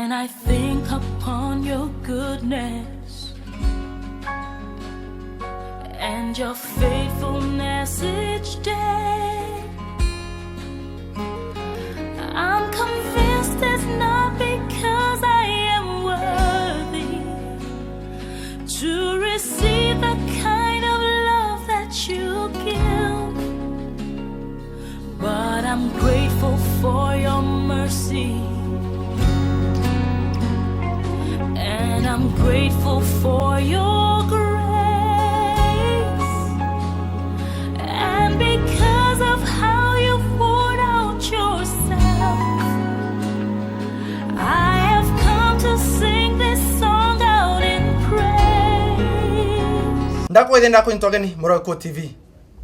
When I think upon your goodness and your faithfulness each day, I'm convinced it's not because I am worthy to receive the kind of love that you give, but I'm grateful for your mercy. And I'm grateful for your grace. And because of how you poured out yourself, I have come to sing this song out in praise. Ndakwĩthĩ ndakũnyita ũgeni Mũroko TV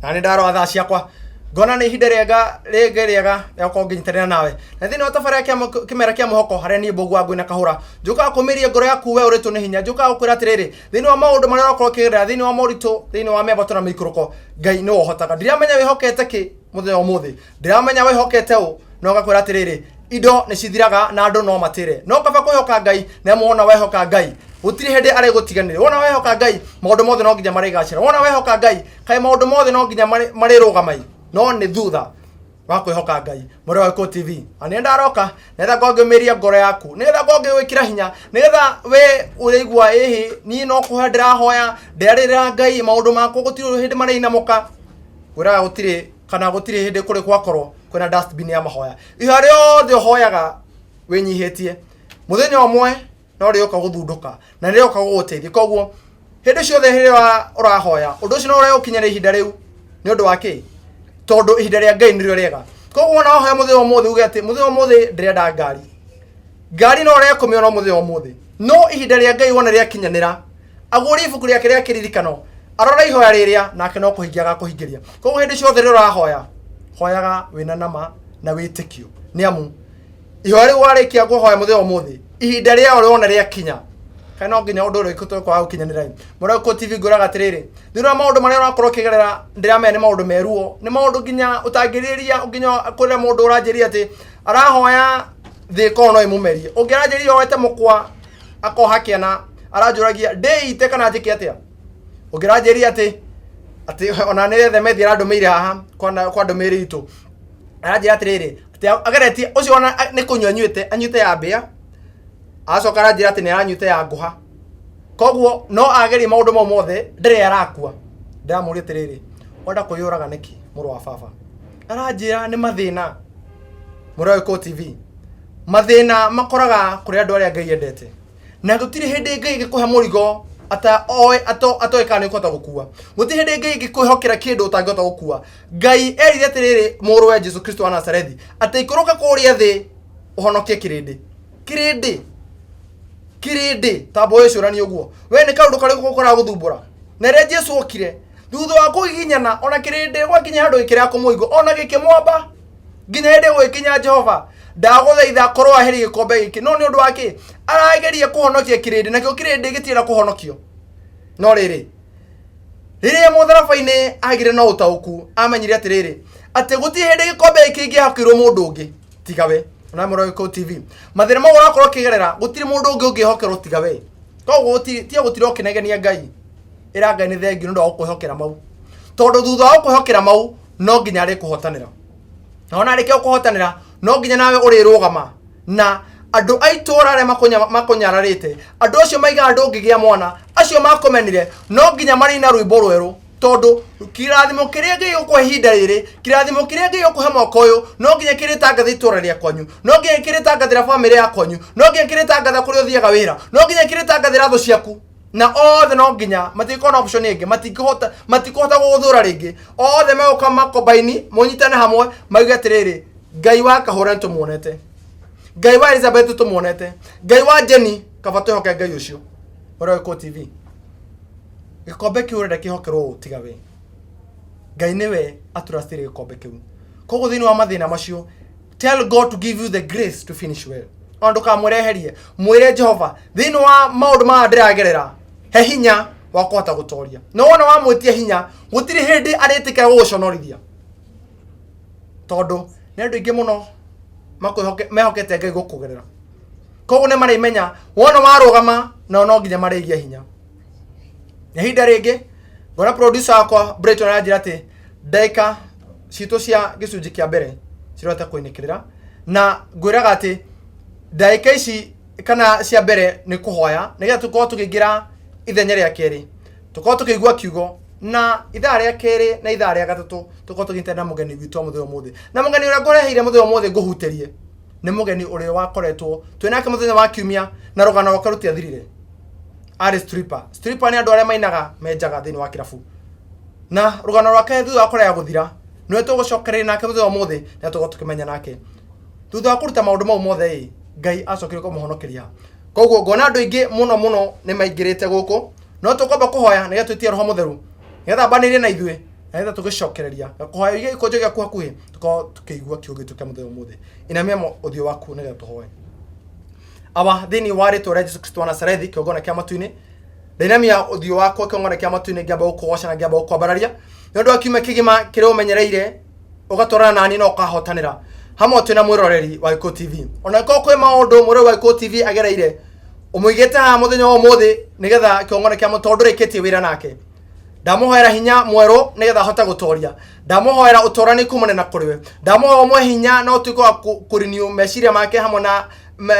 na nĩ ndarora thaa ciakwa ngona nĩ ihinda rĩega rĩngĩ rĩega rĩa gũkorwo ngĩnyitanĩra nawe na thĩinĩ wa tabarĩra ya kĩmera kĩa mũhoko harĩa niĩ Mbũgua ngwĩna kahũra njũkaga kũmĩria ngoro yaku we ũrĩtwo nĩ hinya. Njũkaga gũkwĩra atĩrĩrĩ, thĩinĩ wa maũndũ marĩa ũrakorwo ũkĩgerera, thĩinĩ wa moritũ, thĩinĩ wa mĩambato na mĩikũrũko, Ngai nĩwe ũhotaga. Ndiramenya wĩhokete kĩ mũthenya wa ũmũthĩ, ndiramenya wĩhokete ũ, no ngakwĩra atĩrĩrĩ, indo nĩ cithiraga na andũ no matĩre, no kaba kwĩhoka Ngai. Na wona wehoka Ngai, gũtirĩ hĩndĩ arĩgũtiganĩria. Wona wehoka Ngai, maũndũ mothe no nginya marĩgacĩra. Wona wehoka Ngai, kaĩ maũndũ mothe no nginya marĩrũgama, no nĩ thutha wa kwĩhoka Ngai. Mũrĩ wa Gĩkũyũ TV na nĩ ndaroka nĩgetha ngongĩmĩria ngoro yaku, nĩgetha ngongĩgwĩkĩra hinya, nĩgetha we ũraigua ĩhĩ niĩ no kũhoya ndĩrahoya, ndĩrarĩrĩra Ngai, maũndũ makwa gũtirĩ hĩndĩ marĩinamũka. Ngwĩraga gũtirĩ kana gũtirĩ hĩndĩ kũrĩ gwakorwo kwĩna dustbin ya mahoya. Ihoya rĩothe ũhoyaga wĩnyihĩtie, mũthenya ũmwe no rĩũka gũthundũka na nĩ rĩoka gũgũteithia. Koguo hĩndĩ ciothe hĩndĩ ĩrĩa ũrahoya, ũndũ ũcio no ũrĩa ũkinyĩra ihinda rĩu. Nĩ ũndũ wa kĩ? Tondũ ihinda rĩa Ngai nĩrĩo rĩega. Koguo wona wahoya mũthenya wa ũmũthĩ, uge atĩ mũthenya wa ũmũthĩ ndĩrenda ngari, ngari no ũrĩa kũmĩona mũthenya wa ũmũthĩ, no ihinda rĩa Ngai wona rĩakinyanĩra, agũrie ibuku rĩake rĩa kĩririkano, arora ihoya rĩrĩa nake no kũhingia agakũhingĩria. Koguo hĩndĩ ciothe rĩrĩa ũrahoya, hoyaga wĩna nama na wĩtĩkio, nĩ amu ihoya rĩu warĩkia kũhoya mũthenya wa ũmũthĩ, ihinda rĩao rĩona rĩakinya, kana no nginya ũndũ ũrĩa ũrĩkũ kwaga gũkinyanĩra. Mũreko TV, ngũraga atĩrĩrĩ, thĩinĩ wa maũndũ marĩa ũrakorwo ũkĩgerera, ndĩramenya nĩ maũndũ meruo, nĩ maũndũ nginya ũtangĩrĩria, nginya kũrĩa mũndũ ũranjĩria atĩ arahoya thĩ ĩkorwo no ĩmũmerie, ũngĩ aranjĩria oete mũkwa akoha kĩana, aranjũragia ndĩite kana njĩke atĩa, ũngĩ aranjĩria atĩ ona nĩ themethi arandũmĩire haha kwa ndũmĩrĩri itũ, aranjĩra atĩrĩrĩ atĩ ageretie ũcio ona nĩ kũnyua anyuĩte, anyuĩte ya mbĩa, acoka aranjĩra atĩ nĩ aranyuĩte ya ngũha, koguo no agerie maũndũ mau mothe ndĩrĩ arakua. Ndĩramũria atĩrĩrĩ, wenda kwĩyũraga nĩkĩ, mũrũ wa baba? Aranjĩra nĩ mathĩna. Mũrũ wa Gĩkũyũ TV, mathĩna makoraga kũrĩ andũ arĩa Ngai endete, na gũtirĩ hĩndĩ Ngai ĩngĩkũhe mũrigo ata oe ato atoĩ kana nĩ ũkũhota gũkua. Gũtirĩ hĩndĩ Ngai ĩngĩkwĩhokera kĩndũ ũtangĩhota gũkua. Ngai erire atĩrĩrĩ mũrũwe Jesu Kristo wa Nazarethi atĩ ikũrũka kũrĩa thĩ ũhonokie kĩrĩndĩ, kĩrĩndĩ, kĩrĩndĩ. Tamba wĩcũranie ũguo we nĩ kaũndũ karĩkũ gũkoraga gũthumbũra. Na rĩrĩa Jesu okire thutha wa kũgiginyana, ona kĩrĩndĩ gwakinya handũ gĩkĩrega kũmũigua, ona gĩkĩmwamba, nginya hĩndĩ gũgĩkinya, "Jehova, ndagũthaitha korwo aherie gĩkombe gĩkĩ." No nĩ ũndũ wa kĩ? Arageria kũhonokia kĩrĩndĩ, nakĩo kĩrĩndĩ gĩtirenda kũhonokio. No rĩrĩ, rĩrĩa mũtharaba-inĩ agire na ũtaũku, amenyire atĩrĩrĩ, atĩ gũtirĩ hĩndĩ gĩkombe gĩkĩ kĩngĩahakĩirwo mũndũ ũngĩ tiga we. Ona mũrore Gĩkũyũ TV, mathĩna mau ũrakorwo ũkĩgerera, gũtirĩ mũndũ ũngĩ ũngĩhokerwo tiga we. Koguo tiga gũtira ũkĩnegenia Ngai. Ĩra Ngai nĩ thengiũ nĩ ũndũ wa gũkwĩhokera mau, tondũ thutha wa gũkwĩhokera mau no nginya arĩkũhotanĩra, na ona arĩkia gũkũhotanĩra no nginya nawe ũrĩrũgama na andũ a itũũra arĩa makũnyararĩte, andũ acio maigaga ndũngĩgĩa mwana, acio makũmenire, no nginya marĩina rwĩmbo rwerũ, tondũ kĩrathimo kĩrĩa Ngai gũkũhe ihinda rĩrĩ, kĩrathimo kĩrĩa Ngai gũkũhe mwaka ũyũ, no nginya kĩrĩtangatha itũũra rĩa kwanyu, no nginya kĩrĩtangathĩra bamĩrĩ ya kwanyu, no nginya kĩrĩtangatha kũrĩa ũthiaga wĩra, no nginya kĩrĩtangathĩra thũ ciaku, na othe no nginya matingĩkorwo na option ĩngĩ, matingĩhota, matikũhota gũgũthũra rĩngĩ. Othe megũka makombaini mũnyitane hamwe mauge atĩrĩrĩ, "Ngai wa Kahũra nĩ tũmuonete, Ngai wa Elizabeth tũmuonete, Ngai wa Jenny." Kaba twĩhoke Ngai ũcio. Ũrĩa Gĩkũyũ TV, gĩkombe kĩu ũrenda kĩhokerwo ũ tiga we? Ngai nĩwe aturacĩire gĩkombe kĩu. Koguo thĩinĩ wa mathĩna macio, tell God to give you the grace to finish well. Ona ndũkamwĩreherie, mwĩre, "Jehova, thĩinĩ wa maũndũ maya ndĩragerera, he hinya wa kũhota gũtoria." No wona wamwĩtia hinya, gũtirĩ hĩndĩ arĩtĩkĩra gũgũconorithia, tondũ nĩ andũ aingĩ mũno mehokete Ngai gũkũgerera. Koguo nĩ marĩmenya wona warũgama nao no nginya marĩgia hinya. Na ihinda rĩngĩ ngona producer wakwa Brayton aranjĩra atĩ ndagĩka citũ cia gĩcunjĩ kĩa mbere cirota kũinĩkĩrĩra, na ngwĩraga atĩ ndagĩka ici kana cia mbere nĩ kũhoya nĩgetha tũkorwo tũkĩingĩra ithenya rĩa kerĩ, tũkorwo tũkĩigua kiugo, na ithaa rĩa kerĩ na ithaa rĩa gatatũ tũkorwo tũkĩnyitana na mũgeni witũ wa mũthenya ũmũthĩ. Na mũgeni ũrĩa ngũreheire mũthenya ũmũthĩ ngũhutĩrie nĩ mũgeni ũrĩa wakoretwo twĩ nake mũthenya wa kiumia, na rũgano rwake rũtiathirire. Arĩ stripper. Stripper nĩ andũ arĩa mainaga menjaga thĩinĩ wa kĩrabu, na rũgano rwake thutha wa kũrega gũthira nĩwe tũgũcokereria nake mũthenya ũmũthĩ, na tũgũkorwo tũkĩmenya nake thutha wa kũruta maũndũ mau mothe ĩ Ngai acokire kũmũhonokeria. Koguo ngona andũ aingĩ mũno mũno nĩ maingĩrĩte gũkũ, no tũkwamba kũhoya nĩgetha twĩtie Roho Mũtheru nĩgetha ambanĩrie na ithuĩ na nĩgetha tũgĩcokereria na kũhoya ũige gĩkũnjo gĩaku hakuhĩ tũkorwo tũkĩigua kiugo gitũ kĩa mũthenya ũmũthĩ. Inamia ũthiũ waku nĩgetha tũhoe. Awa, thĩinĩ wa rĩtwa rĩa Jesu Kristo wa Nazarethi, kĩgongona kĩa matu-inĩ, ndainamia ũthiũ wakwa kĩgongona kĩa matu-inĩ, ngĩamba gũkũgoca na ngĩamba gũkwambararia nĩ ũndũ wa kiumia kĩgima kĩrĩa ũmenyereire ũgatwarana nani na ũkahotanĩra hamwe twĩna mwĩroreri wa Gĩkũyũ TV. Ona korwo kwĩ maũndũ mwĩroreri wa Gĩkũyũ TV agereire, ũmũigĩte haha mũthenya wa ũmũthĩ nĩgetha kĩgongona kĩa tondũ ndũrĩkĩtie wĩra nake. Ndamũhoera hinya mwerũ nĩgetha ahote gũtoria. Ndamũhoera ũtorani kumana na kũrĩ we. Ndamũhoera ũmwe hinya na ũtuĩke wa kũrenew meciria make hamwe na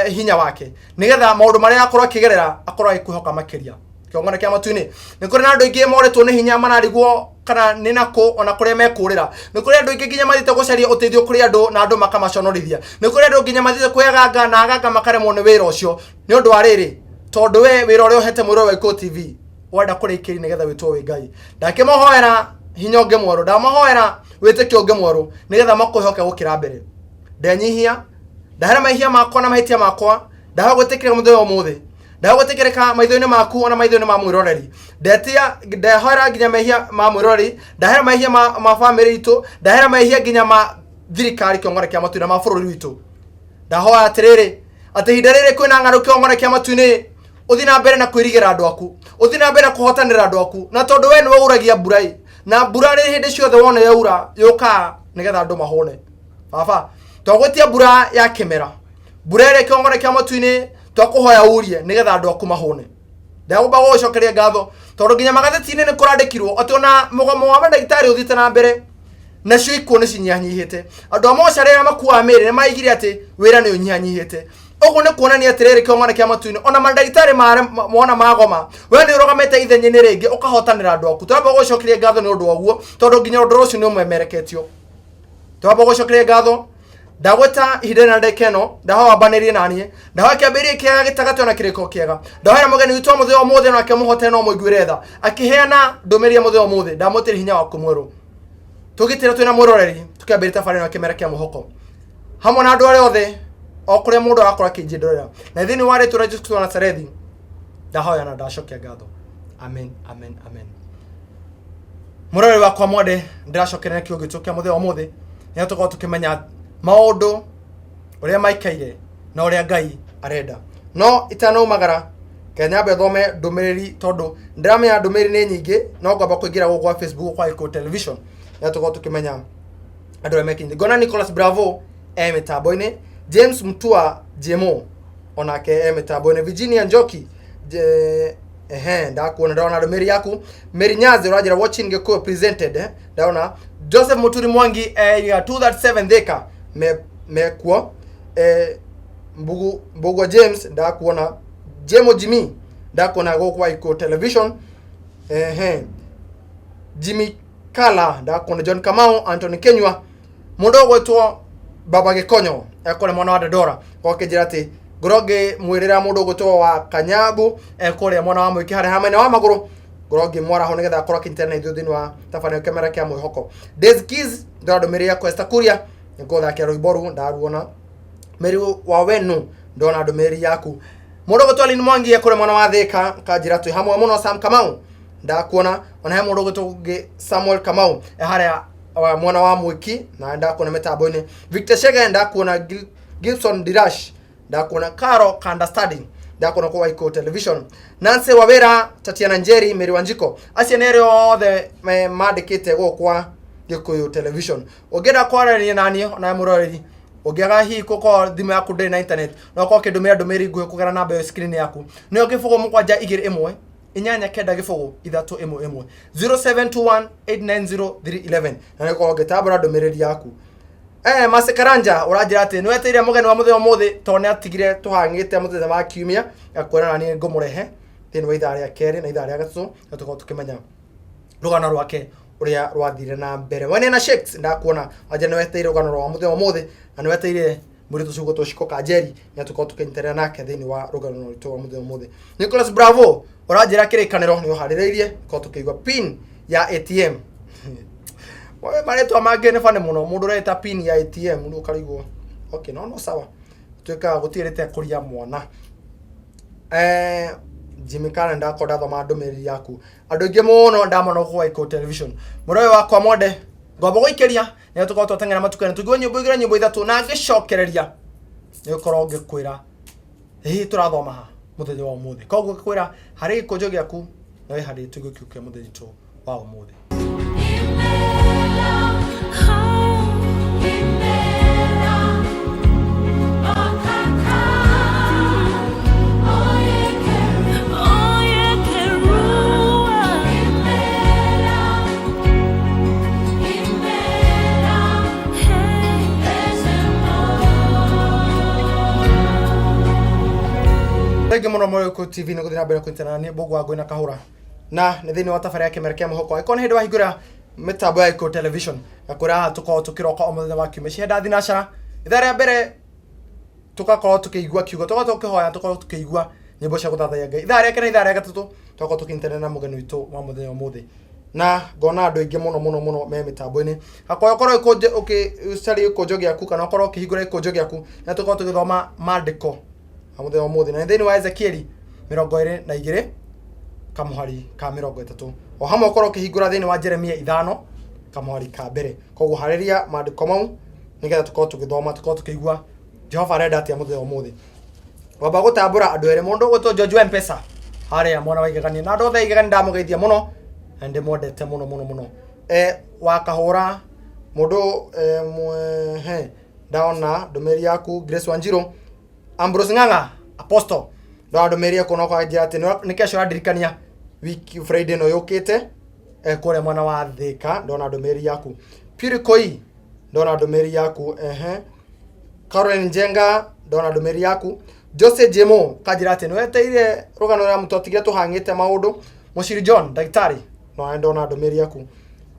hinya wake, nĩgetha maũndũ marĩa akorwo akĩgerera akorwo agĩkwĩhoka makĩria. Kĩgongona kĩa matu-inĩ, nĩ kũrĩ na andũ aingĩ morĩtwo nĩ hinya, mararigwo kana nĩ nakũ ona kũrĩa mekũrĩra. Nĩ kũrĩ andũ aingĩ nginya mathiĩte gũcaria ũteithio kũrĩ andũ na andũ makamaconorithia. Nĩ kũrĩ andũ nginya mathiĩte kwĩ aganga na aganga makaremwo nĩ wĩra ũcio, nĩ ũndũ wa rĩrĩ, tondũ we wĩra ũrĩa ũhete mwĩrĩ wa Gĩkũyũ TV wenda kũrĩkĩria nĩgetha wĩtwo wĩ Ngai. Ndakĩmahoera hinya ũngĩ mwerũ, ndamahoera wĩtĩkio ũngĩ mwerũ nĩgetha makwĩhoke gũkĩra mbere. Ndenyihia, ndahera mehia makwa na mahĩtia makwa, ndahoya gwĩtĩkĩrĩka mũthenya wa ũmũthĩ, ndahoya gwĩtĩkĩrĩka maitho-inĩ maku ona maitho-inĩ ma mwĩroreri. Ndetia, ndehoera nginya mehia ma mwĩroreri, ndahera mehia ma bamĩrĩ itũ, ndahera mehia nginya ma thirikari kĩongore kĩa matu-inĩ na ma bũrũri witũ. Ndahoya atĩrĩrĩ, atĩ ihinda rĩrĩ kwĩna ng'ano kĩongore kĩa matu-inĩ, ũthiĩ na mbere na kwĩrigĩra andũ aku, ũthiĩ na mbere na kũhotanĩra andũ aku, na tondũ we nĩwe uragia mbura ĩ, na mbura rĩ hĩndĩ ciothe wona yaura yũkaga nĩgetha andũ mahũne. Baba, twagwĩtia mbura ya kĩmera, mbura ĩrĩa kĩongore kĩa matu-inĩ, twakũhoya urie nĩgetha andũ aku mahũne. Ndagũmba gũgũcokeria ngatho tondũ nginya magathĩti-inĩ nĩ kũrandĩkirwo atĩ ona mũgomo wa mandagĩtarĩ ũthiĩte na mbere, nacio ikuũ nĩ cinyihanyihĩte. Andũ a mocarĩ arĩa makuaga mĩĩrĩ nĩ maigire atĩ wĩra nĩ ũnyihanyihĩte. Ũguo nĩ kuonania atĩrĩrĩ, kĩgongona kĩa matu-inĩ, ona mandagĩtarĩ mona magoma, we nĩ ũrũgamĩte ithenya-inĩ rĩngĩ ũkahotanĩra andũ aku. Tũramba gũgũcokeria ngatho nĩ ũndũ wa ũguo, tondũ nginya ũndũ ũcio nĩ ũmemereketio. Tũramba gũgũcokeria ngatho. Ndagwĩta ihinda rĩna ndagĩka ĩno, ndahoya wambanĩrie na niĩ, ndahoya kĩambĩrĩria kĩega, gĩtagatĩ ona kĩrĩko kĩega. Ndahoera mũgeni witũ wa mũthenya wa ũmũthĩ, nake mũhote no mũiguĩre tha akĩheana ndũmĩrĩri ya mũthenya wa ũmũthĩ. Ndamwĩtĩria hinya waku mwerũ, tũgitĩre twĩna mwĩroreri, tũkĩambĩrĩria tabarĩra ĩno ya kĩmera kĩa mwĩhoko hamwe na andũ arĩa othe o kũrĩa mũndũ arakorwo akĩnjĩndorera, na thĩinĩ wa rĩtwa rĩa Jesu Kristo wa Nazarethi ndahoya na ndacokia ngatho. Amen, amen, amen. Mũroreri wakwa mwende, ndĩracokerera kiugo gitũ kĩa mũthenya wa ũmũthĩ nĩgetha tũkorwo tũkĩmenya maũndũ ũrĩa maikaire na ũrĩa Ngai arenda. No itanaumagara, reke nyambe thome ndũmĩrĩri, tondũ ndĩramenya ndũmĩrĩri nĩ nyingĩ, no ngwamba kũingĩra gũkũ gwa Facebook kwa Gĩkũyũ Television nĩgetha tũkorwo tũkĩmenya andũ arĩa mekinyĩte. Ngona Nicholas Bravo e mĩtambo-inĩ, James Mutua Jemo onake e mĩtambo-inĩ, Virginia Njoki ehe, ndakuona, ndona ndũmĩrĩri yaku. Mary Nyazi ũranjĩra watching Gĩkũyũ presented, ndona Joseph Muturi Mwangi ya 237 Thika mekuo, Mbugu James ndakuona, Jemo Jimmy ndakuona gũkũ kwa Gĩkũyũ Television, ehe, Jimmy Kala ndakuona, John Kamau, Anthony Kenyua, mũndũ ũgwĩtwo Baba Gĩkonyo ekũrĩa mwena wa Dandora, gokĩnjĩra atĩ ngorwo ngĩmwĩrĩra mũndũ ũgwĩtwo wa Kanyambu ekũrĩa mwena wa Mwĩkĩ harĩa ha mwena wa magũrũ, ngorwo ngĩmwaraho nĩgetha akorwo akĩnyitanĩra na ithuĩ thĩinĩ wa tabarĩra kĩmera kĩa mwĩhoko. Daisy Keys ndona ndũmĩrĩri yaku. Esther Kuria nĩngũgũthakia rwĩmbo rũu ndaruona. Mary wa Wenu ndona ndũmĩrĩri yaku. Mũndũ ũgwĩtwo Lynn Mwangi ekũrĩa mwena wa Thĩka kanjĩra twĩ hamwe mũno. Sam Kamau ndakuona, ona he mũndũ ũgwĩtwo ũngĩ Samuel Kamau e harĩa wa mwena wa Mwĩki na ndakuona mĩtambo-inĩ. Victor Chege ndakuona, Gibson Dirash ndakuona, Caro Kanda Study ndakuona kwa Gĩkũyũ Television, Nancy Wawira, Tatiana Njeri, Mary Wanjiko, acio nĩ arĩa othe mandĩkĩte gũkũ kwa Gĩkũyũ Television. Ũngĩenda kwaranĩria naniĩ ona mũroreri, Ũngĩaga hihi gũkorwo thimũ yaku ndĩrĩ na internet, no ũkorwo ũkĩndũmĩra ndũmĩrĩri nguhĩ kũgerera namba ĩyo screen yaku. Nĩyo 0721 890 311, 0721 890 311, na nĩ ũkorwo ũngĩtambũra ndũmĩrĩri yaku. Mase Karanja ũranjĩra atĩ nĩ wetereire mũgeni wa mũthenya ũmũthĩ tondũ nĩ atigire tũhang'ĩte mũthenya wa kiumia akuona na niĩ ngũmũrehe thĩinĩ wa ithaa rĩa kerĩ na ithaa rĩa gatatũ, na tũkorwo tũkĩmenya rũgano rwake ũrĩa rwathire na mbere. Wene na Shakes, ndakuona wanja nĩ wetereire rũgano rwa mũthenya ũmũthĩ na nĩ wetereire mũirĩtu ũcio ũgwĩtwo Shiko Kanjeri na tũkorwo tũkĩnyitanĩra nake thĩinĩ wa rũgano rwitũ rwa mũthenya ũmũthĩ. Nicholas Bravo ũranjĩra kĩrĩkanĩro nĩ ũharĩrĩirie korwo tũkĩigua pin ya ATM. Wewe marĩtwa mangĩ nĩ bane mũno, mũndũ ũreta pin ya ATM rĩu ũkarigwo. Okay, no no sawa, tuĩkaga gũtirĩ kũria mwana. Jimmy Karen, ndakorwo ndathoma ndũmĩrĩri yaku. Andũ aingĩ mũno ndamona gũkũ Waikũ Television. Mũrũ ũyũ wakwa mwende ngombo gũikĩria nĩ tũkorwo twateng'era matukũ-inĩ tũigue nyĩmbo igĩrĩ, nyĩmbo ithatũ, na ngĩcokereria nĩ gũkorwo ngĩkwĩra hihi tũrathoma ha mũthenya wa ũmũthĩ. Koguo ngĩkwĩra harĩ gĩkũnjo gĩaku na wĩ harĩ tũigue kiugo kĩa mũthenya witũ wa ũmũthĩ. Imela, oh, imela, ọkaka, onye kere ụwa. Imela, imela, hey, eze mmụọ. Thengiũ mũno Mũrĩkũ TV nĩ gũthiĩ na mbere kũnyitana na niĩ Mbũgũ wa Ngũĩ na Kahũra, na nĩ thĩinĩ wa tabarĩra ya kĩmera kĩa mũhoko. Angĩkorwo nĩ hĩndĩ wahingũra mĩtambo ya Gĩkũyũ Television na kũrĩa haha tũkoragwo tũkĩroka o mũthenya wa kiumia cia thinacara, ithaa rĩa mbere tũgakorwo tũkĩigua kiugo, tũgakorwo tũkĩhoya, tũkorwo tũkĩigua nyĩmbo cia gũthathaiya Ngai. Ithaa rĩa kerĩ na ithaa rĩa gatatũ tũgakorwo tũkĩnyitanĩra na mũgeni witũ wa mũthenya ũmũthĩ, na ngona andũ aingĩ mũno mũno mũno me mĩtambo-inĩ. Hakwa ũkorwo ũgĩcaria gĩkũnjo gĩaku kana ũkorwo ũkĩhingũra gĩkũnjo gĩaku na tũkorwo tũgĩthoma maandĩko ma mũthenya ũmũthĩ, na thĩinĩ wa Ezekieli 22 kamũhari ka 30, o hamwe ũkorwo ũkĩhingũra thĩinĩ wa Jeremia 5 kamũhari ka 1. Koguo harĩria maandĩko mau nĩgetha tũkorwo tũgĩthoma, tũkorwo tũkĩigua Jehova arenda atĩa mũthenya ũmũthĩ. Wamba gũtambũra andũ erĩ, mũndũ ũgwĩtwo George wa Mpesa harĩa mwena wa Igegania, na andũ othe a Igegania ndamũgeithia mũno na ndĩmwendete mũno mũno mũno. Wakahũra mũndũ he ndona ndũmĩrĩri yaku Grace Wanjiru, Ambrose Ng'ang'a Apostle, ndona ndũmĩrĩri yaku na ũkanjĩra atĩ nĩ kesho ũrandirikania wiki Friday ĩno yũkĩte, kũrĩa mwena wa Thika, ndona ndũmĩrĩri yaku. Piri Koi, ndona ndũmĩrĩri yaku. Caroline Njenga, ndona ndũmĩrĩri yaku. Jose Jemo kanjĩra atĩ nĩweteire rũgano rũrĩa twatigire tũhang'ĩte maũndũ. Mũciri John ndagĩtarĩ, no ndona ndũmĩrĩri yaku.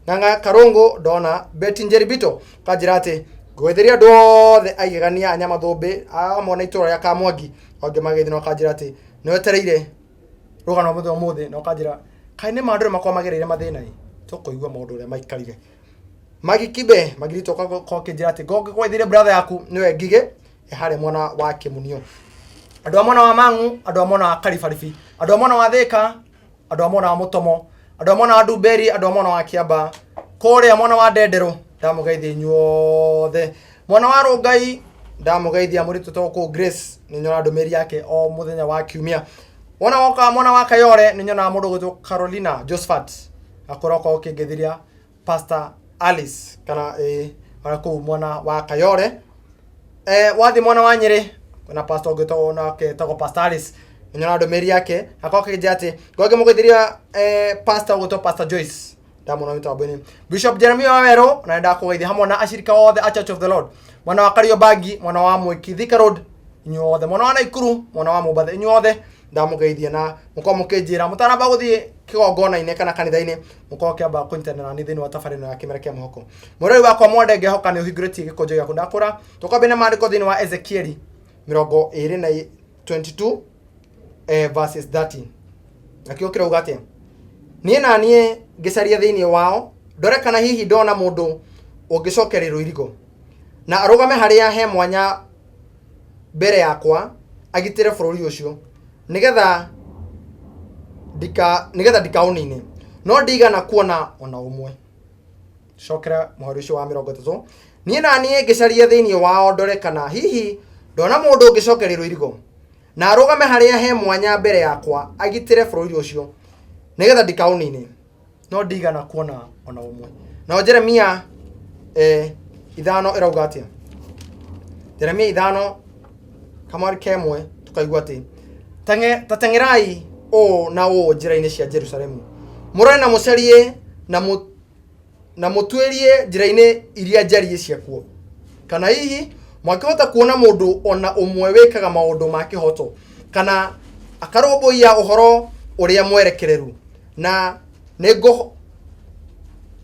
Ng'ang'a Karũngũ ndona. Betty Njeribito kanjĩra atĩ ngũgeithĩria andũ othe aigegania a Nyamathũmbĩ amwe na itũra rĩa Kamwangi angĩ magĩthiĩ, na ũkanjĩra atĩ nĩwetereire rũgano rwa mũthenya ũmũthĩ, na ũkanjĩra kaĩ nĩ maũndũ makorwo magereire mathĩna ĩ tũkũigua maũndũ ũrĩa maikarire. Magi Kibe Magirito ũkanjĩra atĩ ngũgwethirie brother yaku nĩwe Ngigĩ harĩa mwena wa Kĩmunio. Andũ a mwena wa Mang'u, andũ a mwena wa Karibaribi, andũ a mwena wa Thĩka, andũ a mwena wa Mũtomo, andũ a mwena wa Ndumberi, andũ a mwena wa Kĩamba, kũrĩa mwena wa Ndenderũ, ndamũgeithia inyuothe. Mwena wa Rũngai ndamũgeithia mũritũ tũkũ Grace, nĩ nyona ndũmĩrĩri yake o mũthenya wa kiumia. Wona woka mwena wa Kayore nĩ nyonaga mũndũ ũgwĩtwo Carolina Josephat akorwo ũkĩngeithĩria Pastor Alice kana ona kũu mwena wa Kayore. Wathiĩ mwena wa Nyĩrĩ na pastor ũngĩ nake etagwo Pastor Alice, nĩ ndũmĩrĩri yake akorwo akĩnjĩra atĩ ngũngĩmũgeithĩria pastor ũgwĩtwo Pastor Joyce, ndamũona mĩtambo-inĩ. Bishop Jeremiah Wawerũ na ndakũgeithia hamwe na ashirika othe a Church of the Lord mwena wa Kariobangi, mwena wa Mwiki, Thika Road, inyuothe mwena wa Naikuru, mwena wa Mombatha, inyuothe ndamũgeithia, na mũkorwo mũkĩnjĩra mũtanamba gũthiĩ kĩgongona-inĩ kana kanitha-inĩ, mũkorwo kĩamba kũnyitanĩra nani thĩinĩ wa tabarĩra ĩno ya kĩmera kĩa mũhoko. Mũrori wakwa mwende, ngehoka nĩ ũhingũrĩtie gĩkũnjo gĩaku. Ndakũra tũkwambia na maandĩko thĩinĩ wa Ezekieli mĩrongo ĩrĩ na 22 verses 13. Nakĩo kĩrauga atĩa? Niĩ na niĩ ngĩcaria thĩinĩ wao ndore kana hihi ndona mũndũ ũngĩcokeria rũirigo na arũgame harĩa he mwanya mbere yakwa agitĩre bũrũri ũcio nĩgetha ndikaũnine, no ndigana kuona ona ũmwe. Cokera mũhari ũcio wa 30. Niĩ na niĩ ngĩcaria thĩinĩ wao ndore kana hihi ndona mũndũ ũngĩcokeria rũirigo na arũgame harĩa he mwanya mbere yakwa agitĩre bũrũri ũcio nĩgetha ndikaũnine, no ndigana kuona ona ũmwe. Nao Jeremia 5 ĩrauga atĩa? Jeremia 5 kamwari kemwe tukaigua atĩ ta teng'erai ũũ na ũũ njĩra-inĩ cia Jerusalemu, mũrore na mũcarie na mũtuĩrie njĩra-inĩ iria njariĩ ciakuo, kana hihi mwakĩhota kuona mũndũ ona ũmwe wĩkaga maũndũ ma kĩhoto, kana akarũmbũiya ũhoro ũrĩa mwerekereru, na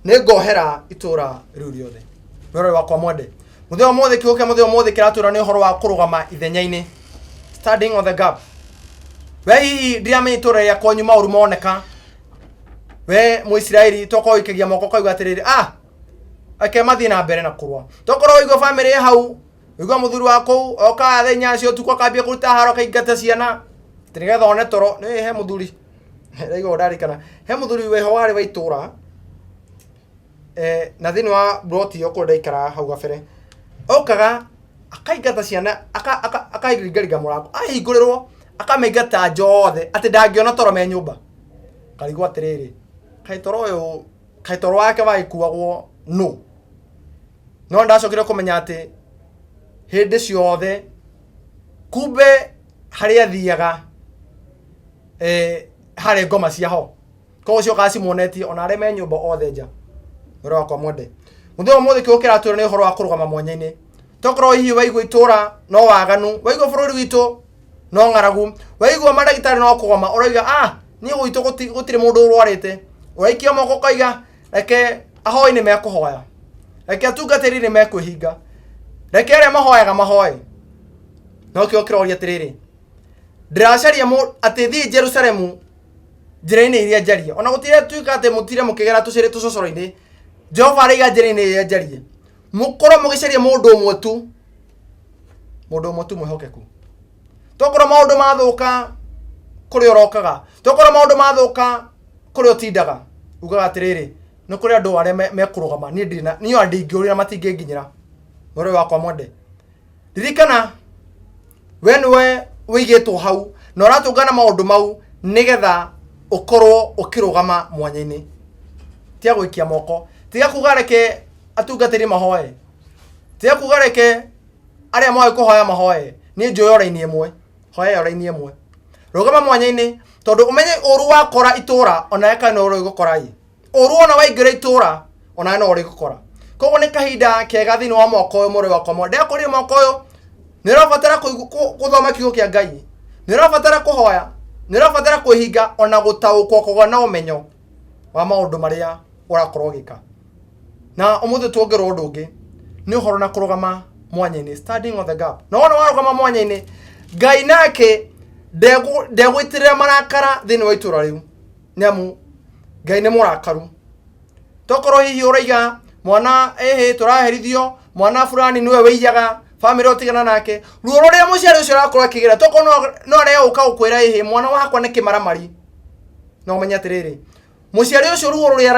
nĩngohera itũra rĩu rĩothe. Mwĩrore wakwa mwende, mũthenya ũmũthĩ, kiugo kĩa mũthenya ũmũthĩ kĩratwĩra nĩ ũhoro wa kũrũgama ithenya-inĩ, standing on the gap. We hihi ndiramenya itũra rĩa kwanyu maũru moneka, we Mũisiraeli tokorwo ũikagia moko ũkauga atĩrĩrĩ, ah, reke mathiĩ na mbere na kũrũa. Tokorwo waigua bamĩrĩ ĩ hau, waigua mũthuri wa kũu okaga thaa 8 cia ũtukũ akambia kũruta haro akaingata ciana atĩ nĩgetha one toro. Nĩ he mũthuri ndaigua ndarikana, he mũthuri wĩho warĩ wa itũra, na thĩinĩ wa ploti ĩyo kũrĩa ndaikaraga hau gabere, okaga akaingata ciana, akaringaringa mũrango, ahingũrĩrwo akamaingata nja othe atĩ ndangĩona toro me nyũmba. Ngarigwo atĩrĩrĩ, kaĩ toro ũyũ, kaĩ toro wake wagĩkuagwo nũ? No ndacokire kũmenya atĩ hĩndĩ ciothe kumbe harĩa athiaga, harĩ ngoma cia ho, koguo ciokaga cimuonetie ona arĩa me nyũmba othe nja. Mwĩrĩ wakwa mwende, mũthenya ũmũthĩ kĩugo kĩratwĩra nĩ ũhoro wa kũrũgama mwanya-inĩ. Tokorwo hihi waigua itũra no waganu, waigua bũrũri witũ no ng'aragu, waigua mandagĩtarĩ no kũgoma, ũrauga ah, niĩ gwitũ gũtirĩ mũndũ ũrwarĩte. Ũraikia moko ũkauga reke ahoi nĩ mekũhoya, reke atungatĩri nĩ mekwĩhinga, reke arĩa mahoyaga mahoe. No kĩo kĩroria atĩrĩrĩ, ndĩracaria atĩ thiĩ Jerusalemu njĩra-inĩ iria njarie, ona gũtirĩ tuĩka atĩ mũtire mũkĩgera tũcĩrĩ tũcocoro-inĩ. Jehova araiga njĩra-inĩ iria njarie, mũkorwo mũgĩcaria mũndũ ũmwe tu, mũndũ ũmwe tu mwĩhokeku. Tokorwo maũndũ mathũka kũrĩa ũrokaga, tokorwo maũndũ mathũka kũrĩa ũtindaga, ugaga atĩrĩrĩ, nĩ kũrĩ andũ arĩa mekũrũgama, niĩ ndirĩ na, niĩ ona ndingĩũrĩra matingĩnginyĩra. Mwĩrĩ wakwa mwende, ririkana we nĩwe ũigĩtwo hau na ũratũngana maũndũ mau nĩgetha ũkorwo ũkĩrũgama mwanya-inĩ. Tiga gũikia moko, tiga kuga reke atungatĩri mahoe, tiga kuga reke arĩa moĩ kũhoya mahoe. Niĩ njũĩ o raini ĩmwe, hoya o raini ĩmwe, rũgama mwanya-inĩ, tondũ ũmenye ũru wakora itũra onawe kana no ũrĩgũkora ĩ, ũru ona waingĩra itũra onawe no ũrĩgũkora. Koguo nĩ kahinda kega thĩinĩ wa mwaka ũyũ, mũrĩ wakwa mwende, ndakũrire mwaka ũyũ nĩ ũrabatara gũthoma kiugo kĩa Ngai, nĩ ũrabatara kũhoya, nĩ ũrabatara kwĩhinga ona gũtaũkwo kũgĩa na ũmenyo wa maũndũ marĩa ũrakorwo ũgĩka. Na ũmũthĩ tuongerwo ũndũ ũngĩ nĩ ũhoro na kũrũgama mwanya-inĩ, standing on the gap. Na wona warũgama mwanya-inĩ, Ngai nake ndegũitĩrĩra marakara thĩinĩ wa itũra rĩu, nĩ amu Ngai nĩ mũrakaru. Tokorwo hihi ũraiga mwana ĩhĩ tũraherithio, mwana fulani nĩwe wĩiyaga bamĩrĩ ũtigana nake, ruo rũrĩa mũciari ũcio arakorwo akĩgera, tokorwo no areũka gũkwĩra ĩhĩ mwana wakwa nĩ kĩmaramari, no ũmenye atĩrĩrĩ, mũciari ũcio ruo rũrĩa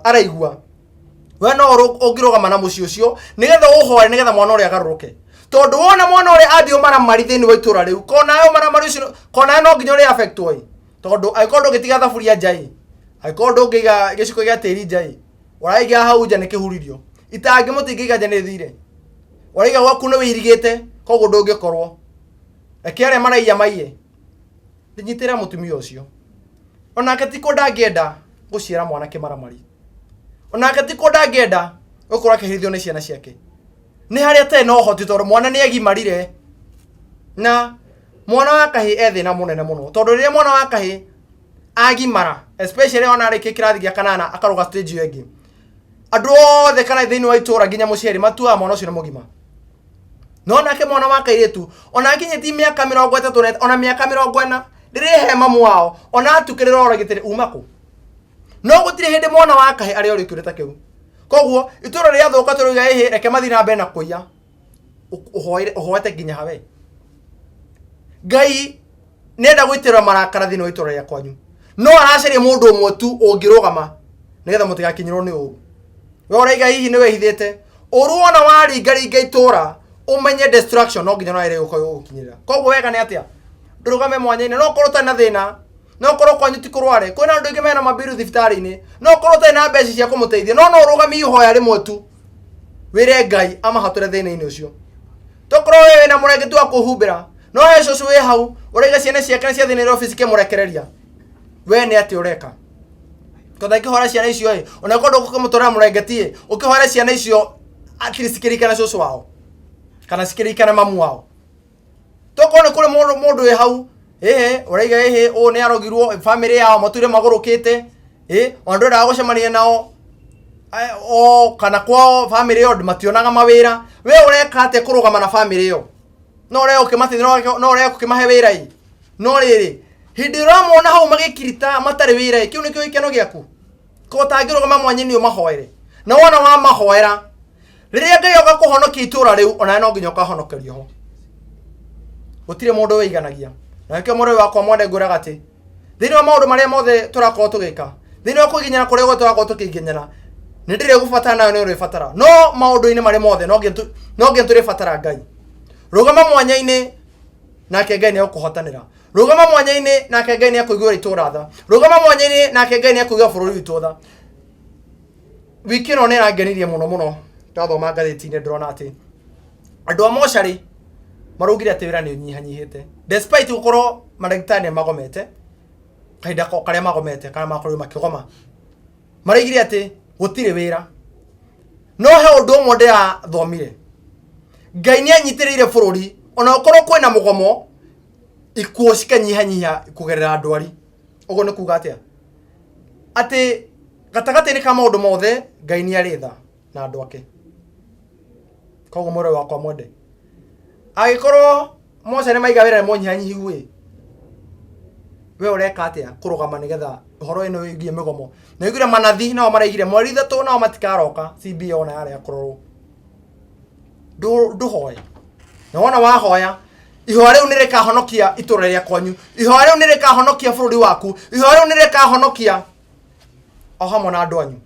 araigua we no ũngĩrũgama na mũciĩ ũcio nĩgetha ũhoe nĩgetha mwana ũrĩa agarũrũke. Tondũ wona mwana ũrĩa ambia ũmaramari thĩinĩ wa itũra rĩu, konawe ũmaramari ũcio, konawe no nginya ũrĩ affectwo ĩ, tondũ angĩkorwo ndũngĩtiga thaburia nja ĩ, angĩkorwo ndũngĩiga gĩciko gĩa tĩri nja ĩ, ũraiga hau nja nĩ kĩhuririo, itangĩ mũtingĩiga nja nĩ thire, ũraiga gwaku nĩ wĩirigĩte, koguo ndũngĩkorwo. Reke arĩa maraiya maiye, nyitĩrĩra mũtumia ũcio, onake ti kũndũ angĩenda gũciara mwana kĩmaramari, onake ti kũndũ angĩenda gũkorwo akĩherithio nĩ ciana ciake, nĩ harĩa atarĩ na ũhoti, tondũ mwana nĩ agimarire. Na mwana wa kahĩ e thĩna mũnene mũno, tondũ rĩrĩa mwana wa kahĩ agimara, especially ona arĩkia kĩrathi gĩa kanana akarũga stage ĩyo ĩngĩ, andũ othe kana thĩinĩ wa itũra nginya mũciari matuaga mwana ũcio nĩ mũgima. No nake mwana wa kairĩtu ona akinyĩtie mĩaka 30 na ona mĩaka 40 rĩrĩ he mamu wao ona atukĩrĩra oragĩtĩrĩ uma kũ, no gũtirĩ hĩndĩ mwana wa kahĩ arĩ orĩ kĩũria ta kĩu. Koguo itũra rĩathũka tũrauga ĩhĩ reke mathiĩ na mbere na kũiya, ũhoete nginya hawe Ngai nĩenda gũitĩrĩra marakara thĩinĩ wa itũra rĩa kwanyu, no aracaria mũndũ ũmwe tu ũngĩrũgama nĩgetha mũtigakinyĩrwo nĩ ũru. We ũraiga hihi nĩ wĩhithĩte ũru, wona waringaringa itũra ũmenye destruction no nginya no ĩrĩ gũkinyĩrĩra. Koguo wega nĩ atĩa ndũrũgame mwanya-inĩ, no ũkorwo ũtarĩ na thĩna, no ũkorwo kwanyu ti kũrware, kwĩna andũ aingĩ mena mabiru thibitarĩ-inĩ, no ũkorwo ũtarĩ na mbeca cia kũmũteithia, no no ũrũgamie ihoya rĩmwe tu wĩre Ngai amahatũre thĩna-inĩ ũcio. Tokorwo we wĩna mũrengeti wa kũhumbĩra, no he cũcũ wĩ hau ũraiga ciana ciake nĩ ciathiĩ Nairobi cikĩmũrekereria. We nĩ atĩa ũreka? Tondũ angĩhora ciana icio ĩ, ona korwo ndũkũmũtwarĩra mũrengeti ĩ, ũkĩhore ciana icio at least cikĩririkane cũcũ wao kana cikĩririkane mamu wao. Tokorwo nĩ kũrĩ mũndũ mũndũ wĩ hau ĩhĩ ũraiga ĩhĩ ũũ nĩ arogirwo bamĩrĩ yao matũire magũrũkĩte ĩ, ona ndwendaga gũcemania nao o kana kwao bamĩrĩ ĩyo mationaga mawĩra. We ũreka atĩa kũrũgama na bamĩrĩ ĩyo? No ũrega ũkĩmateithia, no ũrega ũkĩmahe wĩra ĩ. No rĩrĩ, hĩndĩ ĩrĩa ũramona hau magĩkirita matarĩ wĩra ĩ, kĩu nĩkĩo gĩkeno gĩaku? Ko ũtangĩrũgama mwanya-inĩ ũmahoere. Na wona wamahoera, rĩrĩa Ngai oka kũhonokia itũra rĩu, onawe no nginya ũkahonokerio ho. Gũtirĩ mũndũ wĩiganagia. Na nĩkĩo mũrũ wakwa mwende ngwĩraga atĩ, thĩinĩ wa maũndũ marĩa mothe tũrakorwo tũgĩka, thĩinĩ wa kũgiginyana kũrĩa guothe tũrakorwo tũkĩgiginyana, nĩ ndĩrĩgũbatara nawe nĩ ũrĩbatara. No maũndũ-inĩ marĩ mothe no nginya tũrĩbatara Ngai. Rũgama mwanya-inĩ nake Ngai nĩ egũkũhotanĩra. Rũgama mwanya-inĩ nake Ngai nĩ ekũiguĩra itũũra tha. Rũgama mwanya-inĩ nake Ngai nĩ ekũiguĩra bũrũri witũ tha. Wiki ĩno nĩ ĩrangenirie mũno mũno. Ndathoma ngathĩti-inĩ ndĩrona atĩ andũ a mocarĩ maraugire atĩ wĩra nĩ ũnyihanyihĩte despite gũkorwo mandagĩtarĩ nĩ magomete kahinda ko karĩa magomete kana makorirwo makĩgoma, maraigire atĩ gũtirĩ wĩra. No he ũndũ ũmwe ndĩrathomire, Ngai nĩ anyitĩrĩire bũrũri ona gũkorwo kwĩna mũgomo, ikuũ cikanyihanyiha kũgerera ndwari. Ũguo nĩ kuga atĩa? Atĩ gatagatĩ-inĩ ka maũndũ mothe Ngai nĩ arĩ tha na andũ ake. Koguo mũrũ wakwa mwende, angĩkorwo moca nĩ maiga wĩra nĩ mũnyihanyihu ĩ, we ũreka atĩa kũrũgama nĩgetha ũhoro ĩno ĩgiĩ mĩgomo? Na iguire manathi nao maraigire mweri 3 nao matikaroka, CBO ona yarega kũrorwo. Ndũhoe. Na wona wahoya, ihoya rĩu nĩ rĩkahonokia itũra rĩa kwanyu, ihoya rĩu nĩ rĩkahonokia bũrũri waku, ihoya rĩu nĩ rĩkahonokia o hamwe na andũ anyu.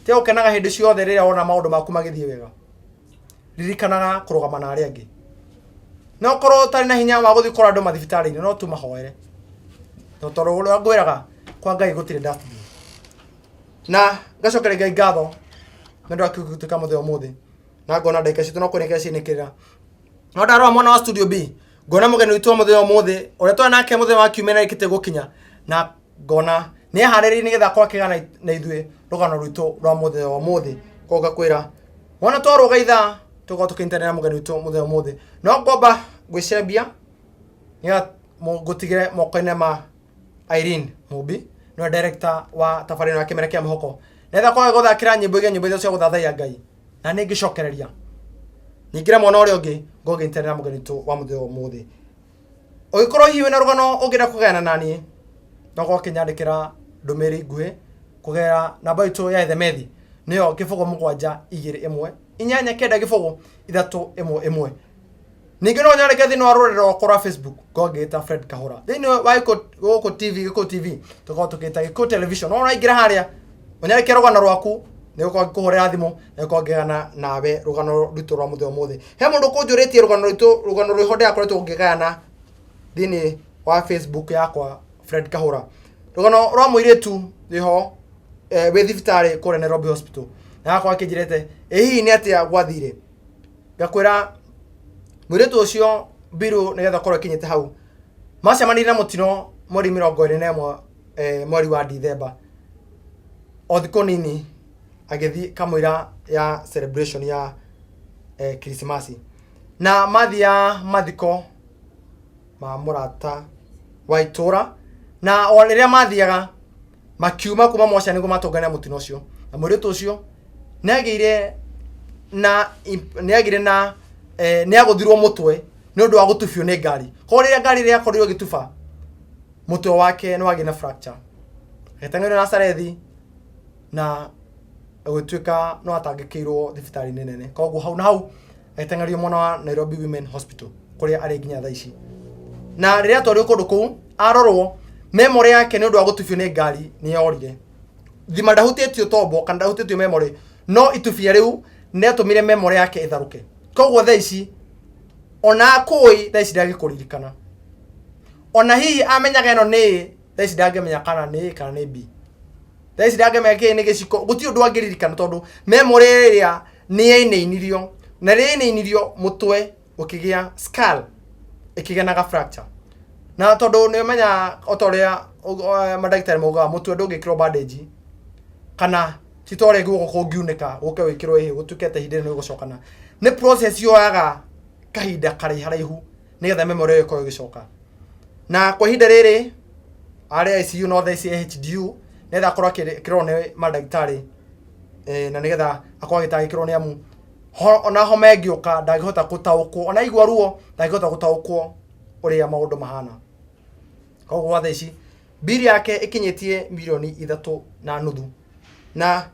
Tiga gũkenaga hĩndĩ ciothe rĩrĩa wona maũndũ maku magĩthiĩ wega. Ririkanaga kũrũgama na arĩa angĩ. No ũkorwo ũtarĩ na hinya wa gũthiĩ kũrora andũ mathibitarĩ-inĩ, no tu mahoere. Tondũ ũrĩa ngwĩraga, kwa Ngai gũtirĩ dustbin. Na ngacokeria Ngai ngatho nĩ ũndũ wa kiugo gĩtuĩka mũthenya ũmũthĩ. Na ngona ndagĩka citũ no kũrĩkia cinĩkĩrĩra. No ndarora mwena wa studio B, ngona mũgeni witũ wa mũthenya ũmũthĩ, ũrĩa twarĩ nake mũthenya wa kiumia nĩ arĩkĩtie gũkinya. Na ngona nĩ eharĩrĩirie nĩgetha akorwo akĩgana na ithuĩ rũgano rwitũ rwa mũthenya wa ũmũthĩ. Koguo ngakwĩra wona twarũga ithaa tũkorwo tũkĩnyitanĩra na mũgeni witũ mũthenya ũmũthĩ. No ngomba gwĩcembia nĩgetha ngũtigĩre moko-inĩ ma Irene Mumbi, nĩwe director wa tabarĩra ĩno ya Kĩmera kĩa Mũhoko, nĩgetha kwaga gũthakĩra nyĩmbo iria nyĩmbo iria cia gũthathaiya Ngai. Na nĩ ngĩcokereria nyingĩre mwena ũrĩa ũngĩ ngorwo ngĩnyitanĩra na mũgeni witũ wa mũthenya ũmũthĩ. Ũngĩkorwo hihi wĩna rũgano ũngĩenda kũgayana na niĩ, no ũkorwo ũkĩnyandĩkĩra ndũmĩrĩri nguhĩ kũgerera namba itũ ya ethemethi, nĩyo 0 7 2 1 8 9 0 3 1 1. Ningĩ no nyandĩke thĩinĩ wa rũrenda rwakwa rwa Facebook, ngorwo ngĩĩta Fred Kahũra. Thĩinĩ wa Gĩkũyũ TV, Gĩkũyũ TV, tũkoragwo tũkĩĩta Gĩkũyũ Television. No ũraingĩra harĩa, ũnyandĩke rũgano rwaku, nĩ gũkorwo ngĩkũhũrĩra thimũ, na gũkorwo ngĩgayana nawe rũgano rwitũ rwa mũthenya ũmũthĩ. He mũndũ ũkũnjũrĩtie rũgano rwitũ, rũgano rwĩho ndĩrakoretwo ngĩgayana thĩinĩ wa Facebook yakwa Fred Kahũra. Rũgano rwa mũirĩtu rwĩho wĩ thibitarĩ kũrĩa Nairobi Hospital. Na agakorwo akĩnjĩrĩte, ĩ hihi nĩ atĩa gwathire? Ngakwĩra mũirĩtu ũcio mbiru nĩgetha akorwo akinyĩte hau, macemanirie na mũtino mweri 21 mweri wa Dithemba. O thikũ nini agĩthiĩ kamũira ya celebration ya Krismasi. Na mathiaga mathiko ma mũrata wa itũra, na o rĩrĩa mathiaga makiuma kuma moca nĩguo matũngane na mũtino ũcio. Na mũirĩtu ũcio nĩ agĩire na nĩ agĩire na nĩ agũthirwo mũtwe nĩ ũndũ wa gũtubio nĩ ngari. Koguo rĩrĩa ngari ĩrĩa yakorirwo ĩgĩtuba, mũtwe wake nĩ wagĩire na fracture. Agĩteng'erio Nazarethi na gũgĩtuĩka no atangĩkĩirwo thibitarĩ-inĩ nene. Koguo hau na hau agĩteng'erio mwena wa Nairobi Women Hospital kũrĩa arĩ nginya thaa ici. Na rĩrĩa atwarirwo kũndũ kũu, arorwo memory yake nĩ ũndũ wa gũtubio nĩ ngari nĩ yorire. Thima ndahutĩtio tombo kana ndahutĩtio memory, no itubia rĩu nĩ rĩatũmire memory yake ĩtharũke. Koguo thaa ici ona akũĩ thaa ici ndangĩkũririkana. Ona hihi amenyaga ĩno nĩ A, thaa ici ndangĩmenya kana nĩ A kana nĩ B. Thaa ici ndangĩmenya kĩĩ nĩ gĩciko, gũtirĩ ũndũ angĩririkana tondũ memory ĩrĩa nĩ yainainirio. Na rĩrĩa yainainirio mũtwe ũkĩgĩa skull, ĩkĩgĩa na ga fracture. Na tondũ nĩ ũmenya o ta ũrĩa mandagĩtarĩ maugaga, mũtwe ndũngĩkĩrwo bandage, kana ti ta ũrĩa guoko kũngiunĩka gũke wĩkĩrwo ĩhĩ gũtuĩke atĩ ihinda rĩrĩ nĩ gũcokana. Nĩ process yoyaga kahinda karaiharaihu nĩgetha memory ĩyo ĩkorwo ĩgĩcoka. Na kwa ihinda rĩrĩ arĩ ICU, no thaa ici e HDU, nĩgetha akorwo akĩrorwo nĩ mandagĩtarĩ, na nĩgetha akorwo agĩtangĩkĩrwo, nĩ amu ona homa ĩngĩũka ndangĩhota gũtaũkwo, ona aigua ruo ndangĩhota gũtaũkwo ũrĩa maũndũ mahana. Koguo gwa thaa ici mbiri yake ĩkinyĩtie 3.5 mirioni, na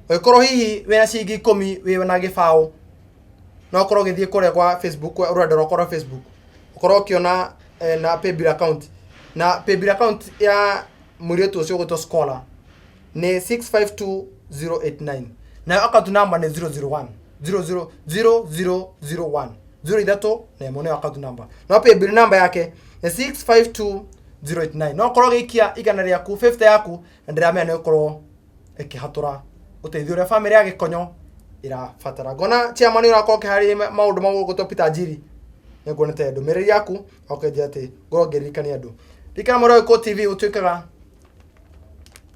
ũngĩkorwo hihi wĩna ciringi 10, wĩ na gĩbaũ, no ũkorwo ũgĩthiĩ kũrĩa kwa Facebook, rũrenda rwakwa rwa Facebook, ũkorwo ũkĩona na paybill account, na paybill account ya mũirĩtu ũcio ũgwĩtwo Scholar nĩ 652089, nayo account number nĩ 001 00 0001 031, nĩyo account number, no paybill number yake nĩ 652089. No ũkorwo ũgĩikia 100 rĩaku, 50 yaku, na ndĩramenya nĩ ũkorwo ĩkĩhatũra ũteithio ũrĩa bamĩrĩ ya Gĩkonyo ĩrabatara. Ngona chairman ũrakorwo ũkĩharĩria maũndũ ma gũgũtwo Peter Njiri, nĩ nguonete ndũmĩrĩri yaku ũkĩnjĩra atĩ ngorwo ngĩririkania andũ. Ririkana mwena wa Gĩkũyũ TV ũtuĩkaga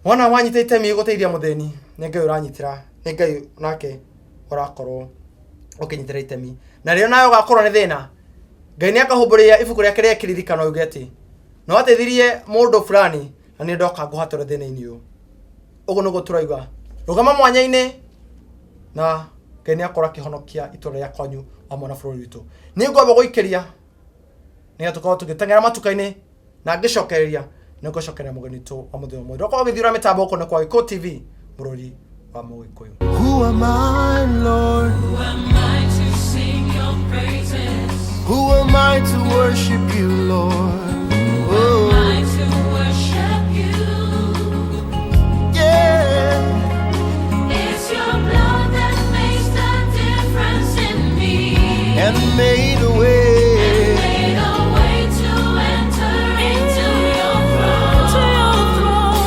wona wanyita itemi gũteithia mũthĩni, nĩ Ngai ũranyitĩra, nĩ Ngai nake ũrakorwo ũkĩnyitĩra itemi. Na rĩrĩa nawe ũgakorwo nĩ thĩna, Ngai nĩ akahumbũria ibuku rĩake rĩa kĩririkano, auge atĩ nĩ wateithirie mũndũ fulani na nĩ ndoka ngũhatũre thĩna-inĩ ũyũ. Ũguo nĩguo tũrauga, rũgama mwanya-inĩ na Ngai nĩ akorwo akĩhonokia itũra rĩa kwanyu hamwe na bũrũri witũ. Nĩ ngwamba gũikĩria nĩgetha tũkorwo tũgĩteng'era matuka-inĩ, na ngĩcokereria nĩ ngũcokeria mũgeni witũ wa mũthenya ũmũthĩ. Ũkorwo ũgĩthiũra mĩtambo gũkũ nĩ kwa Gĩkũyũ TV, bũrũri wa Mũgĩkũyũ. Who am I, Lord? Who am I to sing your praises? Who am I to worship you, Lord? Who Oh, am I to worship you? yeah. It's your blood that makes the difference in me. And made a way. Made a way to enter into your throne.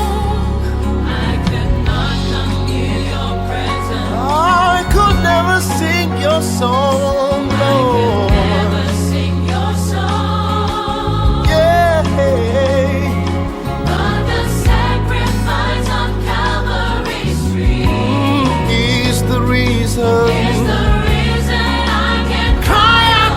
I could not come near your presence. I could never sing your song, I could Lord. Never sing your song. Yeah. But the sacrifice on Calvary Street Is the reason. Is the reason I can Cry out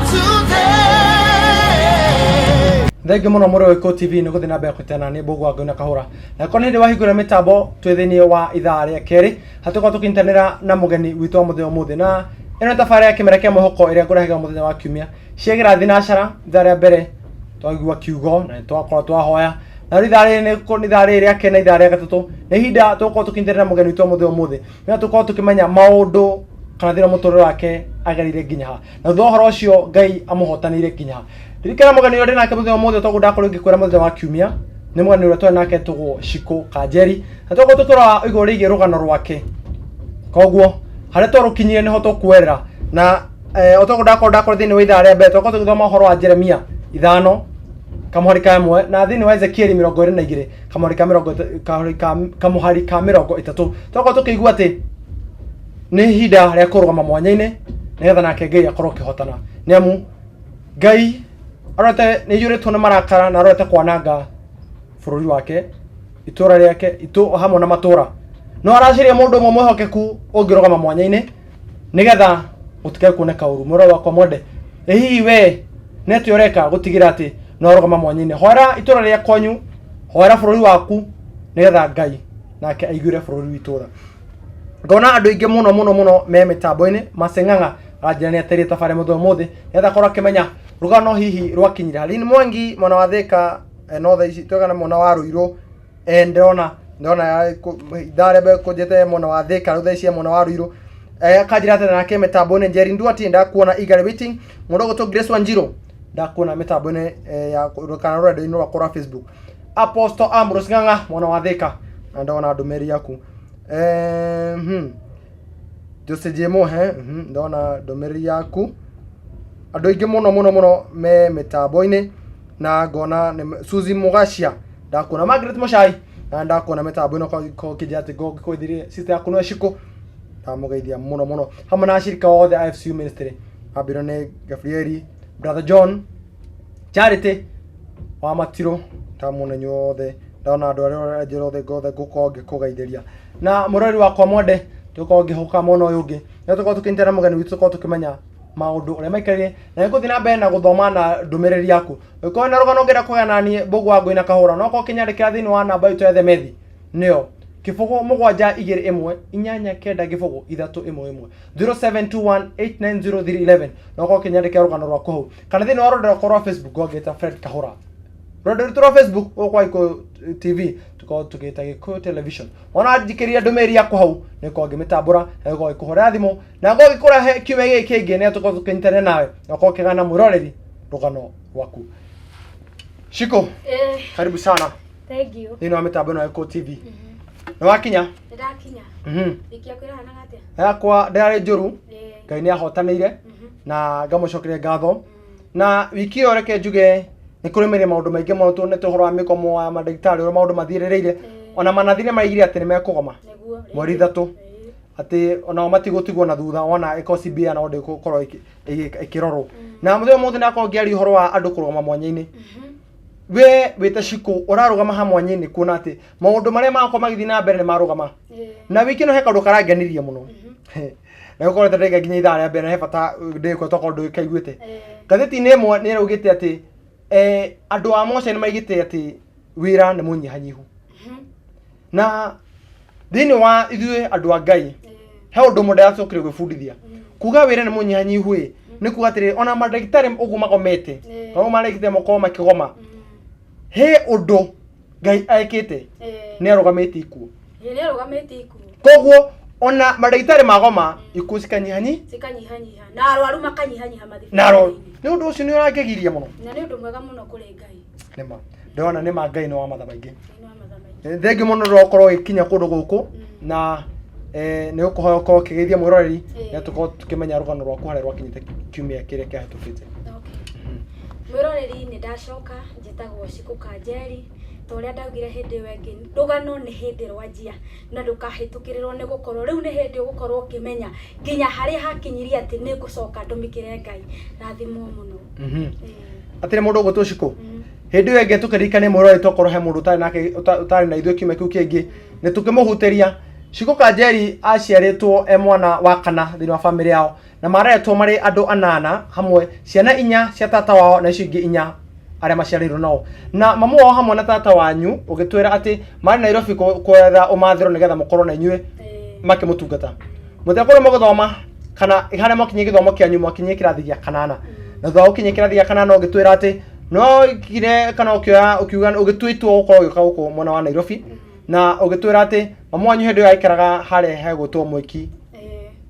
today. Thengiũ mũno mũrĩ Gĩkũyũ TV nĩ gũthiĩ na mbere kũtena nĩ mbũgũ wa Ngũi na Kahũra. Na korwo nĩ hĩndĩ wahingũra mĩtambo, twĩ thĩinĩ wa ithaa rĩa kerĩ hatũkorwo tũkĩnyitanĩra na mũgeni witũ wa mũthenya ũmũthĩ, na ĩno nĩ tabarĩra ya kĩmera kĩa mwĩhoko ĩrĩa ngũrehagĩra mũthenya wa kiumia ciagĩra thinacara. Ithaa rĩa mbere twaigua kiugo na nĩ twakorwo twahoya, na rĩu ithaa rĩrĩ nĩ ithaa rĩrĩ rĩa kerĩ, na ithaa rĩa gatatũ nĩ ihinda tũgũkorwo tũkĩnyitanĩra na mũgeni witũ wa mũthenya ũmũthĩ, nĩgetha tũkorwo tũkĩmenya maũndũ kana thĩna mũtũrĩre wake agereire nginya ha, na thutha wa ũhoro ũcio Ngai amũhotanĩire nginya ha. Ririkana mũgeni ũrĩa ndĩ nake mũthenya ũmũthĩ, toguo ndakorwo ngĩkwĩra mũthenya wa kiumia, nĩ mũgeni ũrĩa twarĩ nake tũgwo Shiko Kanjeri, na tũgũkorwo tũkĩrora igũrũ rĩgiĩ rũgano rwake. Koguo harĩa twarũkinyire nĩho tũkuerera, na o toguo ndakorwo thĩinĩ wa ithaa rĩa mbere, twakorwo tũgĩthoma ũhoro wa Jeremia 5 kamũhari ka 1, na thĩinĩ wa Ezekieli 22 kamũhari ka mĩrongo ĩta- kamũhari ka kamũhari ka 30, twakorwo tũkĩigua atĩ nĩ ihinda rĩa kũrũgama mwanya-inĩ nĩgetha nake Ngai akorwo akĩhotana, nĩ amu Ngai arorete nĩ aiyũrĩtwo nĩ marakara na arorete kwananga bũrũri wake, itũra rĩake itu hamwe na matũra, no aracaria mũndũ ũmwe mwĩhokeku ũngĩrũgama mwanya-inĩ nĩgetha gũtikae kuoneka ũru. Mwĩrore wakwa mwende, ĩ hihi we nĩ atĩa ũreka gũtigĩra atĩ no ũrũgama mwanya-inĩ? Hoera itũra rĩa kwanyu, hoera bũrũri waku, nĩgetha Ngai nake aiguĩre bũrũri witũ tha. Ngona andũ aingĩ mũno mũno mũno me mĩtambo-inĩ. Maceng'ang'a aranjĩra nĩ aterie tabarĩra mũthenya ũmũthĩ nĩgetha akorwo akĩmenya rũgano hihi rwakinyire. Harine Mwangi mwena wa Thĩka, no thaa ici twegana mwena wa Ruiru, ndĩrona ithaa rĩa mbere kũnjĩte mwena wa Thĩka, rĩu thaa ici mwena wa Ruiru. Akanjĩra atĩ nake mĩtambo-inĩ. Njeri Nduati, ndakuona eagerly waiting. Mũndũ ũgwĩtwo Grace Wanjiru, ndakuona mĩtambo-inĩ ya kana rũrenda-inĩ rwakwa rwa Facebook. Apostle Ambrose Ng'ang'a mwena wa Thĩka, na ndona ndũmĩrĩri yaku. Jose J Mohe, ndona ndũmĩrĩri yaku. Andũ aingĩ mũno mũno mũno me mĩtambo-inĩ, na ngona nĩ Suzy Mugacia, ndakuona. Margaret Muchai, na ndakuona mĩtambo-inĩ, ũkĩnjĩra atĩ ngũkwĩthirie sister yaku no Shiko. Ndamũgeithia mũno mũno hamwe na ashirika othe a FCU Ministry, ambĩrwo nĩ Gabrieli, Brother John, Charity wa Matirũ, ndamwona inyuothe, ndona andũ arĩa njĩra othe ngothe ngũkorwo ngĩkũgeithĩria. Na mũrori wakwa mwende, tũkorwo ngĩhũka mwena ũyũ ũngĩ, nĩ tũkorwo tũkĩnyitana mũgeni witũ, tũkorwo tũkĩmenya maũndũ ũrĩa maikarire, na nĩngũthiĩ na mbere na gũthoma na ndũmĩrĩri yaku. Ũngĩkorwo na rũgano ũngĩenda kũgaya na niĩ Mbũgũ wa Ngũi na Kahũra, no ũkorwo ũkĩnyandĩkĩra thĩinĩ wa namba itũ ya themethi, nĩyo kĩbũgũ mũgwanja igĩrĩ ĩmwe inyanya kenda gĩbũgũ ithatũ ĩmwe ĩmwe, 0721890311, no ũkorwo ũkĩnyandĩkĩra rũgano rwaku hau, kana thĩinĩ wa rũrenda rwakwa rwa Facebook ngongeta Fred Kahũra. Rũrenda rwitũ rwa Facebook gũkũ kwa Gĩkũyũ TV tũkorwo tũgĩta Gĩkũyũ Television. Wona njikĩria ndũmĩrĩri yaku hau, nĩ ngorwo ngĩmĩtambũra na ngorwo ngĩkũhũrĩra thimũ na ngorwo ngĩkũrehe kiumia gĩkĩ kĩngĩ, nĩ tũkorwo tũkĩnyitanĩra nawe na ũkorwo ũkĩgana na mwĩroreri rũgano rwaku. Shiko, karibu sana Thank you. thĩinĩ wa mĩtambo ĩno ya Gĩkũyũ TV. Nĩ wakinya? Nĩ ndakinya. Wiki yaku ĩrahanaga atĩa? Yakwa ndĩrarĩ njũru, Ngai nĩ ahotanĩire na ngamũcokeria ngatho. Na wiki ĩyo reke njuge nĩ kũrĩmĩire maũndũ maingĩ mũno, tuonete ũhoro wa mĩgomo ya mandagĩtarĩ ũrĩa maũndũ mathiĩrĩrĩire, ona manathi nĩ maigire atĩ nĩ mekũgoma Nĩguo. mweri ithatũ, atĩ onao matigũtigwo na thutha, wona ĩkorwo CBA nao ndĩgũkorwo ĩkĩrorwo. Na mũthenya ũmũthĩ nakorwo ngĩaria ũhoro wa andũ kũrũgama mwanya-inĩ. We wĩta Shiko ũrarũgama ha mwanya-inĩ kuona atĩ maũndũ marĩa marakorwo magĩthiĩ na mbere nĩ marũgama. Na wiki ĩno he kaũndũ karangenirie mũno, na gũkorwo ndĩga nginya ithaa rĩa mbere, na he bata ndĩkwe tokorwo ndũkaiguĩte. Ngathĩti-inĩ ĩmwe nĩ ĩraugĩte atĩ andũ a moca nĩ maigĩte atĩ wĩra nĩ mũnyihanyihu, na thĩinĩ wa ithuĩ andũ a Ngai he ũndũ ũmwe ndĩracokire gwĩbundithia. Kuga wĩra nĩ mũnyihanyihu ĩ, nĩ kuga atĩrĩrĩ, ona mandagĩtarĩ ũguo magomete, kana ũguo marĩkĩte makorwo makĩgoma, he ũndũ Ngai ekĩte, nĩ arũgamĩtie ikuũ. Nĩ arũgamĩtie ikuũ. Koguo ona mandagĩtarĩ magoma, ikuũ cikanyihanyi Cikanyihanyiha na arwaru makanyihanyiha na arwaru. Nĩ ũndũ ũcio nĩ ũrangegirie mũno. Na nĩ ũndũ mwega mũno kũrĩ Ngai. Nĩma ndĩrona nĩma Ngai nĩ wa matha maingĩ. Nĩ wa matha maingĩ. Thengiũ mũno rũrakorwo ũgĩkinya kũndũ gũkũ, na nĩ ũkũhoya ũkorwo ũkĩgeithia mwĩroreri, na tũkorwo tũkĩmenya rũgano rwaku harĩa rwakinyĩte kiumia kĩrĩa kĩahĩtũkĩte. Okay. Mwĩroreri, nĩ ndacoka, njĩtagwo Shiko Kanjeri. Ta ũrĩa ndaugire hĩndĩ ĩyo ĩngĩ, rũgano nĩ hĩndĩ rwanjia na ndũkahĩtũkĩrĩrwo, nĩ gũkorwo rĩu nĩ hĩndĩ ũgũkorwo ũkĩmenya nginya harĩa hakinyirie atĩ nĩ ngũcoka ndũmĩkĩre Ngai. Rathimwo mũno. Atĩrĩ mũndũ ũgwĩtwo Shiko, hĩndĩ ĩyo ĩngĩ tũkĩririkane mwĩroreri, tokorwo he mũndũ ũtarĩ nake, ũtarĩ na ithuĩ kiumia kĩu kĩngĩ, nĩ tũkĩmũhutĩria. Shiko Kanjeri aciarĩtwo e mwana wa kana thĩinĩ wa bamĩrĩ yao, na mareretwo marĩ andũ anana hamwe, ciana inya cia tata wao na icio ingĩ inya arĩa maciarĩirwo nao. Na mamu wao hamwe na tata wanyu, ũgĩtwĩra atĩ marĩ Nairobi kwetha ũmathĩro nĩgetha mũkorwo na inyuĩ makĩmũtungata. Mũtiakorwo mũgĩthoma kana harĩa mwakinyie gĩthomo kĩanyu, mwakinyie kĩrathi gĩa kanana, na thutha wa gũkinyia kĩrathi gĩa kanana ũgĩtwĩra atĩ no kire kana ũkĩoya ũkiuga ũgĩtua itua gũkorwo ũgĩũka gũkũ mwena wa Nairobi, na ũgĩtwĩra atĩ mamu wanyu hĩndĩ ĩyo aikaraga harĩa hegwĩtwo Mwĩki,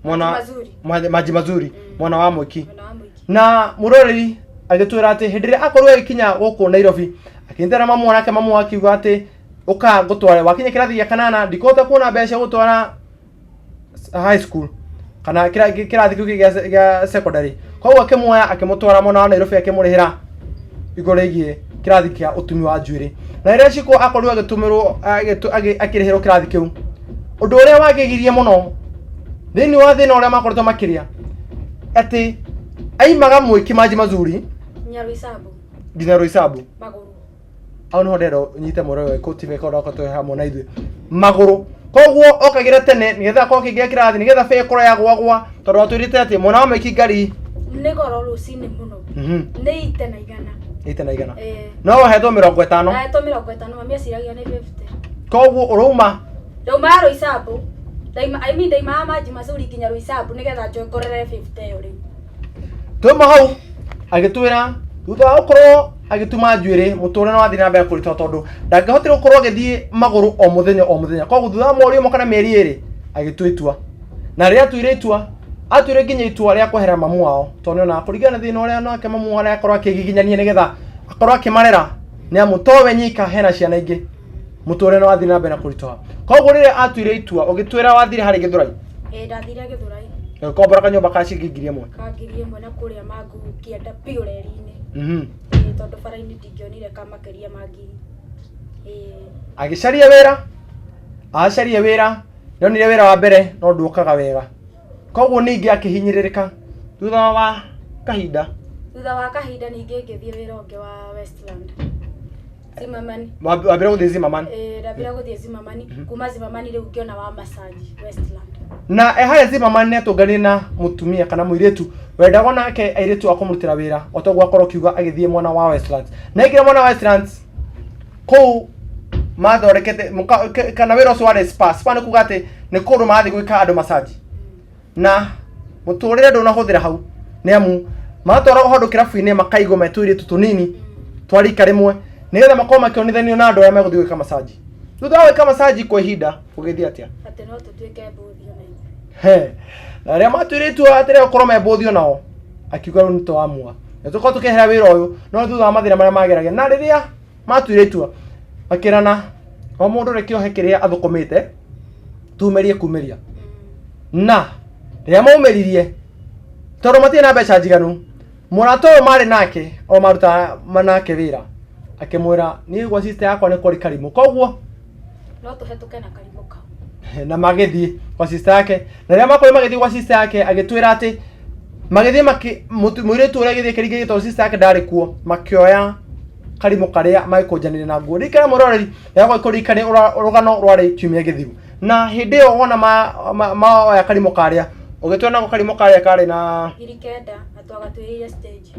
mwena Mazuri. Maji Mazuri, mwena wa Mwĩki. Mwena wa Mwĩki. Na mũroreri agĩtwĩra atĩ hĩndĩ ĩrĩa akorirwo agĩkinya gũkũ Nairobi, akĩnyitana mamu wake, mamu akiuga atĩ ũka ngũtware, wakinya kĩrathi gĩa kanana ndikũhota kuona mbeca gũtwara high school kana kĩrathi kĩu gĩa secondary, koguo akĩmuoya akĩmũtwara mwena wa Nairobi, akĩmũrĩhĩra igũrũ rĩgiĩ kĩrathi kĩa ũtumi wa njuĩrĩ. Na rĩrĩa Shiko akorirwo agĩtũmĩrwo akĩrĩhĩrwo kĩrathi kĩu, ũndũ ũrĩa wangegirie mũno thĩinĩ wa thĩna ũrĩa makoretwo makĩrĩa, atĩ aimaga Mwĩki Maji Mazuri Nyaruisambu. nginya Roysambu magũrũ. Hau niho ndĩrenda ũnyite mwĩrore wa Gĩkũyũ TV korwo twĩ hamwe na ithuĩ magũrũ. Koguo okagĩra tene nĩgetha akorwo akĩingĩra kĩrathi, nĩgetha bĩa ĩkorwo yagwagwa, tondũ watwĩrĩte atĩ mwena wa Mwĩki ngari Nĩ goro rũcinĩ mũno. Nĩ ite na igana. Ite na igana. No wahetwo 50. Ndahetwo 50, mami aciragia nĩ 50. Koguo ũrauma Ndaumaga Roysambu. Ndaima, I mean, ndaimaga Maji Mazuri nginya Roysambu nĩgetha njongerere 50 ĩyo rĩu. Twauma hau agĩtwĩra thutha wa gũkorwo agĩtuma njuĩrĩ, mũtũrĩre no wathiĩ na mbere kũritũha, tondũ ndangĩahotire gũkorwo agĩthiĩ magũrũ o mũthenya o mũthenya. Koguo thutha wa mweri ũmwe kana mĩeri ĩrĩ agĩtua itua, na rĩrĩa atuire itua, atuire nginya itua rĩa kweherera mamu wao, tondũ nĩonaga kũringana na thĩna ũrĩa nake mamu wao akorwo akĩgiginyania nĩgetha akorwo akĩmarera, nĩ amu towe nyika hena ciana ingĩ, mũtũrĩre no wathiĩ na mbere na kũritũha. Koguo rĩrĩa atuire itua, ũgĩtwĩra wathire harĩ Gĩthũrai. Ĩĩ, ndathire Gĩthũrai. Ũgĩkombora kanyũmba ka ciringi 1000. Ka 1000 na kũrĩa Mangu kĩanda biũ reri-inĩ. Ĩĩ, tondũ bara-inĩ ndingĩonire ka makĩria ma ngiri. Ĩĩ. Agĩcaria wĩra, acaria wĩra. Nĩonire wĩra wa mbere no nduokaga wega, koguo ningĩ akĩhinyĩrĩrĩka. Thutha wa kahinda, Thutha wa kahinda ningĩ ngĩthiĩ wĩra ũngĩ wa Westland, Zimmerman. Wambĩra gũthiĩ Zimmerman? Ĩĩ, ndambĩra gũthiĩ Zimmerman. Kuma Zimmerman rĩu ngĩona wa massage Westland. Na e harĩa Zimmerman nĩatũnganire na mũtumia kana mũirĩtu wendagwo nake airĩtu a kũmũrutĩra wĩra, o toguo akorwo akiuga agĩthiĩ mwena wa Westlands. Na aingĩra mwena wa Westlands kũu mathondekete kana wĩra ũcio warĩ spa. Spa nĩ kuga atĩ nĩ kũndũ marathiĩ gwĩka andũ massage, na mũtũrĩre ndũnahũthĩra hau, nĩ amu matwaragwo handũ kĩrabu-inĩ makaigwo me tũirĩtu tũnini twa rika rĩmwe, nĩgetha makorwo makĩonithanio na andũ arĩa megũthiĩ gwĩka massage. Thutha wa gwĩka massage kwa ihinda, gũgĩthiĩ atĩa? Atĩ no tũtuĩke mbũthi ona ithuĩ. He. Na arĩa matuire itua atĩ rĩo gũkorwo me mbũthi onao, akiuga rĩu nĩtwamua nĩ tũkorwo tũkĩehera wĩra ũyũ. No thutha wa mathĩna marĩa mageragia, na rĩrĩa matuire itua makĩrana o mũndũ reke ohe kĩrĩa athũkũmĩte tumĩrie kumĩria, na rĩrĩa maumĩririe, tondũ matirĩ na mbeca njiganu, mũrata ũyũ marĩ nake o marutaga nake wĩra akĩmwĩra, "Niĩ gwa sister yakwa nĩ kũrĩ karimũ, koguo no tũhetũke na karimũ kau." Na magĩthiĩ gwa sister yake, na rĩrĩa makorwo magĩthiĩ gwa sister yake, agĩtwĩra atĩ magĩthiĩ mũirĩtu ũrĩa agĩthiĩ kĩringĩrĩrio, tondũ sister yake ndarĩ kuo, makĩoya karimũ karĩa magĩkũnjanire na nguo. Ririkana mũroreri, yakwa kũririkania rũgano rwarĩ kiumia gĩthiru, na hĩndĩ ĩyo wona maoya karimũ karĩa ũgĩtwĩra nako karimũ karĩa karĩ na 9,000 na twagatuĩrĩire stage.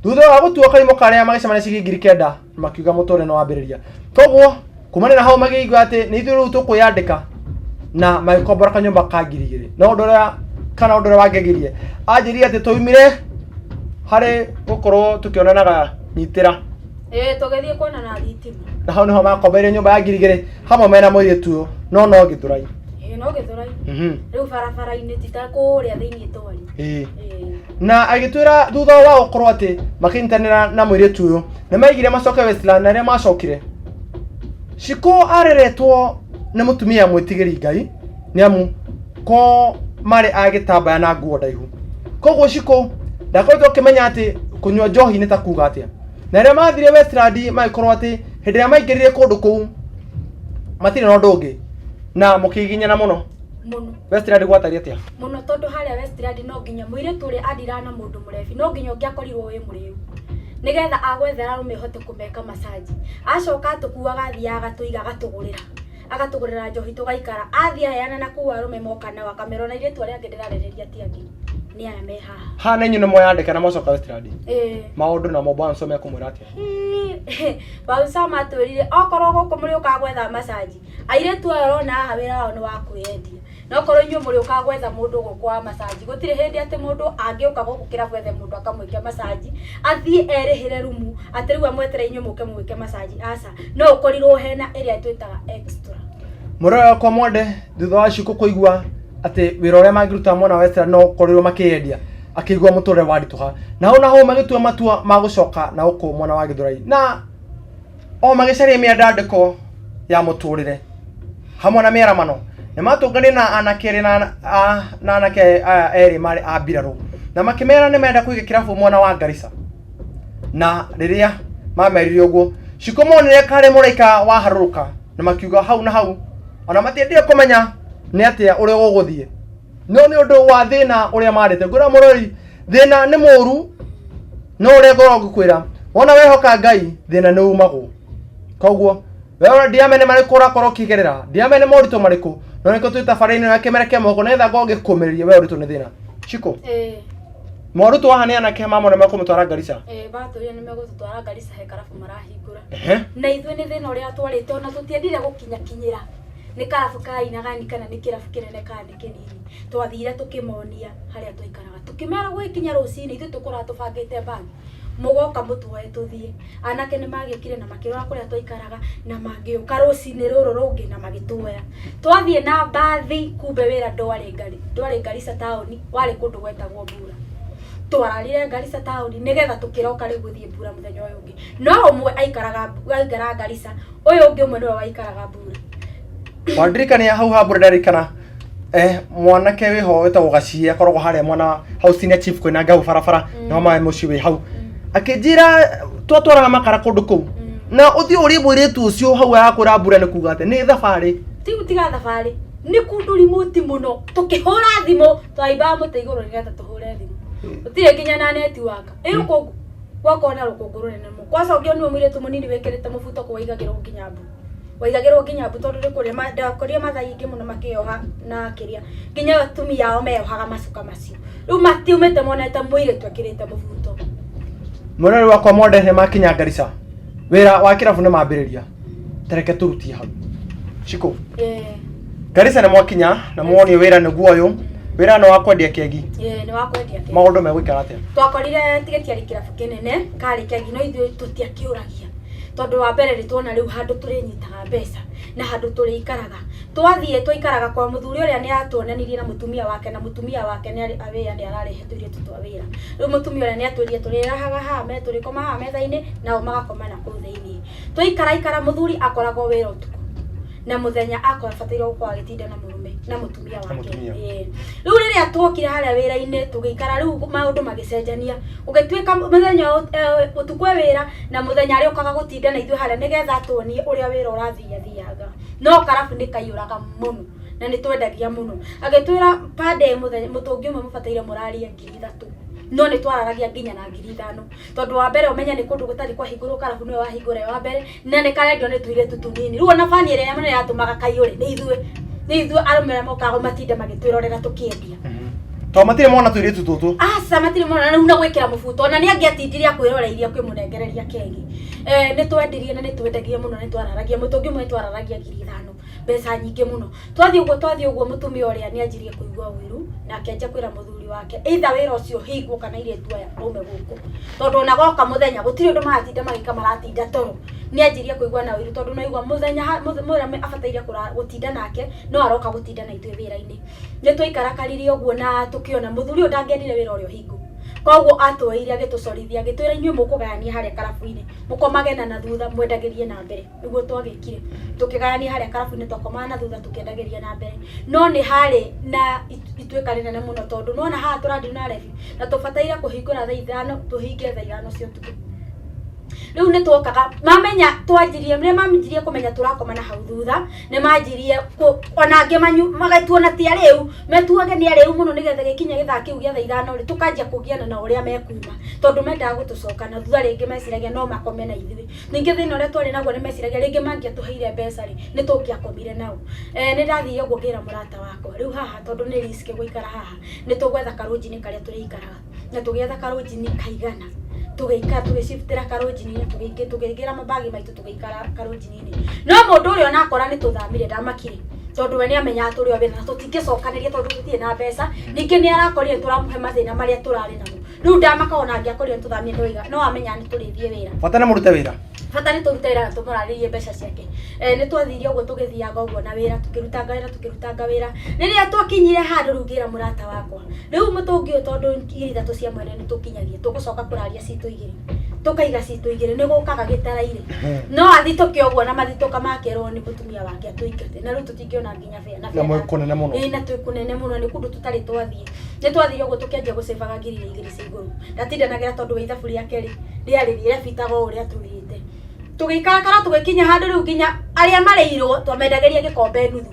Thutha wa gũtua karimũ karĩa magĩcemania ciringi 9,000, makiuga mũtũrĩre nĩ wambĩrĩria. Koguo kumania na hau makĩigua atĩ nĩ ithuĩ rĩu tũkwĩyandĩka, na magĩkombora kanyũmba ka 2,000. No ũndũ ũrĩa kana ũndũ ũrĩa wangegirie, anjĩrire atĩ twaumire harĩ gũkorwo tũkĩonanaga nyitĩra. Ĩĩ, tũgĩthiĩ kuonana thitima. Na hau nĩho makombeire nyũmba ya 2,000 hamwe mena mũirĩtu ũyũ, no no Gĩthũrai. Ĩĩ, no Gĩthũrai. Rĩu barabara-inĩ, ti ta kũrĩa thĩinĩ twarĩ. Ĩĩ. Na agĩtwĩra thutha wa gũkorwo atĩ makĩnyitanĩra na mũirĩtu ũyũ, nĩ maigire macoke Westland. Na rĩrĩa macokire, Shiko areretwo nĩ mũtumia mwĩtigĩri Ngai, nĩ amu ko marĩ a gĩtambaya na nguo ndaihu, koguo Shiko ndakoretwo akĩmenya atĩ kũnyua njohi nĩ ta kuga atĩa. Na rĩrĩa mathire Westland, magĩkorwo atĩ hĩndĩ ĩrĩa maingĩrire kũndũ kũu matirĩ na ũndũ ũngĩ na mũkĩgiginyana mũno. Mũno. Westland gwatariĩ atĩa? Mũno, tondũ harĩa Westland no nginya mũirĩtu ũrĩa andiraga na mũndũ mũrebi, no nginya ũngĩakorirwo wĩ mũrĩu nĩgetha agwethera arũme ũhote kũmeka massage. Acoka atũkuaga, athiaga agatũiga, agatũgũrĩra njohi, tũgaikara. Athiĩ aheana na kũu, arũme moka nao akamera ona airĩtu arĩa angĩ ndĩrarĩrĩria ti angĩ, nĩ aya me haha. Haha na inyuĩ nĩ mweyandĩka na mwacoka Westland, Ĩĩ. maũndũ na mobanso mekũmwĩra atĩa? Bausa matwĩrire okorwo gũkũ mũrĩũkaga gwetha massage, airĩtu aya ũrona haha wĩra wao nĩ wa kwĩyendia. Na okorwo inyuĩ mũrĩũkaga gwetha mũndũ gũkũ wa massage, gũtirĩ hĩndĩ atĩ mũndũ angĩũka gũkũ kĩrabu ethe mũndũ akamwĩke massage, athiĩ erĩhĩre rumu atĩ rĩu amwetere inyuĩ mũke mũgwĩke massage, aca. No ũkorirwo hena ĩrĩa twĩtaga extra. Mũrore wakwa mwende, thutha wa Shiko kũigua atĩ wĩra ũrĩa mangĩruta mwena wa Westland no ũkorirwo makĩyendia, akĩigua mũtũrĩre waritũha, na hau na hau magĩtua matua ma gũcoka na gũkũ mwena wa Gĩthũrai, na o magĩcaria mĩandandĩko ya mũtũrĩre hamwe na mĩaramano, nĩ matũnganire na anake erĩ na anake aya erĩ marĩ a mbirarũ, na makĩmera nĩ menda kũiga kĩrabu mwena wa Garissa. Na rĩrĩa mamerire ũguo, Shiko monire karĩ mũraika waharũrũka, na makiuga hau na hau ona matiendire kũmenya nĩ atĩa ũrĩa gũgũthiĩ, no nĩ ũndũ wa thĩna ũrĩa marĩte. Ngwĩra mũrori, thĩna nĩ mũru, no ũrĩa ngorwo ngĩkwĩra, wona wehoka Ngai, thĩna nĩ umagwo. Koguo wewe ndiamene marĩkũ ũrakorwo ũkĩgerera, ndiamene moritũ marĩkũ, no nĩkĩo twĩ tabarĩra-inĩ ya kĩmera kĩa moko, nĩgetha ngorwo ngĩkũmĩrĩria we ũritũ nĩ thĩna. Shiko, Ĩĩ. Moritũ haha nĩ anake mamona mekũmũtwara Garissa. Ĩĩ, batũrire nĩ megũtũtwara Garissa he karabu marahingũra. Ehe. Na ithuĩ nĩ thĩna ũrĩa twarĩte, ona tũtiendire gũkinyakinyĩra nĩ karabu kainagani kana nĩ kĩrabu kĩnene kana nĩ kĩnini. Twathire tũkĩmonia harĩa twaikaraga, tũkĩmera gwĩkinya rũcinĩ ithuĩ tũkoraga tũbangĩte bag, mũgoka mũtuoe tũthiĩ. Anake nĩ magĩũkire na makĩrora kũrĩa twaikaraga, na magĩũka rũcinĩ rũrũ rũngĩ na magĩtuoya twathiĩ na mbathi. Kumbe wĩra ndwarĩ Garissa taũni, warĩ kũndũ gwetagwo Mbura. Twararire Garissa taũni nĩgetha tũkĩroka rĩu gũthiĩ Mbura mũthenya ũyũ ũngĩ. No ũmwe aikaraga Garissa, ũyũ ũngĩ ũmwe nĩwe waikaraga Mbura. Wandirikania hau ha mbura, ndarikana mwanake wĩho wĩtagwo Gaciĩ, akoragwo harĩa mwana hau senior chief kwĩna ngau barabara, no maĩ mũciĩ wĩ hau. Akĩnjĩra twatwaraga makara kũndũ kũu, na ũthiĩ ũrie mũirĩtu ũcio hau arakwĩra mbura nĩ kuga atĩ nĩ thabarĩ. Tiga thabarĩ. Nĩ kũndũ remote mũno. Tũkĩhũra thimũ, twaimbaga mũtĩ igũrũ nĩgetha tũhũre thimũ. Gũtirĩ nginya na network. Ĩ rũkũngũ gwakorwo na rũkũngũ rũnene mũno. Gwacokio nĩwe mũirĩtu mũnini wĩkĩrĩte mũbuto kũu waigagĩrwo nginya mbu. Waigagĩrwo nginya mbu tondũ nĩ kũrĩa ndakorire Mathai aingĩ mũno makĩyoha na kĩrĩa. Nginya atumia ao meyohaga macuka macio. Rĩu matiumĩte monete mũirĩtu ekĩrĩte mũbuto. Mwĩrori wakwa monde nĩ makinya Garissa. Wĩra wa kĩrabu nĩ mambĩrĩria. Tareke tũrutie hau. Shiko. Garissa nĩ mwakinya na muonio wĩra nĩguo ũyũ. Wĩra nĩ wa kwendia keki. Ĩĩ nĩ wa kwendia keki. Maũndũ megũikara atĩa? Twakorire gĩtiarĩ kĩrabu kĩnene, karĩ keki no ithuĩ tũtiakĩũragia. Tondũ wa mbere nĩ tuona rĩu handũ tũrĩnyitaga mbeca na handũ tũrĩikaraga. Twathiĩ twaikaraga kwa mũthuri ũrĩa nĩ atuonanirie na mũtumia wake na mũtumia wake nĩ arĩ aware nĩ ararehe tũirĩtu twa wĩra. Rĩu mũtumia ũrĩa nĩ atwĩrire tũrĩrahaga haha tũrĩkoma haha metha-inĩ nao magakoma na kũu thĩiniĩ. Twaikaraikara mũthuri akoragwo wĩra ũtukũ na mũthenya akorwo abataire gũkorwo agĩtinda na mũrũme na mũtumia Na wake. mũtumia. Ĩĩ. Rĩu rĩrĩa twokire harĩa wĩra-inĩ tũgĩikara rĩu maũndũ magĩcenjania. Gũgĩtuĩka mũthenya ũtukũ e wĩra na mũthenya arĩũkaga gũtinda na ithuĩ harĩa nĩgetha atuonie ũrĩa wĩra ũrathiathiaga. No karabu nĩ kaiyũraga mũno na nĩ twendagia mũno. Agĩtwĩra per day mũthenya mũtũngi ũmwe mũbataire mũrarie 3,000. No nĩ twararagia nginya na 5,000. Tondũ wa mbere ũmenye nĩ kũndũ gũtarĩ kwahingũrwo karabu nĩwe wahingũra wa mbere na nĩ karendio nĩ tũirĩtu tũnini. Rĩu ona bani ĩrĩa mũnene yatũmaga kaiyũre nĩ ithuĩ. Nĩ ithuĩ arũme arĩa mokaga matinda magĩtwĩrorera tũkĩendia. To matirĩ mona tũirĩtu tũtũ. Aca matirĩ mona rĩu na gwĩkĩra mũbuto ona nĩ angĩatindire akwĩroreirie akĩmũnengereria kegi. Nĩ twendirie na nĩ twendagia mũno nĩ twararagia mũtũngi ũmwe nĩ twararagia 5,000 mbeca nyingĩ mũno. Twathiĩ ũguo twathiĩ ũguo mũtumia ũrĩa nĩ anjirie kũigua ũiru na akĩanjia kwĩra mũthuri wake either wĩra ũcio ũhingwo kana airĩtu aya maume gũkũ. Tondũ ona goka mũthenya gũtirĩ ũndũ maratinda magĩka maratinda toro. Nĩ anjirie kũigua na ũiru tondũ naigua mũthenya mũrĩa abataire gũtinda nake no aroka gũtinda na ithuĩ wĩra-inĩ. Nĩ twaikarakaririe ũguo na tũkĩona mũthuri ũyũ ndangĩendire wĩra ũrĩa ũhingwo. Koguo atuoire agĩtũcorithia agĩtwĩra inyuĩ mũkũgayania harĩa karabu-inĩ mũkomage na thutha mwendagĩrie na mbere. Nĩguo twagĩkire. Tũkĩgayania harĩa karabu-inĩ twakomaga na thutha tũkĩendagĩria na mbere. No nĩ harĩ na ituĩka rĩnene mũno tondũ nĩwona haha tũrandio na rebi na tũbataire kũhingũra thaa 5 tũhinge thaa 5 cia ũtukũ. Rĩu nĩ twokaga mamenya twanjirie nĩ manjirie kũmenya tũrakoma na hau thutha nĩ manjirie ona angĩ magatuona ti arĩu metuage nĩ arĩu mũno nĩgetha gĩkinye gĩthaa kĩu gĩa thaa 5 rĩ tũkanjia kũgiana na ũrĩa mekuma tondũ mendaga gũtũcoka na thutha rĩngĩ meciragia no makome na ithuĩ. Ningĩ thĩna ũrĩa twarĩ naguo nĩ meciragia rĩngĩ mangĩatũheire mbeca rĩ nĩ tũngĩakomire nao. Nĩ ndathire ũguo ngĩra mũrata wakwa rĩu haha tondũ nĩ risk gũikara haha nĩ tũgwetha karũnjini karĩa tũrĩikaraga na tũgĩetha karũnjini kaigana tũgĩikara tũgĩciftĩra karũnjini-inĩ tũkĩingĩra mabagi maitũ tũgĩikara karũnjini-inĩ. No mũndũ ũrĩa ona akora nĩ tũthamire ndamakire tondũ we nĩ amenyaga tũrĩ o wĩra na tũtingĩcokanĩria tondũ tũtirĩ na mbeca. Ningĩ nĩ arakorire nĩ tũramũhe mathĩna marĩa tũrarĩ namo. Rĩu ndamaka ona angĩakorire nĩ tũthamire no amenyaga nĩ tũrĩthiĩ wĩra. Bata nĩ mũrute wĩra. Bata nĩ tũrute wĩra na tũmũrarĩrie mbeca ciake. Nĩ twathire ũguo tũgĩthianga ũguo na wĩra tũkĩrutanga wĩra tũkĩrutanga wĩra. Rĩrĩa twakinyire handũ rĩu ngĩra mũrata wakwa rĩu mũtũngi ũyũ tondũ 3,000 cia mwene nĩ tũkinyagia tũgũcoka kũraria citũ igĩrĩ. Tũkaiga citũ igĩrĩ nĩ gũkaga gĩtaraire. No athitũke ũguo na mathitũka makerwo nĩ mũtumia wake atũingate na rĩu tũtingĩona nginya bĩa na Na mwĩ kũnene mũno. Ĩĩ na twĩ kũnene mũno nĩ kũndũ tũtarĩ twathiĩ. Nĩ twathire ũguo tũkĩanjia gũcĩbaga 2,000 cia igũrũ. Ndatindanagĩra tondũ wa ithabu rĩake rĩ rĩarĩ rĩrebitaga o ũrĩa atwĩrĩte. Tũgĩikarakara tũgĩkinya handũ rĩu nginya arĩa marĩirwo twamendagĩria gĩkombe nuthu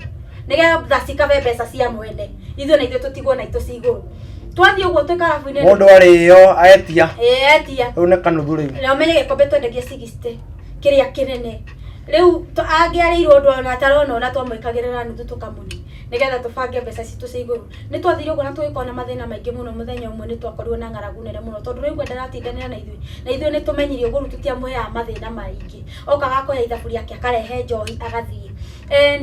nĩgetha cikabe mbeca cia mwene ithuĩ na ithuĩ tũtigwo na itũ ci igũrũ. Twathiĩ ũguo twĩ karabu-inĩ Mũndũ arĩo etia. Ĩĩ etia. Rĩu nĩ kanuthu rĩu. Na ũmenye gĩkombe twendagia 60 kĩrĩa kĩnene. Rĩu angĩarĩirwo ũndũ ona atarona ona twamwĩkagĩrĩra nuthu tũkamũne nĩgetha tũbange mbeca citũ cia igũrũ. Nĩ twathire ũguo na tũgĩkorwo na mathĩna maingĩ mũno mũthenya ũmwe nĩ twakorirwo na ng'aragu nene mũno tondũ rĩu ndaratindanĩra na ithuĩ na ithuĩ nĩ tũmenyire ũguo rĩu tũtiamũheaga mathĩna maingĩ. Okaga akoya ithabu rĩake akarehe njohi agathiĩ.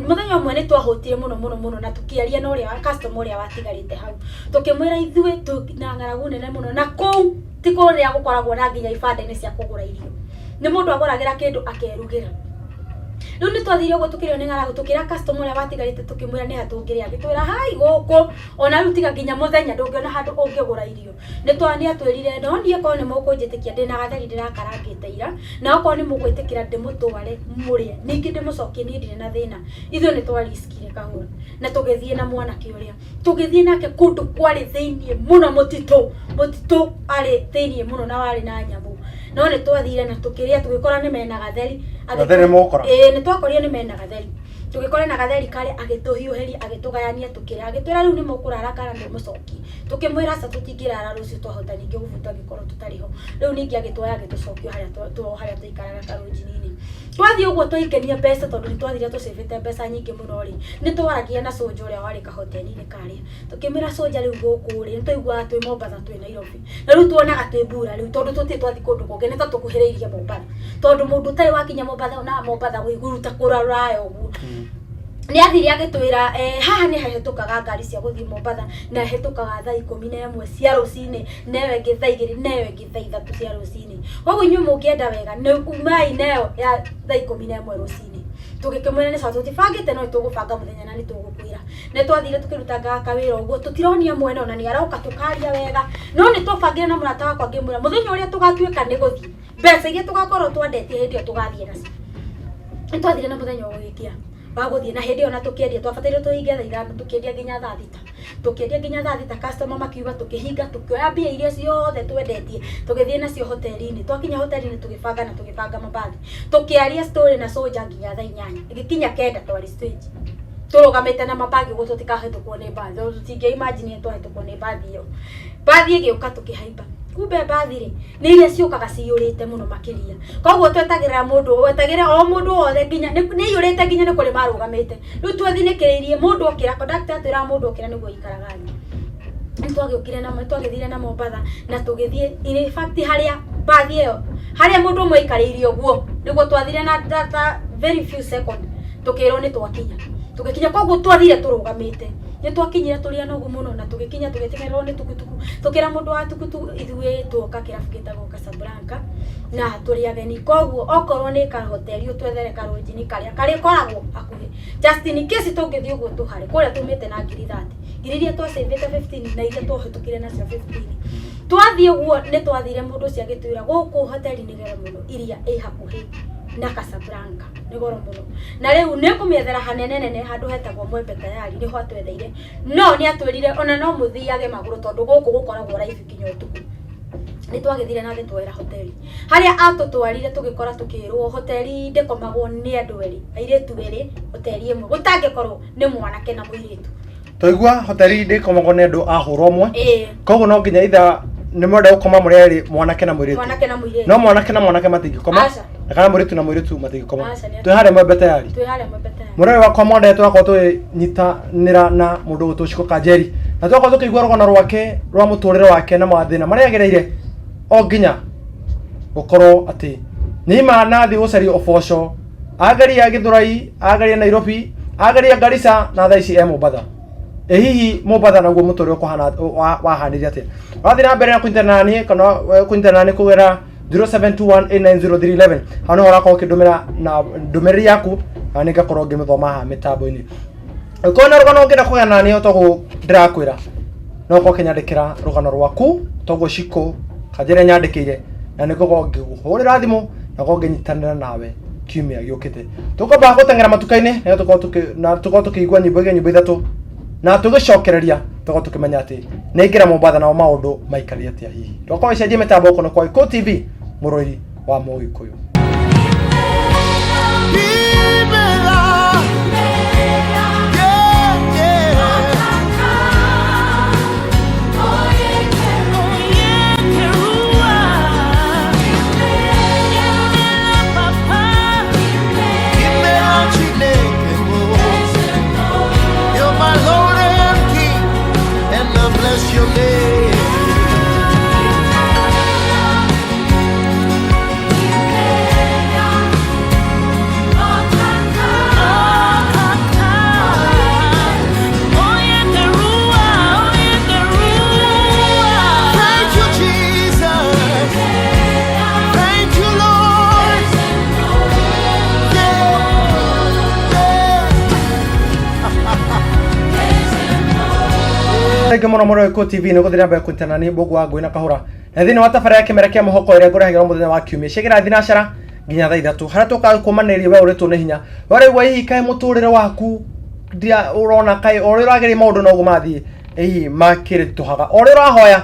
Mũthenya ũmwe nĩ twahũtire mũno mũno mũno na tũkĩaria na ũrĩa customer ũrĩa watigarĩte hau. Tũkĩmwĩra ithuĩ twĩ na ng'aragu nene mũno na kũu ti kũrĩa gũkoragwo na nginya ibanda-inĩ cia kũgũra irio. Nĩ mũndũ agũragĩra kĩndũ akerugĩra. Rĩu nĩ twathire ũguo tũkĩrĩo nĩ ng'aragu tũkĩra customer ũrĩa watigarĩte tũkĩmwĩra nĩ ha tũngĩrĩa agĩtwĩra hai gũkũ ona rĩu tiga nginya mũthenya ndũngĩona handũ ũngĩgũra irio. Nĩ twa nĩ atwĩrire no niĩ korwo nĩ mũkũnjĩtĩkia ndĩna gatheri ndĩrakarangĩte ira na okorwo nĩ mũgwĩtĩkĩra ndĩmũtware mũrĩe ningĩ ndĩmũcokie niĩ ndirĩ na thĩna. Ithuĩ nĩ twariskire kahũa na tũgĩthiĩ na mwanake ũrĩa tũgĩthiĩ nake kũndũ kwarĩ thĩiniĩ mũno mũtitũ mũtitũ arĩ thĩiniĩ mũno na warĩ na nyamũ no nĩ twathire na tũkĩrĩa tũgĩkora nĩ mena gatheri. Gatheri nĩ mũgũkora? Ĩĩ nĩ twakorire nĩ mena gatheri. Tũgĩkora na gatheri karĩa, agĩtũhiũhĩria, agĩtũgayania, tũkĩrĩa, agĩtwĩra rĩu nĩ mũkũrara kana nĩ mũcokie. Tũkĩmwĩra aca, tũtingĩrara, rũciũ twahota ningĩ gũbutwo angĩkorwo tũtarĩ ho. Rĩu ningĩ agĩtuoya, agĩtũcokia harĩa harĩa twaikaraga karũnjini-inĩ. Twathiĩ ũguo twaikenia mbeca, tondũ nĩ twathire tũcĩbĩte mbeca nyingĩ mũno rĩ, nĩ twaragia na cũnja ũrĩa warĩ kahoteri-inĩ karĩa. Tũkĩmwĩra, cũnja, rĩu gũkũ rĩ, nĩ twaiguaga twĩ Mombatha, twĩ Nairobi, na rĩu tuonaga twĩ mbura rĩu, tondũ tũtirĩ twathiĩ kũndũ kũngĩ, nĩ ta tũkuhĩrĩirie Mombatha, tondũ mũndũ ũtarĩ wakinya Mombatha onaga Mombatha gwĩ igũrũ ta kũraya ũguo. Nĩ athire agĩtwĩra, haha nĩ hahĩtũkaga ngari cia gũthiĩ Mombatha, na hĩtũkaga thaa 11 cia rũcinĩ, na ĩyo ĩngĩ thaa 2, na ĩyo ĩngĩ thaa 3 cia rũcinĩ. Koguo inyuĩ mũngĩenda wega nĩ umai nayo ya thaa 11 rũcinĩ. Tũgĩkĩmwĩra nĩ sawa, tũtibangĩte, no nĩtũgũbanga mũthenya na nĩtũgũkwĩra. Nĩ twathire tũkĩrutangaga kawĩra ũguo, tũtironia mwene ona nĩ aroka, tũkaria wega, no nĩ twabangire na mũrata wakwa, ngĩmwĩra mũthenya ũrĩa tũgatuĩka nĩ gũthiĩ, mbeca iria tũgakorwo twandetie hĩndĩ ĩyo tũgathiĩ nacio. Nĩ twathire na mũthenya ũgĩkia wa gũthiĩ, na hĩndĩ ĩyo na tũkĩendia, twabataire tũhinge thaa 5, tũkĩendia nginya thaa 6, tũkĩendia nginya thaa 6, customer makiuga, tũkĩhinga, tũkĩoya mbia iria ciothe twendetie, tũgĩthiĩ nacio hoteli-inĩ. Twakinya hoteli-inĩ, tũgĩbanga na tũgĩbanga mabathi, tũkĩaria story na soja nginya thaa 8. Ĩgĩkinya 9, twarĩ stage tũrũgamĩte na mabagi ũguo tũtikahĩtũkwo nĩ mbathi, tondũ tũtingĩa imagine twahĩtũkwo nĩ mbathi ĩyo. Mbathi ĩgĩũka, tũkĩhaimba. Kumbe mbathi rĩ, nĩ iria ciũkaga ciyũrĩte mũno makĩria, koguo twetagĩrĩra mũndũ, wetagĩrĩra o mũndũ wothe nginya nĩ iyũrĩte, nginya nĩ kũrĩ marũgamĩte. Rĩu twethinĩkĩrĩirie mũndũ okĩra, conductor atwĩraga mũndũ okĩra nĩguo aikaraga thĩ. Nĩ twagĩũkire na twagĩthire na Mombatha na tũgĩthiĩ, in fact harĩa mbathi ĩyo, harĩa mũndũ ũmwe aikarĩire ũguo nĩguo twathire, na ta very few second tũkĩrwo nĩ twakinya. Tũgĩkinya, koguo twathire tũrũgamĩte. Nĩ twakinyire tũrĩ anogu mũno, na tũgĩkinya tũgĩteng'ererwo nĩ tukutuku. Tũkĩra mũndũ wa tukutuku, ithuĩ tuoka kĩrabu gĩtagwo Casablanca na tũrĩ ageni, koguo okorwo nĩ kahoteri ũtwethere karũnjini karĩa karĩkoragwo hakuhĩ, just in case tũngĩthiĩ ũguo tũhare kũrĩa tumĩte na ngiri 30, ngiri iria twacĩvĩte 15 na iria twahĩtũkire nacio 15. Twathiĩ ũguo nĩ twathire, mũndũ ũcio agĩtwĩra gũkũ hoteri nĩ goro mũno, iria ĩ hakuhĩ na Casablanca nĩ goro mũno, na rĩu nĩ kũmĩethera hanene nene handũ hetagwo Mwembe Tayari, nĩho atwetheire. No nĩ atwĩrire ona no mũthiage magũrũ, tondũ gũkũ gũkoragwo raithi nginya ũtukũ. Nĩ twagĩthire na agĩtwera hoteli harĩa atũtwarire, tũgĩkora tũkĩrwo hoteli ndĩkomagwo nĩ andũ erĩ, airĩtu erĩ hoteli ĩmwe, gũtangĩkorwo nĩ mwanake na mũirĩtu. Twaigua hoteli ndĩkomagwo nĩ andũ a hũra ũmwe. Ĩĩ. Koguo no nginya itha nĩ mwenda gũkoma mũrĩ erĩ, mwanake na mũirĩtu. Mwanake na mũirĩtu. No mwanake na mwanake matingĩkoma. Aca. Na kana mũirĩtu na mũirĩtu matingĩkoma. Aca, nĩ Twĩ harĩa Mwembe Tayari. Twĩ harĩa Mwembe Tayari. Mũrore wakwa mwende, twakorwo tũgĩnyitanĩra na mũndũ ũgwĩtwo Shiko Kanjeri, na twakorwo tũkĩigua rũgano rwake rwa mũtũrĩre wake na mathĩna marĩa agereire o nginya gũkorwo atĩ nĩima nathiĩ gũcaria ũboco, ageria Gĩthũrai, ageria Nairobi, ageria Garissa, na thaa ici e Mombatha. Ĩ hihi Mombatha naguo mũtũrĩre ũkũhana wahanire atĩa? Wathiĩ na mbere na kũnyitanĩra na niĩ kana kũnyitanĩra na niĩ kũgerera 0721890311, hau nĩho ũrakorwo ũkĩndũmĩra na ndũmĩrĩri yaku, na nĩ ngakorwo ngĩmĩthoma haha mĩtambo-inĩ. Ũngĩkorwo na rũgano ũngĩenda kũgana na niĩ, toguo ndĩrakwĩra, no ũkorwo ũkĩnyandĩkĩra rũgano rwaku toguo Shiko Kanjĩra nyandĩkĩire, na nĩ ngũkorwo ngĩkũhũrĩra thimũ na ngorwo ngĩnyitanĩra nawe kiumia gĩũkĩte. Tũkwamba gũteng'era matuka-inĩ nĩgetha tũkorwo tũkĩigua nyĩmbo igĩrĩ, nyĩmbo ithatũ, na tũgĩcokereria tũkorwo tũkĩmenya atĩ nĩ aingĩra Mombatha nao maũndũ maikarire atĩa hihi. Tũgakorwo gĩcenjia mĩtambo gũkũ nĩ kwa Gĩkũyũ TV, mũrũri wa Mũgĩkũyũ. Imela. Yeah, yeah. Imela Chineke mo. You're my Lord and King, and I bless your name. Thank you, Jesus. Thank you, Lord. Yeah, yeah. Thank you mũno mũno Gĩkũyũ TV nĩ gũthiĩ na mbere kũnyitana nĩ Mbũgũ wa Ngũĩ na Kahũra, na thĩinĩ wa tabarĩra ya kĩmera kĩa mũhoko ĩrĩa ngũrehagĩrwo mũthenya wa kiumia ciagĩra thinacara nginya thaa 3, harĩa tũkaga kũmanĩrĩria we ũrĩtwo nĩ hinya, we ũraigua hihi kaĩ mũtũrĩre waku ndia ũrona kaĩ o ũrĩa ũrageria maũndũ noguo marathiĩ hihi makĩritũhaga, o ũrĩa ũrahoya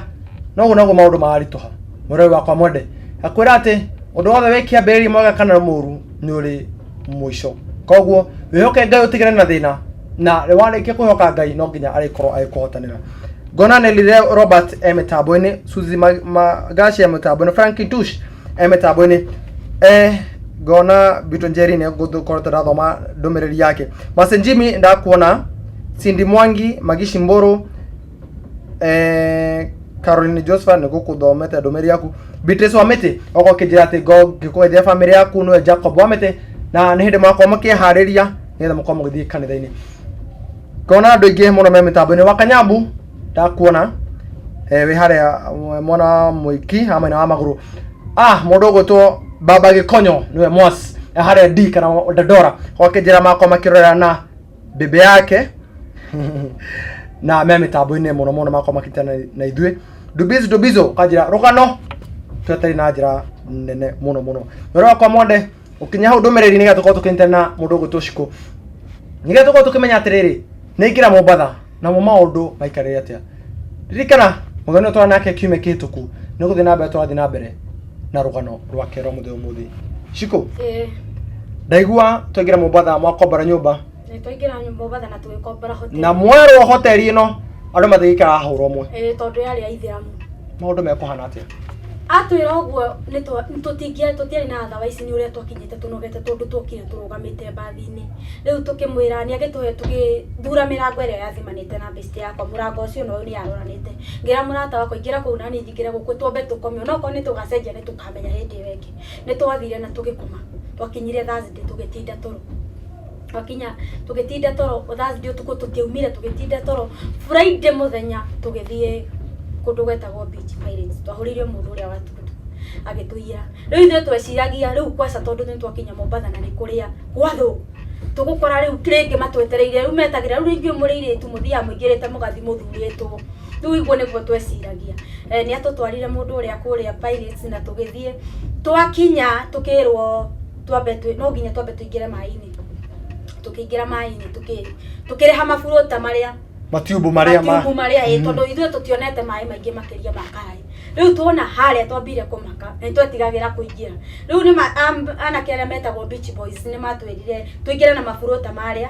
noguo noguo maũndũ mararitũha. Mũrori wakwa mwende, akwĩra atĩ ũndũ wothe wĩ kĩambĩrĩria, mwega kana mũru, nĩ ũrĩ mũico. Koguo wĩhoke Ngai, ũtigane na thĩna, na warĩkia kwĩhoka Ngai no nginya arĩkorwo agĩkũhotanĩra. Ngona Nelly Robert e mĩtambo-inĩ, Suzy Magashi e mĩtambo-inĩ, Frankie Tush e mĩtambo-inĩ, ngona Bito Njeri nĩ ngũkorwo ndathoma ndũmĩrĩri yake. Masenjimi ndakuona, Cindy Mwangi, Magishi Mburu, Caroline Josephat nĩ ngũkũthomete ndũmĩrĩri yaku. Beatrice Wamĩtĩ okorwo ũkĩnjĩra atĩ ngĩkwenjera bamĩrĩ yaku nĩwe Jacob Wamĩtĩ, na nĩ hĩndĩ mwakorwo mũkĩharĩria nĩgetha mũkorwo mũgĩthiĩ kanitha-inĩ. Ngona andũ aingĩ mũno me mĩtambo-inĩ. Wakanyambu ndakuona, wĩ harĩa mwena wa Mwiki ha mwena wa magũrũ. Mũndũ ũgwĩtwo Baba Gĩkonyo nĩwe Mwas, harĩa D kana Dandora, gwakĩnjĩra makwa makĩrorera na bebe yake na me mĩtambo-inĩ mũno mũno makwa makĩtana na ithuĩ. Dubizo Dubizo kanjĩra rũgano tweterei na njĩra nene mũno mũno. Mwĩra wakwa mwende ũkinya hau ndũmĩrĩri nĩgetha tũkorwo tũkĩnyitana na mũndũ ũgwĩtwo Shiko, nĩgetha tũkorwo tũkĩmenya atĩrĩrĩ, nĩ ingĩra Mombatha namo maũndũ maikarĩre atĩa. Ririkana mũthoni ũyũ twarĩ nake kiumia kĩhĩtũku, nĩ gũthiĩ na mbere tũrathiĩ na mbere na rũgano rwake rwa mũthenya ũmũthĩ. Shiko, ndaigua twaingĩra Mombatha mwakombora nyũmba. Nĩ twaingĩra nyũmba Mombatha na tũgĩkombora hoteli. Na mwerwo hoteli ĩno andũ matigĩikara hũra ũmwe. Ĩĩ, tondũ yarĩ ya Aithĩramu. Maũndũ mekũhana atĩa? Atwĩra ũguo tũtiarĩ na otherwise nĩ ũrĩa twakinyĩte tũnogete tondũ twokire tũrũgamĩte mbathi-inĩ. Rĩu tũkĩmwĩra nĩ agĩtũhe, tũgĩthura mĩrango ĩrĩa yathimanĩte na best yakwa, mũrango ũcio na ũyũ nĩ yaroranĩte. Ngĩra mũrata wakwa ingĩra kũu na niĩ njingĩre gũkũ twambe tũkome, onokorwo nĩ tũgacenjia nĩ tũkamenya hĩndĩ ĩyo ĩngĩ. Nĩ twathire na tũgĩkoma, twakinyire Thursday tũgĩtinda toro. Twakinya tũgĩtinda toro Thursday ũtukũ tũtiaumire, tũgĩtinda toro. Friday mũthenya tũgĩthiĩ kũndũ gwetagwo Beach Pirates, twahũrĩire mũndũ ũrĩa wa tukutuku agĩtũiyĩra. Rĩu ithuĩ tweciragia rĩu kwaca tondũ nĩ twakinya Mombatha na nĩ kũrĩa gwa athũngũ, tũgũkora rĩu rĩngĩ matwetereire, rĩu metagĩrĩra rĩu inyuĩ mũrĩ airĩtu mũthiaga mũingĩrĩte mũgathiĩ mũthurĩtwo. Rĩu ũguo nĩguo tweciragia. Nĩ atũtwarire mũndũ ũrĩa kũrĩa Pirates na tũgĩthiĩ, twakinya tũkĩrwo twambe no nginya twambe tũingĩre maĩ-inĩ. Tũkĩingĩra maĩ-inĩ tũkĩrĩha maburũta marĩa matiumbu marĩa ma matiumbu marĩa ĩ, tondũ ithuĩ tũtionete maĩ maingĩ makĩria ma karaĩ. Rĩu tuona harĩa twambire kũmaka nĩ twetigagĩra kũingĩra. Rĩu nĩ anake arĩa metagwo beach boys nĩ matwĩrire tũingĩre na maburũta marĩa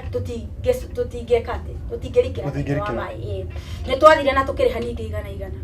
tũtingĩka atĩ tũtingĩrikĩra thĩinĩ wa Mũtingĩrikĩra. maĩ ĩ. Nĩ twathire na tũkĩrĩha ningĩ igana igana,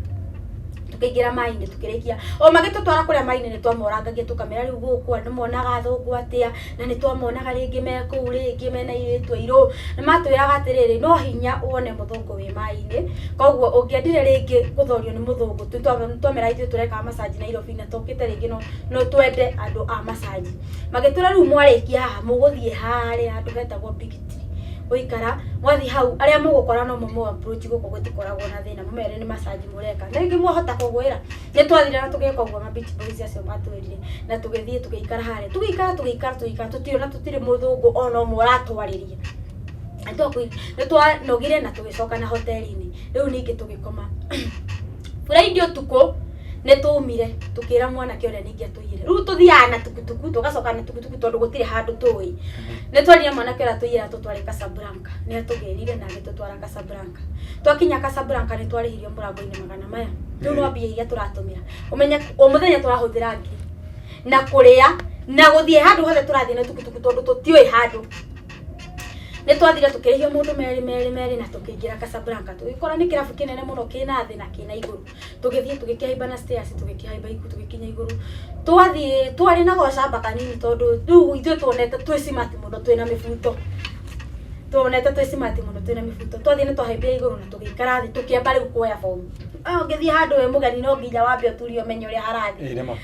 tũkĩingĩra maĩ-inĩ tũkĩrĩkia o magĩtũtwara kũrĩa maĩ-inĩ nĩ twamorangagia tũkamera rĩu gũkũ andũ monaga athũngũ atĩa, na nĩ twamonaga rĩngĩ me kũu rĩngĩ mena airĩtu airũ. Nĩ matwĩraga atĩrĩrĩ, no hinya wone mũthũngũ wĩ maĩ-inĩ, koguo ũngĩendire rĩngĩ gũthorio nĩ mũthũngũ, twamera ithuĩ tũrekaga massage Nairobi na tũkĩte rĩngĩ no twende andũ a massage. Magĩtwĩra rĩu mwarĩkia haha mũgũthiĩ harĩa handũ hetagwo Big Tree gũikara, mwathiĩ hau arĩa mũgũkora no mũmũ approach, gũkũ gũtikoragwo na thĩna, mũmere nĩ massage mũreka na rĩngĩ mwahota kũgwĩra. Nĩ twathire na tũgĩka ũguo ma beach boys acio matwĩrire, na tũgĩthiĩ tũgĩikara harĩa, tũgĩikara tũgĩikara tũgĩikara, tũtirĩ na tũtirĩ mũthũngũ ona ũmwe ũratwarĩria. Nĩ twanogire na tũgĩcoka na hoteli-inĩ. Rĩu ningĩ tũgĩkoma. Friday ũtukũ nĩ twaumire tũkĩra mwanake ũrĩa ningĩ atũiyĩre. Rĩu tũthiaga na tukutuku tũgacoka na tukutuku tondũ gũtirĩ handũ tũĩ. Nĩ twerire mwanake ũrĩa atũiyĩre atũtware Casablanca. Nĩ atũgĩrire na agĩtũtwara Casablanca. Twakinya Casablanca nĩ twarĩhirio mũrango-inĩ magana maya. Rĩu no mbia iria tũratũmĩra. Ũmenye o mũthenya tũrahũthĩra ngiri na kũrĩa na gũthiĩ handũ hothe tũrathiĩ na tukutuku tondũ tũtiũĩ handũ. Nĩ twathire tũkĩrĩhio mũndũ merĩ merĩ merĩ na tũkĩingĩra Casablanca. Tũgĩkora nĩ kĩrabu kĩnene mũno kĩna thĩ na kĩna igũrũ. Tũgĩthiĩ tũgĩkĩhaimba na stairs, tũgĩkĩhaimba igũrũ, tũgĩkinya igũrũ. Twathiĩ twarĩ na gocamba kanini tondũ rĩu ithuĩ tuonete twĩ smart mũno twĩna mĩbuto. Tuonete twĩ smart mũno twĩna mĩbuto. Twathiĩ nĩ twahaimbire igũrũ na tũgĩikara thĩ tũkĩamba rĩu kuoya bomu. Ũngĩthiĩ handũ wĩ mũgeni no nginya wambe ũturie ũmenye ũrĩa harathiĩ. Ĩĩ, nĩma.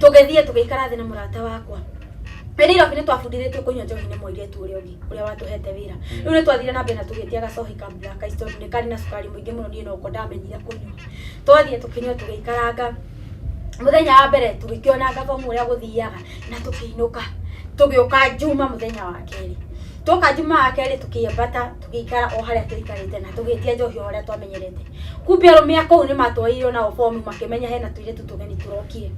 Tũgĩthiĩ tũgĩikara thĩ na mũrata wakwa. Wĩ Nairobi nĩ twabundithĩtio kũnyua njohi nĩ mũirĩtu ũrĩa ũngĩ ũrĩa watũhete wĩra. Rĩu nĩ twathire na mbere na tũgĩtia gacohi ka Black Ice tondũ nĩ karĩ na cukari mũingĩ mũno, niĩ noko ndamenyire kũnyua. Twathiĩ tũkĩnyua tũgĩikaranga. Mũthenya wa mbere tũgĩkĩona bomu ũrĩa gũthiaga na tũkĩinũka. Tũgĩũka Juma mũthenya wa kerĩ. Twoka Juma wa kerĩ tũkĩambata tũgĩikara o harĩa tũikarĩte na tũgĩtia njohi o ũrĩa twamenyerete. Kumbe arũme a kũu nĩ matwoire nao bomu makĩmenya hena tũirĩtu tũgeni tũrokire.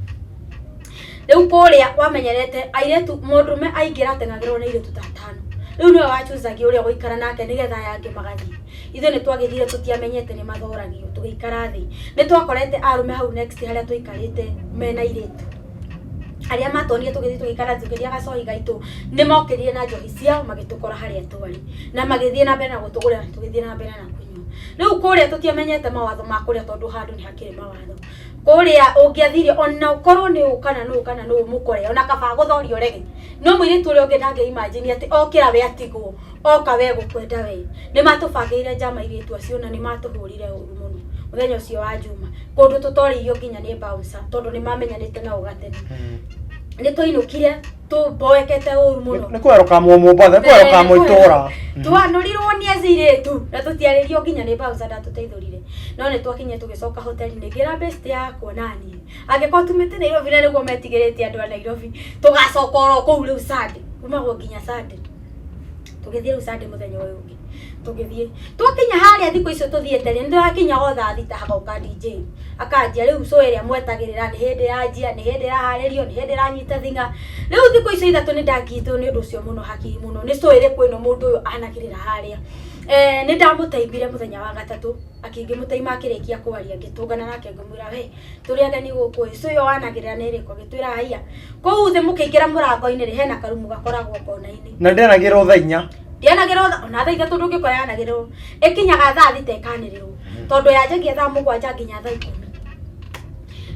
Rĩu kũrĩa wamenyerete airĩtu, mũndũrũme aingĩra ateng'agĩrwo nĩ airĩtu ta atano. Rĩu nĩwe wachuzagia ũrĩa ũgũikara nake nĩgetha aya angĩ magathiĩ. Ithuĩ nĩ twagĩthire tũtiamenyete nĩ mathoragio, tũgĩikara thĩ. Nĩ twakorete arũme hau next harĩa twaikarĩte mena airĩtu. Arĩa matonire tũgĩthiĩ tũgĩikara tũkĩrĩa gacohi gaitũ nĩ mokĩrire na njohi ciao, magĩtũkora harĩa twarĩ na magĩthiĩ na mbere na gũtũgũrĩra, tũgĩthiĩ na mbere na kũnyua. Rĩu kũrĩa tũtiamenyete mawatho ma kũrĩa, tondũ handũ nĩ hakĩrĩ mawatho. Kũrĩa ũngĩathire ona ũkorwo nĩ ũ kana nũ kana nũ mũkore, ona kaba gũthoria ũrege. No mũirĩtu ũrĩa ũngĩ ndangĩ imagine atĩ okĩra we atigwo, oka we gũkwenda we. Nĩ matũbangĩire njama airĩtu acio, na nĩ matũhũrire ũru mũno mũthenya ũcio wa Juma, kũndũ tũtorĩirio nginya nĩ bouncer, tondũ nĩ mamenyanĩte nao gatene. Nĩ twainũkire tũmboekete ũru mũno. Nĩ kwerũka Mombatha, nĩ kwerũka itũra. Twanũrirwo nĩ aciirĩtu na tũtiarĩrio nginya nĩ bouncer, ndatũteithũrire. No nĩ twakinyire tũgĩcoka hoteli-inĩ, ngĩra best yakwa naniĩ, angĩkorwo tumĩte Nairobi na nĩguo metigĩrĩte andũ a Nairobi, tũgacoka oro kũu rĩu Sunday, kumagwo nginya Sunday. Tũgĩthiĩ rĩu Sunday mũthenya ũyũ ũngĩ, tũgĩthiĩ twakinya harĩa thikũ icio tũthiĩte rĩ, nĩtũrakinya o thaa 6, hagoka DJ akanjia rĩu show ĩrĩa mwetagĩrĩra, nĩ hĩndĩ yanjia, nĩ hĩndĩ ĩraharĩrio, nĩ hĩndĩ ĩranyita thing'a. Rĩu thikũ icio 3 nĩ ndangitwo nĩ ũndũ ũcio mũno hakiri mũno, nĩ show ĩrĩkũ ĩno mũndũ ũyũ anagĩrĩra harĩa. Nĩ ndamũteithire mũthenya wa gatatũ, akĩngĩmũteima akĩrĩkia kwaria, ngĩtũngana nake ngĩmwĩra, "We, tũrĩ ageni gũkũ ĩ, show ĩyo wanagĩrĩra nĩ ĩrĩkũ?" Agĩtwĩra, "Haiya, kũu thĩ mũkĩingĩra mũrango-inĩ rĩ, hena karumu gakoragwo kona-inĩ." Na ndĩanagĩrwo thaa 4? Ndĩanagĩrwo ona thaa 3 ndũngĩkora yanagĩrĩrwo, ĩkinyaga thaa 6 ĩkanĩrĩrwo, tondũ yanjagia thaa 7 nginya thaa 10.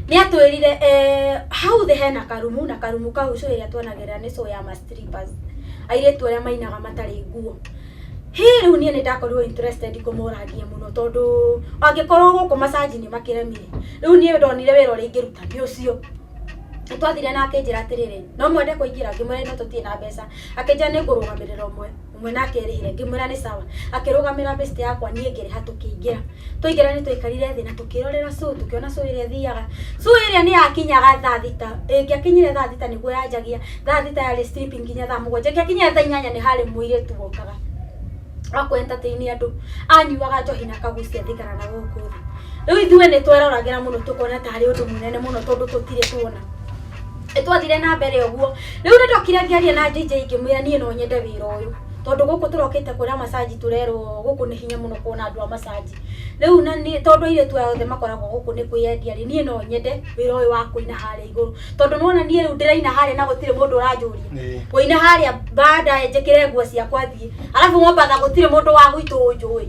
Nĩ atwĩrire hau thĩ hena karumu, na karumu kau show ĩrĩa twanagĩrĩra nĩ show ya ma strippers, airĩtu arĩa mainaga matarĩ nguo. Hi, rĩu niĩ nĩ ndakorirwo interested kũmũrangia mũno, tondũ angĩkorwo gũkũ macanji nĩ makĩremire, rĩu niĩ ndonire wĩra ũrĩa ingĩruta nĩ ũcio. Nĩ twathire na akĩnjĩra atĩrĩrĩ, "No mwende kũingĩra?" Ngĩmwĩra, "No tũtirĩ na mbeca." Akĩnjĩra nĩ ngũrũgamĩrĩra ũmwe ũmwe nake erĩhĩre. Ngĩmwĩra nĩ sawa. Akĩrũgamĩrĩra best yakwa, niĩ ngĩrĩha, tũkĩingĩra. Twaingĩra nĩ twaikarire thĩ na tũkĩrorera show, tũkĩona show ĩrĩa ĩthiaga. Show ĩrĩa nĩ yakinyaga thaa 6, ĩngĩakinyire thaa 6 nĩguo yanjagia. Thaa 6 yarĩ stripping nginya thaa 7. Ĩngĩakinyire thaa 8 nĩ harĩ mũirĩtu wokaga wa kũ entertain andũ, anyuaga njohi na akagucia thigara na gũkũ thĩ. Rĩu ithuĩ nĩ tweroragĩra mũno, tũkona tarĩ ũndũ mũnene mũno, tondũ tũtirĩ tuona. Nĩ twathire na mbere ũguo. Rĩu nĩ ndokire ngĩaria na DJ, ngĩmwĩra niĩ no nyende wĩra ũyũ, tondũ gũkũ tũrokĩte kũrĩa macanji, tũrerwo gũkũ nĩ hinya mũno kuona andũ a macanji. Rĩu na nĩ tondũ airĩtu aya othe makoragwo gũkũ nĩ kwĩyendia rĩ, niĩ no nyende wĩra ũyũ wa kũina harĩa igũrũ, tondũ nĩwona niĩ rĩu ndĩraina harĩa na gũtirĩ mũndũ ũranjũria. Ngũina harĩa baadaye njĩkĩre nguo ciakwa thiĩ, arabu Mombatha gũtirĩ mũndũ wa gwitũ ũnjũĩ.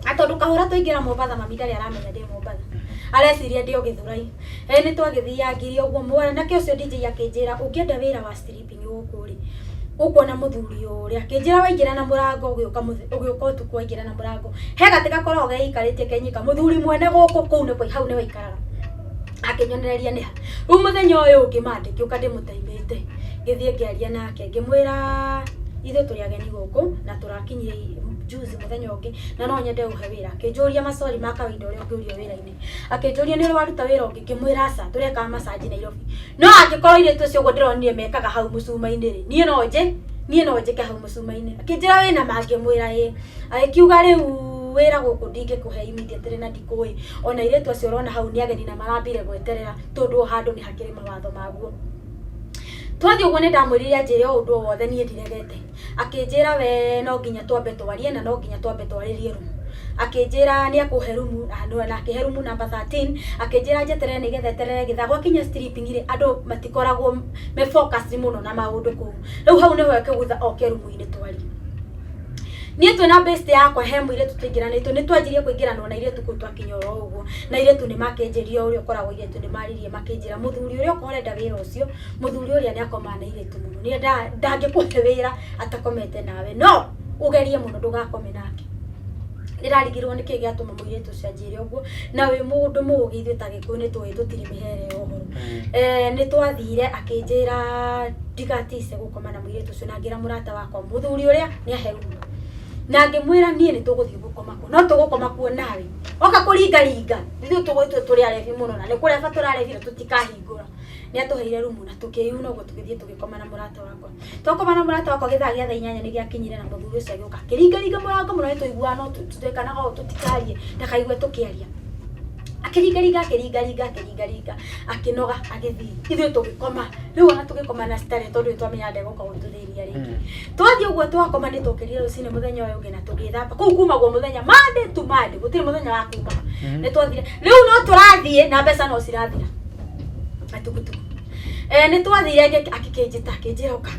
Na tondũ kahũra twaingĩra Mombatha, mami ndarĩ aramenya ndĩ Mombatha, areciria ndĩ o Gĩthũrai. Nĩ twagĩthiangirie ũguo, mwanake ũcio DJ akĩnjĩra, "Ũngĩenda wĩra wa stripping gũkũ rĩ, ũkuona mũthuri ũrĩa." Akĩnjĩra, "Waingĩra na mũrango, ũgĩũka ũgĩũka ũtukũ, waingĩra na mũrango, he gatĩ gakoragwo geikarĩtie kenyika, mũthuri mwene gũkũ kũu nĩ hau nĩho aikaraga." Akĩnyonereria nĩ ha. Rĩu mũthenya ũyũ ũngĩ mande ngĩũka ndĩmũtaimĩte, ngĩthiĩ ngĩaria nake, ngĩmwĩra ithuĩ tũrĩ ageni gũkũ na tũrakinyire juzi mũthenya ũngĩ, na no nyende ũhe wĩra. Akĩnjũria maswali ma kawaida ũrĩa ũngĩũrio wĩra-inĩ. Akĩnjũria nĩ ũrĩ waruta wĩra ũngĩ, ngĩmwĩra aca, tũrekaga macanji Nairobi. No angĩkorwo airĩtu acio ũguo ndĩronire mekaga hau mũcuma-inĩ rĩ, niĩ no njĩke hau mũcuma-inĩ. Akĩnjĩra wĩna ma? Ngĩmwĩra ĩĩ. Agĩkiuga rĩu wĩra gũkũ ndingĩkũhe immediately na ndikũĩ. Ona airĩtu acio ũrona hau nĩ ageni na marambire gweterera, tondũ o handũ nĩ hakĩrĩ mawatho maguo. Twathiĩ ũguo nĩ ndamwĩrire anjĩre o ũndũ o wothe, niĩ ndiregete. Akĩnjĩra we no nginya twambe twarie na no nginya twambe twarĩrie rumu. Akĩnjĩra nĩ ekũhe rumu na akĩhe rumu number 13. Akĩnjĩra njeterere nĩgetha eterere gĩthaa gwakinya stripping rĩ, andũ matikoragwo me focused mũno na maũndũ kũu. Rĩu hau nĩho ekũgutha oke rumu-inĩ twarie. Niĩ twĩna best yakwa, he mũirĩtu tũingĩranĩtwo, nĩ twanjirie kũingĩranwo na airĩtu kũu twakinya oro ũguo. Na airĩtu nĩ makĩnjĩrire ũrĩa ũkoragwo, airĩtu nĩ maririe makĩnjĩra mũthuri ũrĩa okorwo ũrenda wĩra ũcio, mũthuri ũrĩa nĩ akomaga na airĩtu mũno, nĩ ndangĩkũhe wĩra atakomete nawe, no ũgerie mũno ndũgakome nake. Ndĩrarigirwo nĩkĩ gĩatũma mũirĩtu ũcio anjĩre ũguo, na wĩ mũndũ mũũgĩ, ithuĩ ta Gĩkũyũ nĩ tũĩ tũtirĩ mĩhere ya ũhoro. Nĩ twathire akĩnjĩra ndigatice gũkoma na mũirĩtu ũcio, na ngĩra mũrata wakwa mũthuri ũrĩa nĩ ahe rumu, na ngĩmwĩra niĩ nĩ tũgũthiĩ gũkoma kuo, no tũgũkoma kuo nawe oka kũringaringa, ithuĩ tũgwĩtwo tũrĩ arebi mũno na nĩ kũreba tũrarebire, tũtikahingũra. Nĩ atũheire rumu na tũkĩyuna ũguo, tũgĩthiĩ tũgĩkoma na mũrata wakwa. Twakoma na mũrata wakwa, gĩthaa gĩa thaa 8 nĩ gĩakinyire na mũthuri ũcio agĩũka akĩringaringa mũrango mũno. Nĩ tũiguaga no tũtwĩkanaga ũũ tũtikarie ndakaigue tũkĩaria. Akĩringaringa, akĩringaringa, akĩringaringa, akĩnoga, agĩthiĩ. Ithuĩ tũgĩkoma rĩu, ona tũgĩkoma na starehe, tondũ nĩ twamenya ndegũka gũtũthĩnia rĩngĩ. Twathiĩ ũguo twakoma, nĩ twokĩrire rũcinĩ mũthenya ũyũ ũngĩ na tũgĩthamba. Kũu kumagwo mũthenya Monday to Monday, gũtirĩ mũthenya wa kuma. Nĩ twathire rĩu, no tũrathiĩ na mbeca no cirathira na tukutuku. Eh, nĩ twathire akĩnjĩta akĩnjĩra ũka,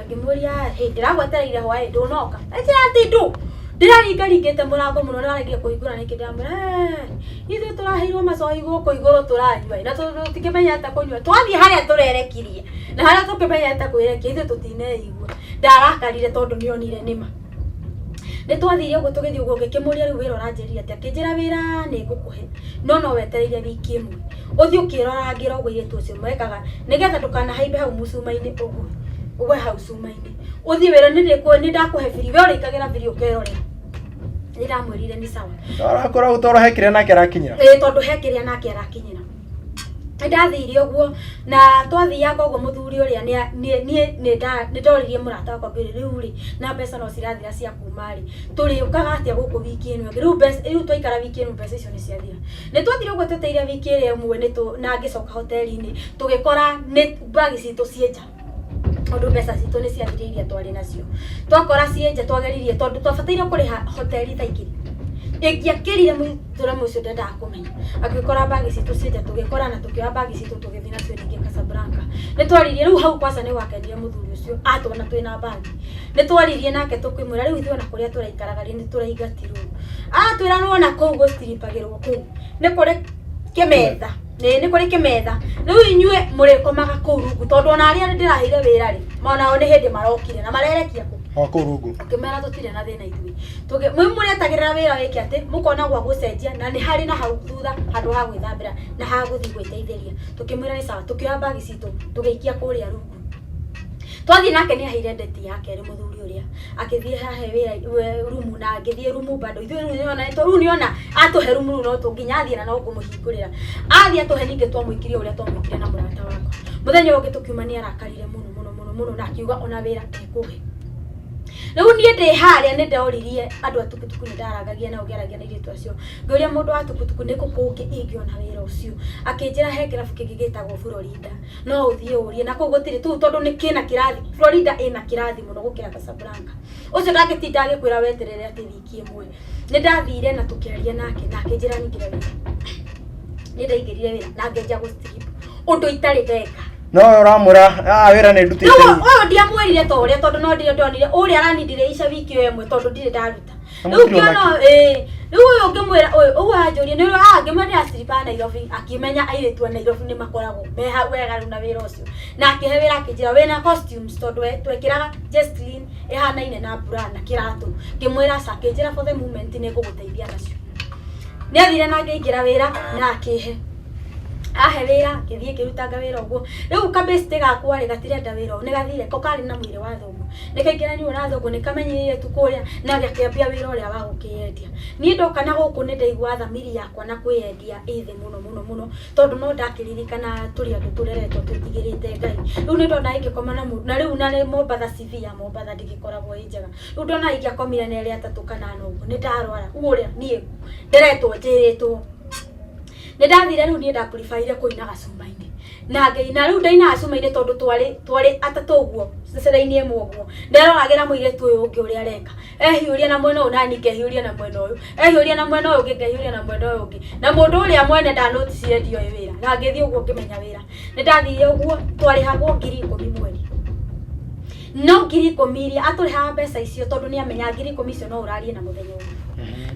ngĩmũria, "Hĩ, ndĩragwetereire hwaĩ ndũnoka?" Anjĩra atĩ ndũ ndĩraringaringĩte mũrango mũno nĩwaregire kũhingũra nĩkĩ. Ndĩramwĩra, "Eh, ithuĩ tũraheirwo macohi gũkũ igũrũ tũranyua na tũtikĩmenyete kũnyua, twathiĩ harĩa tũrerekirie na harĩa tũkĩmenyete kwĩrekia ithuĩ tũtineigua." Ndarakarire tondũ nĩonire nĩma. Nĩ twathire ũguo, tũgĩthiĩ ũguo, ngĩkĩmũria, "Rĩu wĩra ũranjĩrire atĩa?" Akĩnjĩra, "Wĩra nĩ ngũkũhe, no no wetereire wiki ĩmwe ũthiĩ ũkĩrorangĩra ũguo airĩtu acio mekaga, nĩgetha ndũkanahaimbe hau mũcuma-inĩ ũguo, ũgwe hau cuma-inĩ ũthiĩ wĩra nĩ ndakũhe biri, we ũrĩikagĩra biri ũkerorera." Nĩ ndamwĩrire nĩ sawa. Arakora ũtoro he kĩrĩa nake arakinyĩra. Ĩĩ, tondũ he kĩrĩa nake arakinyĩra. Nĩ ndathire ũguo na twathiaga ũguo, mũthuri ũrĩa niĩ nĩ ndoririe mũrata wakwa, ngĩũria, "Rĩu rĩ, na mbeca no cirathira cia kuma rĩ, tũrĩũkaga atĩa gũkũ wiki ĩno ĩngĩ? Rĩu mbeca rĩu twaikara wiki ĩno, mbeca icio nĩ ciathira." Nĩ twathire ũguo twetereire wiki ĩrĩa ĩmwe nĩ tũ na ngĩcoka hoteli-inĩ, tũgĩkora nĩ bagi citũ ciĩ nja, tondũ mbeca citũ nĩ ciathire iria twarĩ nacio. Twakora ciĩ nja, twageririe, tondũ twabataire kũrĩha hoteli thaa 2, ĩngĩakĩrire mũtũra ũcio ndendaga kũmenya. Agĩkora bagi citũ ciĩ nja, tũgĩkora na tũkĩoya bagi citũ tũgĩthiĩ nacio ningĩ Casablanca. Nĩ twaririe rĩu hau kwaca, nĩ gwakenire mũthuri ũcio atuona twĩna bagi. Nĩ twaririe nake tũkĩmwĩra rĩu ithuĩ ona kũrĩa tũraikaraga rĩ, nĩ tũraingatirwo. Atwĩra nĩwona kũu gũcitiripagĩrwo, kũu nĩ kũrĩ kĩmetha, nĩ kũrĩ kĩmetha, rĩu inyuĩ mũrĩkomaga kũu rungu, tondũ ona arĩa ndĩraheire wĩra rĩ, onao nĩ hĩndĩ marokire na marerekia kũ O kũu rungu. Akĩmera tũtirĩ na thĩna ithuĩ. Mwĩ mũretagĩrĩra wĩra wĩke atĩ mũkona gwa gũcenjia na nĩ harĩ na hau thutha handũ ha gwĩthambĩra na ha gũthiĩ gwĩteithĩria. Tũkĩmwĩra nĩ sawa, tũkĩoya bagi citũ tũgĩikia kũrĩa rungu. Twathiĩ nake nĩ aheire ndeti ya kerĩ, mũthuri ũrĩa akĩthiĩ hahe wĩra rumu na ngĩthiĩ rumu bado ithuĩ. Rĩu nĩona rĩu nĩona atũhe rumu, rĩu no tũ nginya athiĩ na no ngũmũhingũrĩra athiĩ atũhe. Ningĩ twamũikirie ũrĩa twamũikire na mũrata wakwa. Mũthenya ũngĩ tũkiuma nĩ arakarire mũno mũno mũno mũno na akiuga ona wĩra ndekũhe. Rĩu niĩ ndĩ harĩa nĩ ndoririe andũ a tukutuku, nĩ ndarangagia nao, ngĩaragia na airĩtu acio, ngĩũria mũndũ wa tukutuku nĩ kũ kũngĩ ingĩona wĩra ũcio. Akĩnjĩra he kĩrabu kĩngĩ gĩtagwo Florida, no ũthiĩ ũrie, na kũu gũtirĩ tu tondũ nĩ kĩna kĩrathi. Florida ĩna kĩrathi mũno gũkĩra Casablanca. Ũcio ndangĩtinda agĩkwĩra weterere atĩ wiki ĩmwe. Nĩ ndathire na tũkĩaria nake na akĩnjĩra nyingĩre wĩra. Nĩ ndaingĩrire wĩra na ngĩanjia gũ strip, ũndũ itarĩ ndeka. No we ũramwĩra, "Ah, wĩra nĩ ndutĩte." Rĩu ũyũ ndiamwĩrire ta ũrĩa, tondũ no ndire ndonire ũrĩa aranindire wiki ĩyo ĩmwe, tondũ ndirĩ ndaruta. Na Rĩu mũtirĩ ngĩona ona ĩĩ, rĩu ũyũ ngĩmwĩra ũyũ ũguo anjũria nĩ ũrĩa ngĩmwĩra ndĩrastripaga Nairobi, akĩmenya airĩtu a Nairobi nĩ makoragwo me hau wega rĩu na wĩra ũcio, na akĩhe wĩra, akĩnjĩra wĩna costumes, tondũ twekĩraga Jesslyn ĩhanaine na bra na kĩratũ. Ngĩmwĩra aca, akĩnjĩra for the moment nĩ ngũgũteithia nacio. Nĩ athire na ngĩingĩra wĩra na akĩhe ahe wĩra, ngĩthiĩ ngĩrutanga wĩra ũguo. Rĩu kabĩcitĩ gakwa rĩ, gatirenda wĩra ũyũ, nĩ gathire ko karĩ na mwĩrĩ wa thũngũ, nĩ kaingĩranirwo na thũngũ, nĩ kamenyereire tu kũrĩa na gakĩambia wĩra ũrĩa wa gũkĩyendia. Niĩ ndoka na gũkũ nĩ ndaigua thamiri yakwa na kwĩyendia ĩ thĩ mũno mũno mũno, tondũ no ndakĩririkana tũrĩ andũ tũreretwo twĩtigĩrĩte Ngai. Rĩu nĩ ndona ingĩkoma na mũndũ na rĩu na nĩ Mombatha, CV ya Mombatha ndĩgĩkoragwo ĩ njega. Rĩu ndona ingĩakomire na erĩ atatũ kana ana ũguo, nĩ ndarwara ũrĩa niĩ nderetwo njĩrĩtwo. Nĩ ndathire rĩu niĩ ndapuribaire kũina gacuma-inĩ na ngĩina. Rĩu ndainaga cuma-inĩ tondũ twarĩ atatũ ũguo cecere-inĩ ĩmwe ũguo, nderoragĩra mũirĩtu ũyũ ũngĩ ũrĩa areka, ehiũria na mwena ũyũ nani ngehiũria na mwena ũyũ, ehiũria na mwena ũyũ ũngĩ ngehiũria na mwena ũyũ ũngĩ, na mũndũ ũrĩa mwene ndanoticire ndioĩ wĩra, na ngĩthiĩ ũguo ngĩmenya wĩra. Nĩ ndathire ũguo, twarĩhagwo 10,000 mweri, no 10,000 iria atũrĩhaga mbeca icio, tondũ nĩ amenya 10,000 icio no ũrarie na mũthenya ũmwe,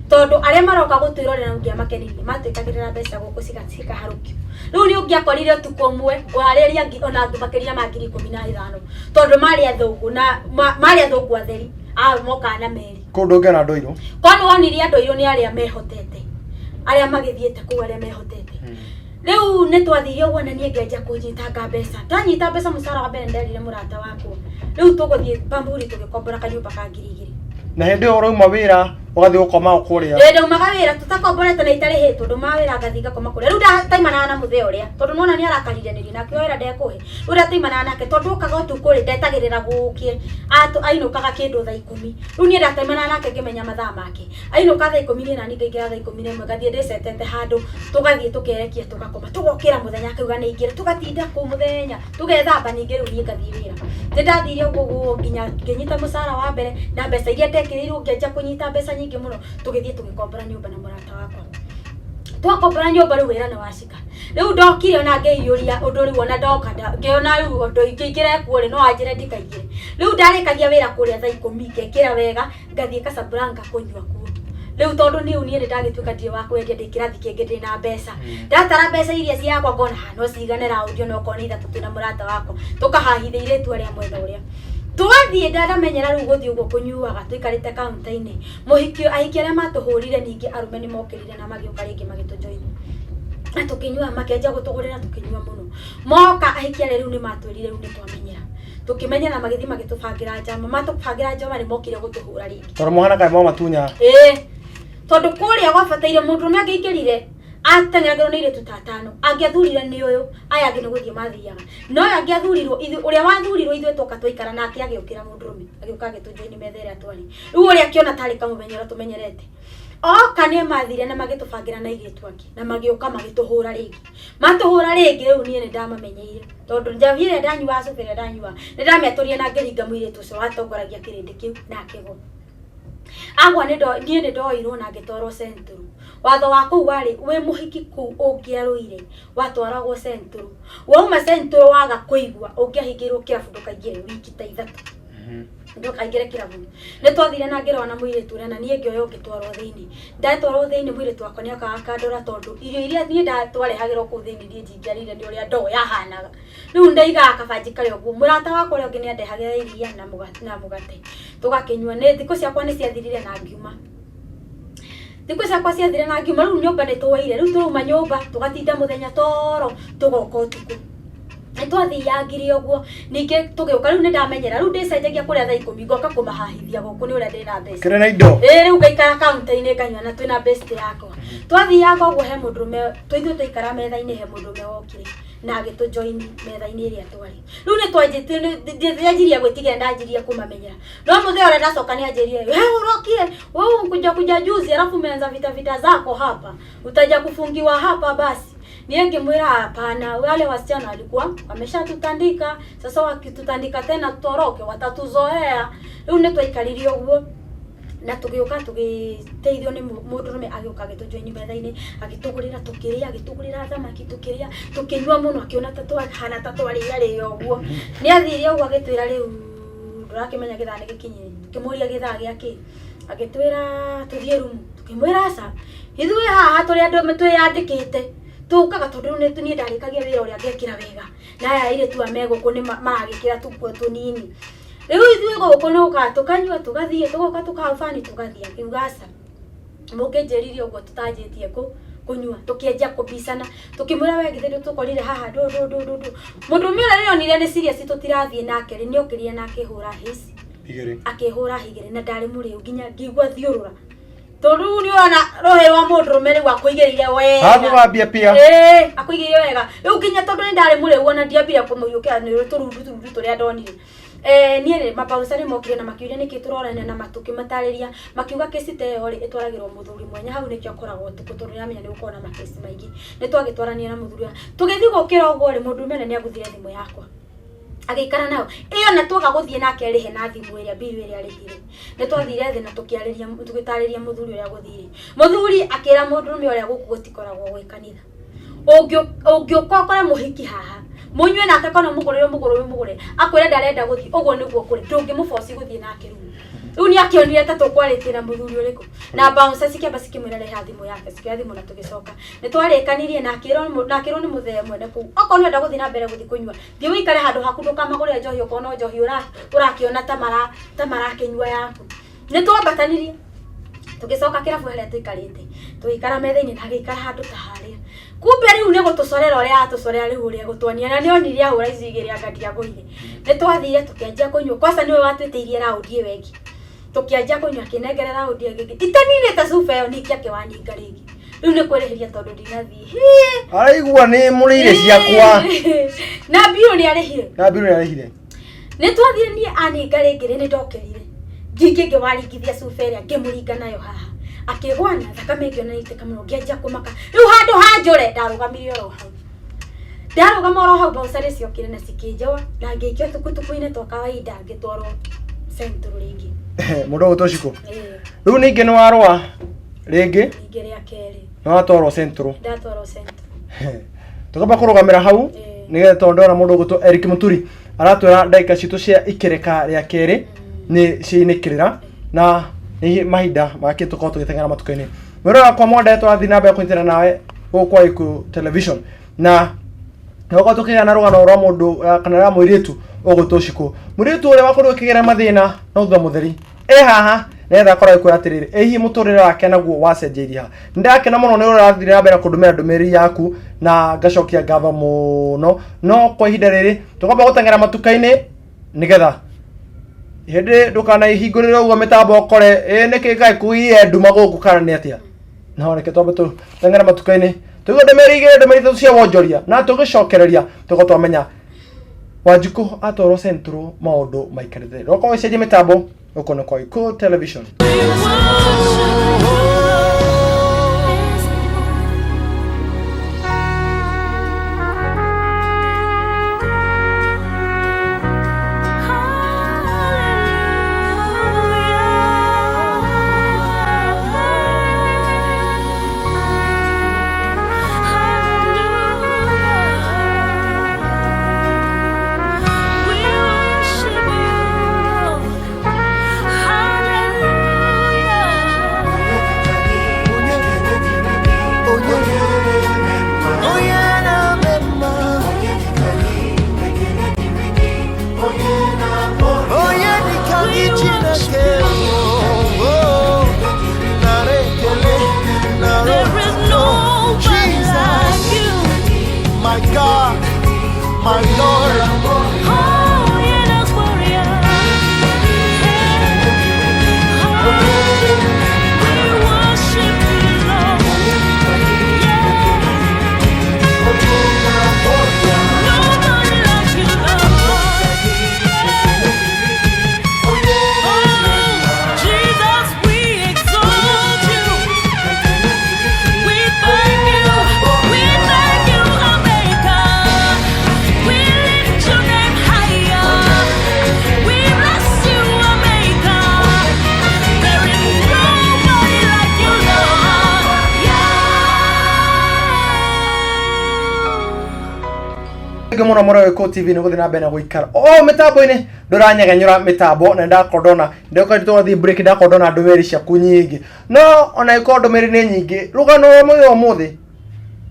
tondũ arĩa maroka gũtwĩrorera ũngĩamakenirie matwĩkagĩrĩra mbeca gũkũ cikaharũkio. Rĩu nĩ ũngĩakorire ũtukũ ũmwe ũrarĩria ona makĩria ma 15,000, tondũ marĩ athũngũ na marĩ athũngũ atheri a mokaga na meri. Kũu ndũngĩona andũ airũ. Kwani wonirie andũ airũ nĩ arĩa mehotete, arĩa magĩthiĩte kũu, arĩa mehotete. Rĩu nĩ twathire ũguo na niĩ ngĩanjia kũnyitanga mbeca. Ndanyita mbeca mũcara wa mbere, nderire mũrata wakwa rĩu tũgũthiĩ Bamburi tũgĩkombora kanyũmba ka 2,000. Na hĩndĩ ĩyo ũrauma wĩra ũgathiĩ gũkoma kũrĩa? Ĩĩ, ndaumaga wĩra tũtakomborete na itarĩhĩtwo, ndaumaga wĩra ngathiĩ ngakoma kũrĩa. Rĩu ndataimanaga na mũthee ũrĩa, tondũ nĩwona nĩ arakarire nĩri na akiuga wĩra ndekũhe. Rĩu ndataimanaga nake tondũ okaga ũtukũ rĩ, ndetagĩrĩra gũkĩe, ainũkaga kĩndũ thaa 10. Rĩu niĩ ndataimanaga nake ngĩmenya mathaa make, ainũka thaa 10, niĩ nani ngaingĩra thaa 11, ngathiĩ ndĩcetete handũ, tũgathiĩ tũkerekia, tũgakoma, tũgokĩra mũthenya akauga nĩ aingĩra, tũgatinda kũu mũthenya, tũgethamba, ningĩ rĩu niĩ ngathiĩ wĩra. Nĩ ndathire ũguo ũguo nginya ngĩnyita mũcara wa mbere na mbeca iria ndekĩrĩirwo, ngĩanjia kũnyita mbeca nyingĩ mũno. Tũgĩthiĩ tũgĩkombora nyũmba na mũrata wakwa. Twakombora nyũmba rĩu wĩra nĩ wacika. Rĩu ndokire ona ngĩiyũria ũndũ rĩu ona ndoka ngĩona rĩu ũndũ ingĩingĩra kuo rĩ no anjĩre ndikaingĩre. Rĩu ndarĩkagia wĩra kũrĩa thaa 10 ngekĩra wega ngathiĩ Casablanca kũnyua kuo. Rĩu tondũ niĩ niĩ nĩ ndagĩtuĩka ndirĩ wa kwendia ndĩ kĩrathi kĩngĩ ndĩ na mbeca. Ndatara mbeca iria ciakwa ngona ha no cigane raundi ona okorwo nĩ ithatũ twĩna mũrata wakwa tũkahahithia airĩtu arĩa mwena ũrĩa. Twathiĩ ndamenyera rĩu gũthiĩ ũguo kũnyuaga tũikarĩte kaunta-inĩ. Mũhiki ahiki arĩa matũhũrire ningĩ arũme nĩ mokĩrire na magĩũka rĩngĩ magĩtũjoini. Na tũkĩnyua makĩanjia gũtũgũrĩra tũkĩnyua mũno. Moka ahiki arĩa rĩu nĩ matwĩrire rĩu nĩ twamenyera. Tũkĩmenyera magĩthiĩ magĩtũbangĩra njama. Matũbangĩra njama nĩ mokire gũtũhũra rĩngĩ. Tondũ mwana kaĩ mwamatunya. Ĩĩ. Tondũ kũrĩa gwabataire mũndũrũme angĩaingĩrire ateng'eragĩrwo nĩ airĩtu ta atano. Angĩathurire nĩ ũyũ, aya angĩ nĩ gũthiĩ mathiaga. No ũyũ angĩathurirwo ithuĩ ũrĩa wathurirwo ithuĩ twoka twaikara nake agĩũkĩra mũndũrũme agĩũka agĩtũjoini metha ĩrĩa twarĩ. Rĩu ũrĩa akĩona tarĩ kamũmenyero tũmenyerete. Oka nĩ mathire na magĩtũbangĩra na airĩtu angĩ na magĩũka magĩtũhũra rĩngĩ. Matũhũra rĩngĩ rĩu niĩ nĩ ndamamenyeire tondũ njabi ĩrĩa ndanyuaga cuba ĩrĩa ndanyuaga nĩ ndamĩatũrire na ngĩringa mũirĩtu ũcio watongoragia kĩrĩndĩ kĩu na akĩgwa. Agwa nĩ niĩ nĩ ndoirwo na ngĩtwarwo Central. Watho wa kũu warĩ wĩ mũhiki kũu ũngĩarũire watwaragwo Central. Wauma Central waga kũigua ũngĩahingĩirwo kĩrabu ndũkaingĩre wiki ta 3. Ndũkaingĩre kĩrabu. Nĩ twathire na ngĩrora na mũirĩtu ũrĩa na niĩ ngĩoywo ngĩtwarwo thĩinĩ. Ndatwarwo thĩinĩ mũirĩtu wakwa nĩ okaga akandora tondũ irio iria niĩ twarehagĩrwo kũu thĩinĩ niĩ ndingĩarĩire nĩ ũrĩa ndoo yahanaga. Rĩu ndaigaga kabanji karĩa ũguo. Mũrata wakwa ũrĩa ũngĩ nĩ andehagĩra iria na mũgate. Tũgakĩnyua. Nĩ thikũ ciakwa nĩ ciathirire na ngiuma. Thikũ ciakwa ciathire na ngiuma rĩu nyũmba nĩ twoire. Rĩu tũrauma nyũmba tũgatinda mũthenya toro tũgoka ũtukũ. Nĩ twathiangire ũguo ningĩ tũgĩũka rĩu nĩ ndamenyera rĩu ndĩcenjagia kũrĩa thaa 10 ngoka kũmahahithia gũkũ nĩ ũrĩa ndĩna mbeca. Kĩrĩ na indo. Ĩĩ rĩu ngaikara kaunta-inĩ nganyua na twĩna best yakwa. Twathianga ũguo he mũndũrũme tũithuĩ twaikara metha-inĩ he mũndũrũme wokire na agĩtũjoini metha-inĩ ĩrĩa twarĩ. Rĩu nĩ twanjĩtie nyanjirie gwĩtigĩra ndanjirie kũmamenyera. No mũthee ũrĩa ndacoka nĩ anjĩrire we ũrokire wewe kuja kuja juzi alafu umeanza vita vita zako hapa utaja kufungiwa hapa basi. Niye ngĩmwĩra hapana, wale wasichana walikuwa wameshatutandika, sasa wakitutandika tena tutoroke watatuzoea. Rĩu nĩ twaikarire ũguo na tũgĩũka tũgĩteithio nĩ mũndũrũme agĩũka agĩtũjoini metha-inĩ agĩtũgũrĩra tũkĩrĩa agĩtũgũrĩra thamaki tũkĩrĩa tũkĩnyua mũno akĩona ta twahana ta twarĩa rĩa ũguo. Nĩ athire ũguo agĩtwĩra rĩu ndũrakĩmenya gĩthaa nĩ gĩkinye. Tũkĩmũria gĩthaa gĩa kĩ? Agĩtwĩra tũthiĩ rumu. Tũkĩmwĩra aca. Ithuĩ haha tũrĩ andũ twĩyandĩkĩte tũkaga tondũ rĩu niĩ ndarĩkagia wĩra ũrĩa ngekĩra wega na aya airĩtu aya me gũkũ nĩ maragĩkĩra tũkuo tũnini. Rĩu ithuĩ gũkũ nĩ gũkaga tũkanyua tũgathiĩ tũgoka tũkahabani tũgathiĩ. Akiuga aca mũngĩnjĩrire ũguo tũtanjĩtie kũnyua tũkĩanjia kũbicana tũkĩmwĩra we githĩ ndũtũkorire haha ndũ ndũ ndũ ndũ ndũ. Mũndũrũme ũrĩa rĩrĩa onire nĩ serious tũtirathiĩ nake rĩ nĩokĩrire na akĩhũra hĩci. Igĩrĩ. Akĩhũra higĩrĩ na ndarĩ mũrĩu nginya ngĩigua thiũrũra. Tondũ rĩu nĩ ũrona rũhĩ rwa mũndũrũme rĩu akũigĩrĩire wega. Akũgambia pia. Ĩĩ, akũigĩrĩire wega. Rĩu nginya tondũ nĩ ndarĩ mũrĩu ona ndiambire kũmũhiũkĩra nĩ tũrundu turundu tũrĩa ndonire. Niĩ rĩ mabauca nĩ mokire na makĩũria nĩkĩ tũrorane na tũkĩmatarĩria makiuga kesi ta ĩyo rĩ ĩtwaragĩrwo mũthuri mwenya hau nĩkĩo akoragwo ũtukũ tondũ nĩaramenya nĩ gũkoragwo na makesi maingĩ. Nĩ twagĩtwaranire na mũthuri ũrĩa. Tũgĩthiĩ gũkĩra ũguo rĩ mũndũrũme ũrĩa nĩ aguthire thimũ yakwa. Agĩikara nayo. Ĩyo na twaga gũthiĩ nake arĩhe na thimũ ĩrĩa bill ĩrĩa arĩhire. Nĩ twathire thĩ na tũkĩarĩria tũgĩtarĩria mũthuri ũrĩa gũthire. Mũthuri akĩra mũndũrũme ũrĩa gũkũ gũtikoragwo gwĩ kanitha. Ũngĩũka ũkore mũhiki haha, mũnyue nake kana ũmũgũrĩre ũmũgũrĩre ũmũgũrĩre, akwĩre ndarenda gũthiĩ, ũguo nĩguo kũrĩ, ndũngĩmũboci gũthiĩ nake rumu. Rĩu nĩ akĩonire ta tũkwarĩtie na mũthuri ũrĩkũ. Na bouncer cikĩamba cikĩmwĩra reha thimũ yake, cikĩoya thimũ na tũgĩcoka. Nĩ twarĩkanirie na akĩrwo na akĩrwo nĩ mũthee mwene kũu, okorwo nĩ ũrenda gũthiĩ na mbere gũthiĩ kũnyua, thiĩ ũikare handũ haku ndũkamagũrĩre njohi okorwo no njohi ũrakĩona ta marakĩnyua yaku. Nĩ twambatanirie tũgĩcoka kĩrabu harĩa tũikarĩte, tũgĩikara metha-inĩ na agĩikara handũ ta harĩa. Kumbe rĩu nĩ gũtũcorera ũrĩa aratũcorera rĩu ũrĩa egũtuonia na nĩ onire ahũra ici igĩrĩ anga ndiagũire. Nĩ twathire tũkĩanjia kũnyua, kwanza nĩwe watwĩtĩirie raundi ĩyo ĩngĩ. Tũkĩanjia kũnyua akĩnengera raundi ĩyo ĩngĩ. Itaninĩte cuba ĩyo ningĩ akĩwaninga rĩngĩ. Rĩu nĩ kwĩrĩhĩria tondũ ndinathiĩ. Hĩ! Araigua nĩ mũrĩire ciakwa. Na mbirũ nĩ arĩhire. Na mbirũ nĩ arĩhire. Nĩ twathire niĩ aninga rĩngĩ rĩ nĩ ndokĩrire. Ngĩingĩ ngĩwaringithia cuba ĩrĩa ngĩmũringa nayo haha. Akĩgwa na thakame ngĩona nĩ ĩitĩka mũno ngĩanjia kũmaka. Rĩu handũ ha njũre ndarũgamire oro hau. Ndarũgama oro hau bouncer nĩ ciokire na cikĩnjoa na ngĩikio tukutuku-inĩ twa kawaida ngĩtwarwo Central rĩngĩ. Mũndũ ũgũtwo Shiko. Ĩĩ, Rĩu ningĩ nĩ warũa rĩngĩ. ningĩ rĩa kerĩ. Nĩ watwarwo Central. Ndatwarwo Central. Tũkamba kũrũgamĩra hau Ĩĩ. nĩgetha tondũ ndona mũndũ ũgwĩtwo Eric Mũturi aratwĩra ndagĩka citũ cia ikereka rĩa kerĩ nĩ ciainĩkĩrĩra na nĩ mahinda make tũkorwo tũgĩteng'era matukũ-inĩ. Mwĩrore wakwa mwende, tũrathiĩ na mbere kũnyitana nawe gũkũ kwa Gĩkũyũ Television, na nĩgũkorwo tũkĩgĩa na rũgano rwa mũndũ kana rwa mũirĩtu ũgwĩtwo Shikũ, mũirĩtu ũrĩa wakorirwo akĩgera mathĩna no thutha mũtheri e haha nĩgetha akorwo agĩkwĩra atĩrĩrĩ, ĩ hihi mũtũrĩre wake naguo wacenjeirie ha. Nĩndakena mũno nĩ ũrathire na mbere kũndũmĩra ndũmĩrĩri yaku na ngacokia ngatho mũno, no kwa ihinda rĩrĩ tũkwamba gũteng'era matuka-inĩ nĩgetha hĩndĩ ndũkanaihingũrĩre ũguo mĩtambo ũkore ĩ nĩkĩ kaĩ kũiye nduma gũkũ kana nĩ atĩa. No reke twambe tũteng'ere matuka-inĩ tũigue ndũmĩrĩri igĩrĩ, ndũmĩrĩri ithatũ cia wonjoria, na tũgĩcokereria tũkorwo twamenya Wanjikũ atwarwo Central maũndũ maikarĩte. Roka ũcenjie mĩtambo gũkũ nĩ kwa Gĩkũyũ Television. Onye na-eme mma, onye dịka gị Chineke, oh, oh, nara ekele, nara There is otuto. nobody Jesus, like you. my God, my Lord. Oh, yeah, that's warrior. We worship you, Lord. Yeah. Nobody like you, Lord. Oh, Jesus, we exalt you. We thank you. We thank you, Omega. We lift your name higher. We bless you, Omega. There is nobody like you, Lord. Yeah. Thengiũ mũno mũrĩ Gĩkũyũ TV nĩ gũthiĩ na mbere na gũikara o mĩtambo-inĩ, ndũranyegenyũra mĩtambo na ndakorwo ndona ndĩrokorwo tũrathiĩ break, ndakorwo ndona ndũmĩrĩri ciaku nyingĩ, no ona ĩkorwo ndũmĩrĩri nĩ nyingĩ, rũgano rwa mũthenya wa ũmũthĩ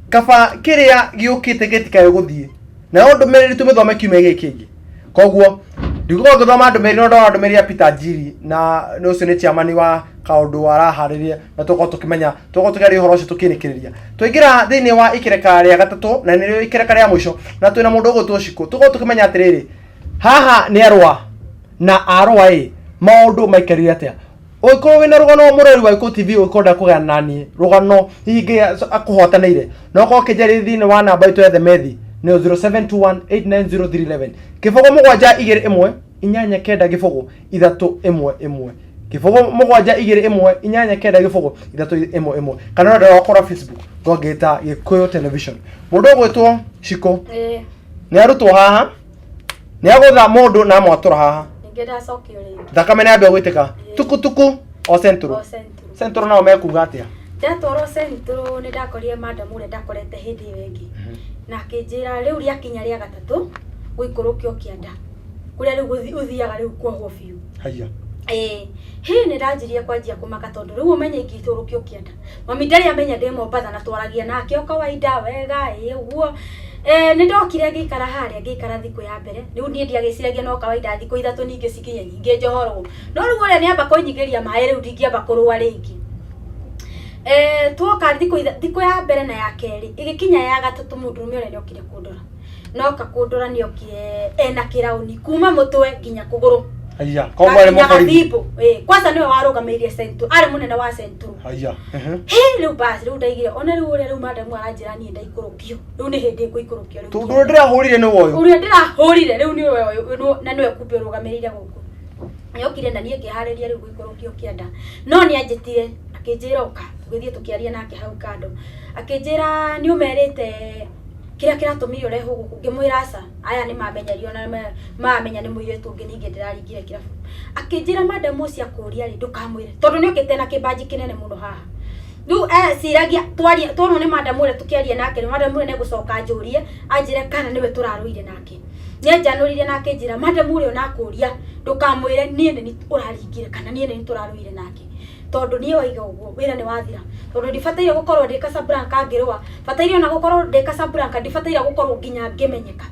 kaba kĩrĩa gĩũkĩte gĩtikae gũthiĩ nayo ndũmĩrĩri tũmĩthome kiumia gĩkĩ kĩngĩ. Koguo ndigũkorwo ngĩthoma ndũmĩrĩri, no ndona ndũmĩrĩri ya Peter Njiri, na nĩ ũcio nĩ chairman wa kaũndũ araharĩria, na tũkorwo tũkĩmenya, tũkorwo tũkĩaria ũhoro ũcio tũkĩrĩkĩrĩria. Twaingĩra thĩinĩ wa ikereka rĩa gatatũ na nĩrĩo ikereka rĩa mũico, na twĩna mũndũ ũgwĩtwo Shikũ, tũkorwo tũkĩmenya atĩrĩrĩ, haha nĩ arũa na arũa ĩ maũndũ maikarire atĩa. Ũngĩkorwo wĩna rũgano mũrori wa Gĩkũyũ TV ũngĩkorwo ndakũgayana kũgayana naniĩ rũgano hihi Ngai akũhotanĩire, no ũkorwo ũkĩnjarĩria thĩinĩ wa namba itũ ya themethi nĩyo 0721890311 kĩbũgũ 7 2 1 8 9 0 3 1 1 kĩbũgũ 7 2 1 8 9 0 3 1 1, kana rũrenda rwakwa rwa Facebook ngongĩta Gĩkũyũ Television. Mũndũ ũgwĩtwo Shikũ nĩ arutwo haha, nĩ agũtha mũndũ na amwatũra haha. Ningĩ ndacokio rĩngĩ. Thakame nĩ yambia gwĩtĩka tukutuku o Central. O Central. Central nao mekuga atĩa? Ndatwarwo Central nĩ ndakorire madam ũrĩa ndakorete hĩndĩ ĩyo ĩngĩ, na akĩnjĩra rĩu rĩakinya rĩa gatatũ gũikũrũkio kĩanda kũrĩa rĩu ũthiaga rĩu kuohwo biũ. Haya. Ĩĩ hĩ, nĩ ndanjirie kwanjia kũmaka tondũ rĩu ũmenye ingĩikũrũkio kĩanda, mami ndarĩ amenya ndĩ Mombatha na twaragia nake o kawaida wega ĩĩ ũguo. Nĩ ndokire ngĩikara harĩa, ngĩikara thikũ ya mbere, rĩu niĩ ndiagĩciragia no kawaida thikũ ithatũ ningĩ cikinye ningĩ njohorwo, no rĩu ũrĩa nĩamba kũnyingĩria maĩ rĩu ndingĩamba kũrũa rĩngĩ. Twoka thikũ ya mbere na ya kerĩ, ĩgĩkinya ya gatatũ mũndũrũme ũrĩa nĩokire kũndora, noka kũndora nĩokire ena kĩraũni kuma mũtwe nginya kũgũrũ. Haya, koguo arĩ Nginya mũborithi. gathimbo. Ĩĩ, kwanza nĩwe warũgamĩrĩire Central, arĩ mũnene wa Central. Haya. Hĩ, rĩu basi rĩu ndaigire ona rĩu ũrĩa rĩu madamu aranjĩra niĩ ndaikũrũkio, rĩu nĩ hĩndĩ ngũikũrũkio rĩu. Tondũ ũrĩa ndĩrahũrire nĩ woyũ. Ũrĩa ndĩrahũrire rĩu nĩwe ũyũ, na nĩwe kumbe ũrũgamĩrĩire gũkũ. Nĩokire na niĩ ngĩharĩria rĩu gũikũrũkio kĩanda, no nĩanjĩtire akĩnjĩra ũka, tũgĩthiĩ tũkĩaria nake hau kando, akĩnjĩra nĩ ũmerĩte kĩrĩa kĩratũmire ũrehwo gũkũ? Ngĩmwĩra aca, aya nĩ mamenyerio na mamenya nĩ mũirĩtu ũngĩ ningĩ ndĩraringire kĩrabu. Akĩnjĩra madamu ũcio akũria rĩ, ndũkamwĩre tondũ nĩokĩte na kĩbanji kĩnene mũno haha. Rĩu eciragia twaria tuonwo nĩ madam ũrĩa tũkĩaria nake, madam ũrĩa nĩegũcoka anjũrie anjĩre kana nĩwe tũrarũire nake. Nĩanjanũrire na akĩnjĩra madam ũrĩa onakũria ndũkamwĩre niĩ nĩ niĩ ũraringire kana niĩ nĩ niĩ tũrarũire nake. Tondũ niĩ waiga ũguo wĩra nĩ wathira. Tondũ ndibataire gũkorwo ndĩ Casablanca ngĩrũa, bataire ona gũkorwo ndĩ Casablanca ndibataire gũkorwo nginya ngĩmenyeka.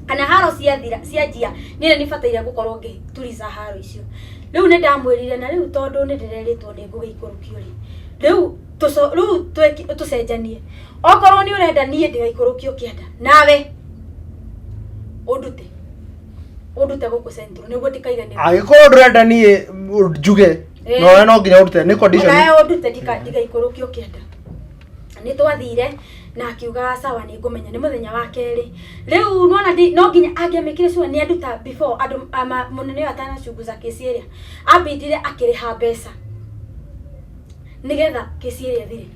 Kana haro ciathira cianjia niĩ nĩ niĩ bataire gũkorwo ngĩturiza haro icio. Rĩu nĩ ndamwĩrire na rĩu tondũ nĩ ndĩrerĩtwo nĩ ngũgĩikũrũkio rĩ, rĩu rĩu tũcenjanie. Okorwo nĩ ũrenda niĩ ndĩgaikũrũkio kĩanda, nawe ũndute. Ũndute gũkũ Central nĩguo ndikaiganĩre. Angĩkorwo ndũrenda niĩ njuge, nowe no nginya ũrute nĩ condition. Onawe ũndute ndigaikũrũkio kĩanda. Nĩ twathire na akiuga sawa nĩ ngũmenya nĩ mũthenya wa kerĩ. Rĩu nĩwona no nginya angĩamĩkire sure nĩ anduta before andũ ama mũnene ũyũ atanachunguza kesi ĩrĩa. Ambindire akĩrĩha mbeca nĩgetha kesi ĩrĩa ĩthire.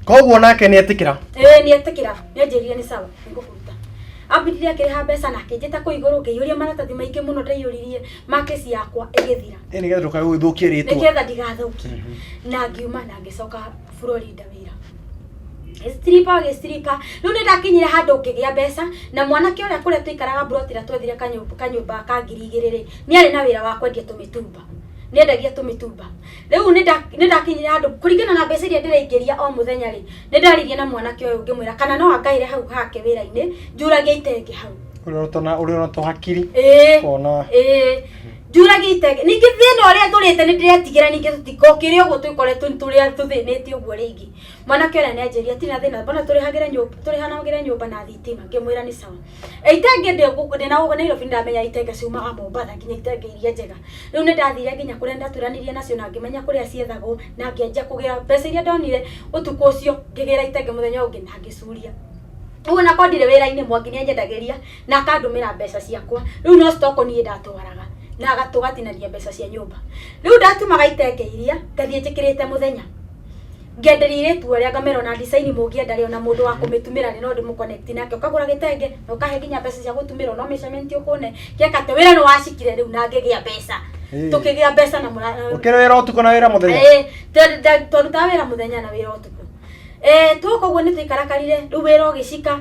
Koguo nake nĩ etĩkĩra. Ĩĩ nĩ etĩkĩra, nĩ anjĩrire nĩ sawa nĩ ngũkũruta. Ambindire akĩrĩha mbeca na akĩnjĩta kũu igũrũ ngĩiyũria maratathi maingĩ mũno ndaiyũririe ma kesi yakwa ĩgĩthira. Ĩ nĩgetha ndũkae gũgĩthũkie rĩtwa. Nĩgetha ndigathũkie. Na ngiuma na ngĩcoka Florida wĩra. Stripper gĩstripper rĩu nĩ ndakinyire handũ ngĩgĩa mbeca na mwanake ũrĩa kũrĩa tũikaraga mburoti ĩrĩa twethire kanyũmba ka 2000 rĩ, nĩ arĩ na wĩra wa kwendia tũmĩtumba, nĩ endagia tũmĩtumba. Rĩu nĩ ndakinyire handũ kũringana na mbeca iria ndĩraingĩria o mũthenya rĩ, nĩ ndaririe na mwanake ũyũ ngĩmwĩra kana no angaĩre hau hake wĩra-inĩ njuragie itenge hau. Ũrĩ ona tũhakiri. Ĩĩ. Kona. Ĩĩ. Njuragie itenge. Ningĩ thĩna ũrĩa ndũrĩte nĩ ndĩretigĩra ningĩ tũtikokĩre ũguo twĩkore tũrĩa tũthĩnĩte ũguo rĩngĩ. Mwanake ũrĩa nĩ anjĩrire hatirĩ na thĩna mbona tũrĩhagĩre nyũmba, tũrĩhanagĩre nyũmba na thitima, ngĩmwĩra nĩ sawa. Itenge ndĩ gũkũ ndĩna gũkũ Nairobi nĩndamenya itenge ciumaga Mombatha nginya itenge iria njega. Rĩu nĩ ndathire nginya kũrĩa ndaturanĩirie nacio na ngĩmenya kũrĩa ciethagwo na ngĩanjia kũgĩra mbeca iria ndonire ũtukũ ũcio ngĩgĩra itenge mũthenya ũyũ ũngĩ na ngĩcuria. Rĩu ona korwo ndirĩ wĩra-inĩ Mwangi nĩ anyendagĩria na akandũmĩra mbeca ciakwa. Rĩu no stock niĩ ndatwaraga na tũgatinania mbeca cia nyũmba. Rĩu ndatumaga itenge iria ngathiĩ njĩkĩrĩte mũthenya. Ngenderia airĩtu arĩa ngamera ona design mũngĩenda rĩ ona mũndũ wa kũmĩtumĩra rĩ no ndĩmũ connect nake ũkagũra gĩtenge na ũkahe nginya mbeca cia gũtumĩrwo no measurement ũkũne gĩeka atĩ wĩra nĩ wacikire rĩu na ngĩgĩa mbeca. Tũkĩgĩa mbeca na mũra Ũkĩrĩ wĩra ũtukũ na wĩra mũthenya? Ĩĩ, twarutaga wĩra mũthenya na wĩra ũtukũ. Twoka ũguo nĩ twaikarakarire rĩu wĩra ũgĩcika.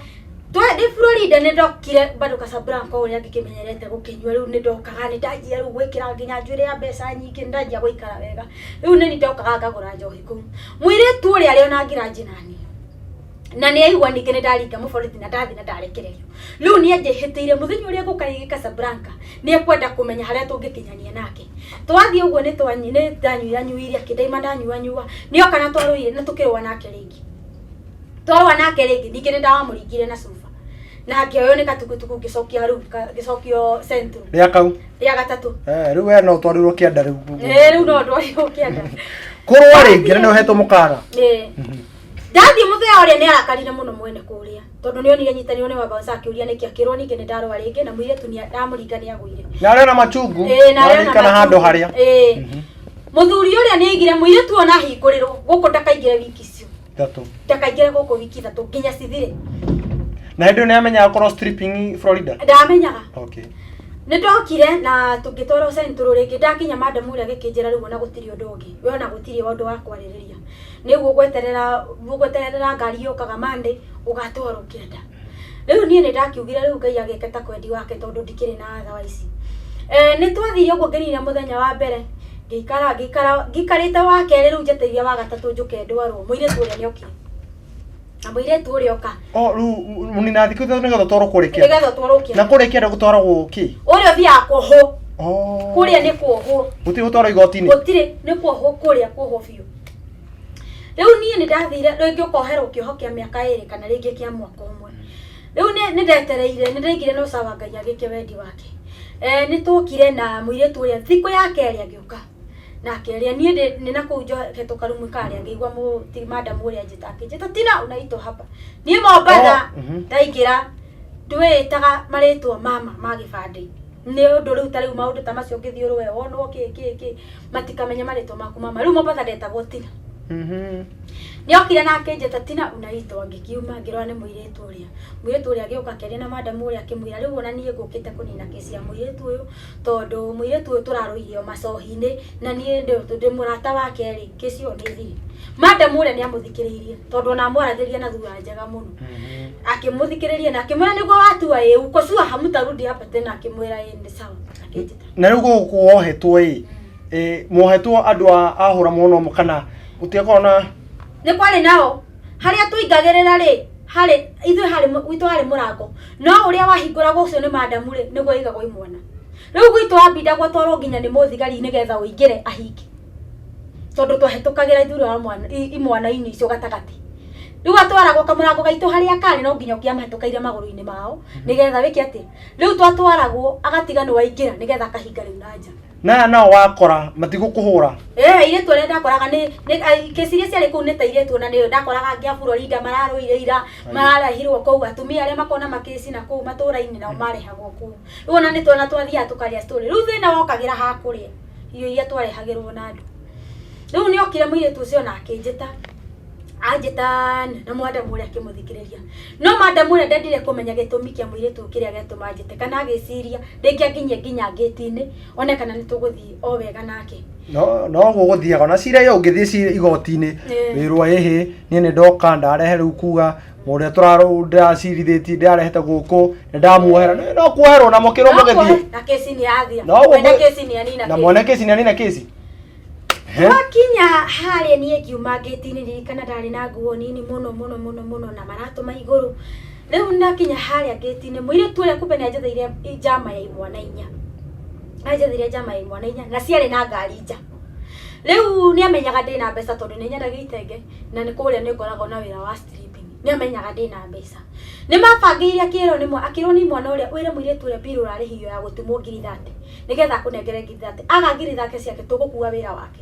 Ndĩ Florida nĩ ndokire bado Casablanca ũrĩa ngĩkĩmenyerete gũkĩnyua rĩu nĩ ndokaga nĩ ndanjia rĩu gwĩkĩra nginya njuĩrĩ ya mbeca nyingĩ nĩ ndanjia gũikara wega. Rĩu nĩ niĩ ndokaga ngagũra njohi kũu. Mũirĩtu ũrĩa arĩ ona ngiranji naniĩ. Na nĩ aigua ningĩ nĩ ndaringa mũborithi na ndathiĩ na ndarekererio. Rĩu nĩ anjĩhĩtĩire mũthenya ũrĩa ngũka rĩngĩ Casablanca nĩ ekwenda kũmenya harĩa tũngĩkinyania nake. Twathiĩ ũguo nĩ ndanyuiranyuire akĩndaima ndanyuanyua nĩ oka na twarũire na tũkĩrũa nake rĩngĩ. Twarũa nake rĩngĩ ningĩ nĩ ndamũringire na cuba. Na ngĩoywo nĩ gatukutuku ngĩcokia rĩu ngĩcokio Central. Rĩa kau. Rĩa gatatũ. Rĩu we no ũtwarirwo kĩanda rĩu. Ĩĩ rĩu no ndwarirwo kĩanda. Kũrũa rĩngĩ na nĩ ũhetwo mũkana. Ĩĩ. Ndathiĩ mũthenya ũrĩa nĩ arakarire mũno mwene kũrĩa tondũ nĩ onire nyitanĩirwo nĩ wabouncer akĩũria nĩkĩ akĩrwo ningĩ nĩ ndarũa rĩngĩ na mũirĩtu nĩ ndamũringa nĩ agũire. Na arĩ ona machungu. Ĩĩ na arĩ ona Nĩwaririkana handũ machungu. harĩa. Ĩĩ. Mũthuri ũrĩa nĩ aigire mũirĩtu ona ahingũrĩrwo gũkũ ndakaingĩre wiki icio. Ithatũ. Ndakaingĩre gũkũ wiki ithatũ nginya cithire. Na hĩndĩ ĩyo nĩ amenyaga gũkorwo stripping Florida? Ndamenyaga. Okay. Nĩ ndokire na tũngĩtwarwo Central rĩngĩ ndakinya madam ũrĩa agĩkĩnjĩra rĩu ona gũtirĩ ũndũ ũngĩ. We ona gũtirĩ ũndũ wa kwarĩrĩria. Nĩ ũguo ũgweterera ũgweterera ngari yũkaga Monday ũgatwarwo kĩanda. Rĩu niĩ nĩ ndakiugire rĩu Ngai agĩke ta kwendi wake tondũ ndikĩrĩ na otherwise. Nĩ twathire ũguo ngĩnina mũthenya wa mbere ngĩikara ngĩikara ngĩikarĩte wa kerĩ rĩu njetereire wa gatatũ njũke ndwarwo mũirĩtu ũrĩa nĩ okire. Na mũirĩtu ũrĩa oka. O rĩu mũnina thikũ ithatũ nĩgetha ũtwarwo kũrĩa kĩanda. Nĩgetha ũtwarwo kĩanda. Na kũrĩa kĩanda gũtwaragwo kĩ? Ũrĩa ũthiaga kuohwo. Oh. Kũrĩa nĩ kuohwo. Gũtirĩ gũtwarwo igoti-inĩ? Gũtirĩ, nĩ kuohwo kũrĩa kuohwo biũ. Rĩu niĩ nĩ ndathire rĩngĩ ũkoherwo kĩoho kĩa mĩaka ĩrĩ kana rĩngĩ kĩa mwaka ũmwe. Rĩu nĩ ndetereire, nĩ ndaigire no sawa Ngai agĩke wendi wake. Nĩ twokire na mũirĩtu ũrĩa thikũ ya kerĩ agĩũka. Na akĩaria niĩ ndĩ na kũu njohetwo karumu karĩa ngĩigua madam ũrĩa anjĩta akĩnjĩta Tina unaitwa hapa. Niĩ Mombatha ndaingĩra ndwĩĩtaga marĩtwa mama ma gĩbandĩ. Nĩ ũndũ rĩu ta rĩu maũndũ ta macio ũngĩthiĩ ũrũe wonwo kĩ kĩ kĩ matikamenya marĩtwa maku mama. Rĩu Mombatha ndetagwo Tina. Nĩokire na akĩnjĩta Tina unaitwa, ngĩkiuma ngĩrora nĩ mũirĩtu ũrĩa. Mũirĩtu ũrĩa agĩũka akĩaria na madamu ũrĩa akĩmwĩra rĩu ona niĩ ngũkĩte kũnina kesi ya mũirĩtu ũyũ tondũ mũirĩtu ũyũ tũrarũire o macohi-inĩ na niĩ ndĩ mũrata wake rĩ, kesi ĩyo nĩ thire. Madamu ũrĩa nĩ amũthikĩrĩirie tondũ ona amwaragĩria na thura njega mũno. Akĩmũthikĩrĩria na akĩmwĩra nĩguo watua ĩ uko sure hamtarudi hapa tena, akĩmwĩra ĩ nĩ sawa, akĩnjĩta. Na rĩu gũkũ wohetwo ĩ muohetwo andũ a ahũra mũno mo kana gũtiakorwo na Nĩ kwarĩ nao harĩa tũingagĩrĩra rĩ, harĩ ithuĩ harĩ gwitũ harĩ mũrango no ũrĩa wahingũragwo ũcio nĩ madamu rĩ, nĩguo aigagwo imwana. Rĩu gwitũ wambindagwo twarwo nginya nĩ mũthigari nĩgetha ũingĩre ahinge, tondũ twahĩtũkagĩra ithuĩ wa mwana imwana-inĩ icio gatagatĩ. Rĩu atwaragwo kamũrango gaitũ harĩa karĩ no nginya ũngĩamahĩtũkĩire magũrũ-inĩ mao nĩgetha wĩke atĩ. Rĩu twatwaragwo agatiga nĩ waingĩra nĩgetha akahinga rĩu na nja. Na aya nao wakora matigũkũhũra? Ĩĩ, airĩtu arĩa ndakoraga nĩ kesi iria ciarĩ kũu nĩ ta airĩtu ona nĩo ndakoraga angĩ a Florida mararũire ira, mararehirwo kũu, atumia arĩa makoragwo na makesi na kũu matũra-inĩ nao marehagwo kũu. Rĩu ona nĩ twana twathiaga tũkarĩa story. Rĩu thĩna wokagĩra ha kũrĩa, irio iria twarehagĩrwo na andũ. Rĩu nĩ okire mũirĩtu ũcio na akĩnjĩta, anjĩta na madamu ũrĩa akĩmũthikĩrĩria. No madamu ũrĩa ndendire kũmenya gĩtũmi kĩa mũirĩtu ũyũ kĩrĩa gĩatũma anjĩte, kana agĩciria rĩngĩ anginyie nginya ngĩti-inĩ one kana nĩ tũgũthiĩ o wega nake. No no gũgũthiaga ona cira ĩyo ũngĩthiĩ cira igoti-inĩ wĩrwo ĩhĩ niĩ nĩ ndoka ndarehe rĩu kuga ũrĩa ndĩracirithĩtie ndĩrarehete gũkũ nĩ ndamuohera no kuoherwo na mũkĩrwo mũgĩthiĩ. Na kesi nĩ yathira. No Mwene kesi nĩ anina na mwene kesi nĩ anina kesi. Twakinya harĩa niĩ ngiuma ngĩti-inĩ ririkana ndarĩ na nguo nini mũno mũno mũno mũno na maratũ ma igũrũ. Rĩu ndakinya harĩa ngĩti-inĩ mũirĩtu ũrĩa kumbe nĩ anjetheire njama ya imwana inya. Anjetheire njama ya imwana inya na ciarĩ na ngari nja. Rĩu nĩ amenyaga ndĩna mbeca tondũ nĩ nyendagia itenge na nĩ kũrĩa nĩ ngoragwo na wĩra wa stripping. Nĩ amenyaga ndĩna mbeca. Nĩ mabangĩire akĩrwo nĩ akĩrwo nĩ mwana ũrĩa wĩre mũirĩtu ũrĩa mbirũ ũrarĩhio ya gũtumwo ngiri thate. Nĩgetha akũnengere ngiri thate. Aga ngiri thate ciake tũgũkua wĩra wake.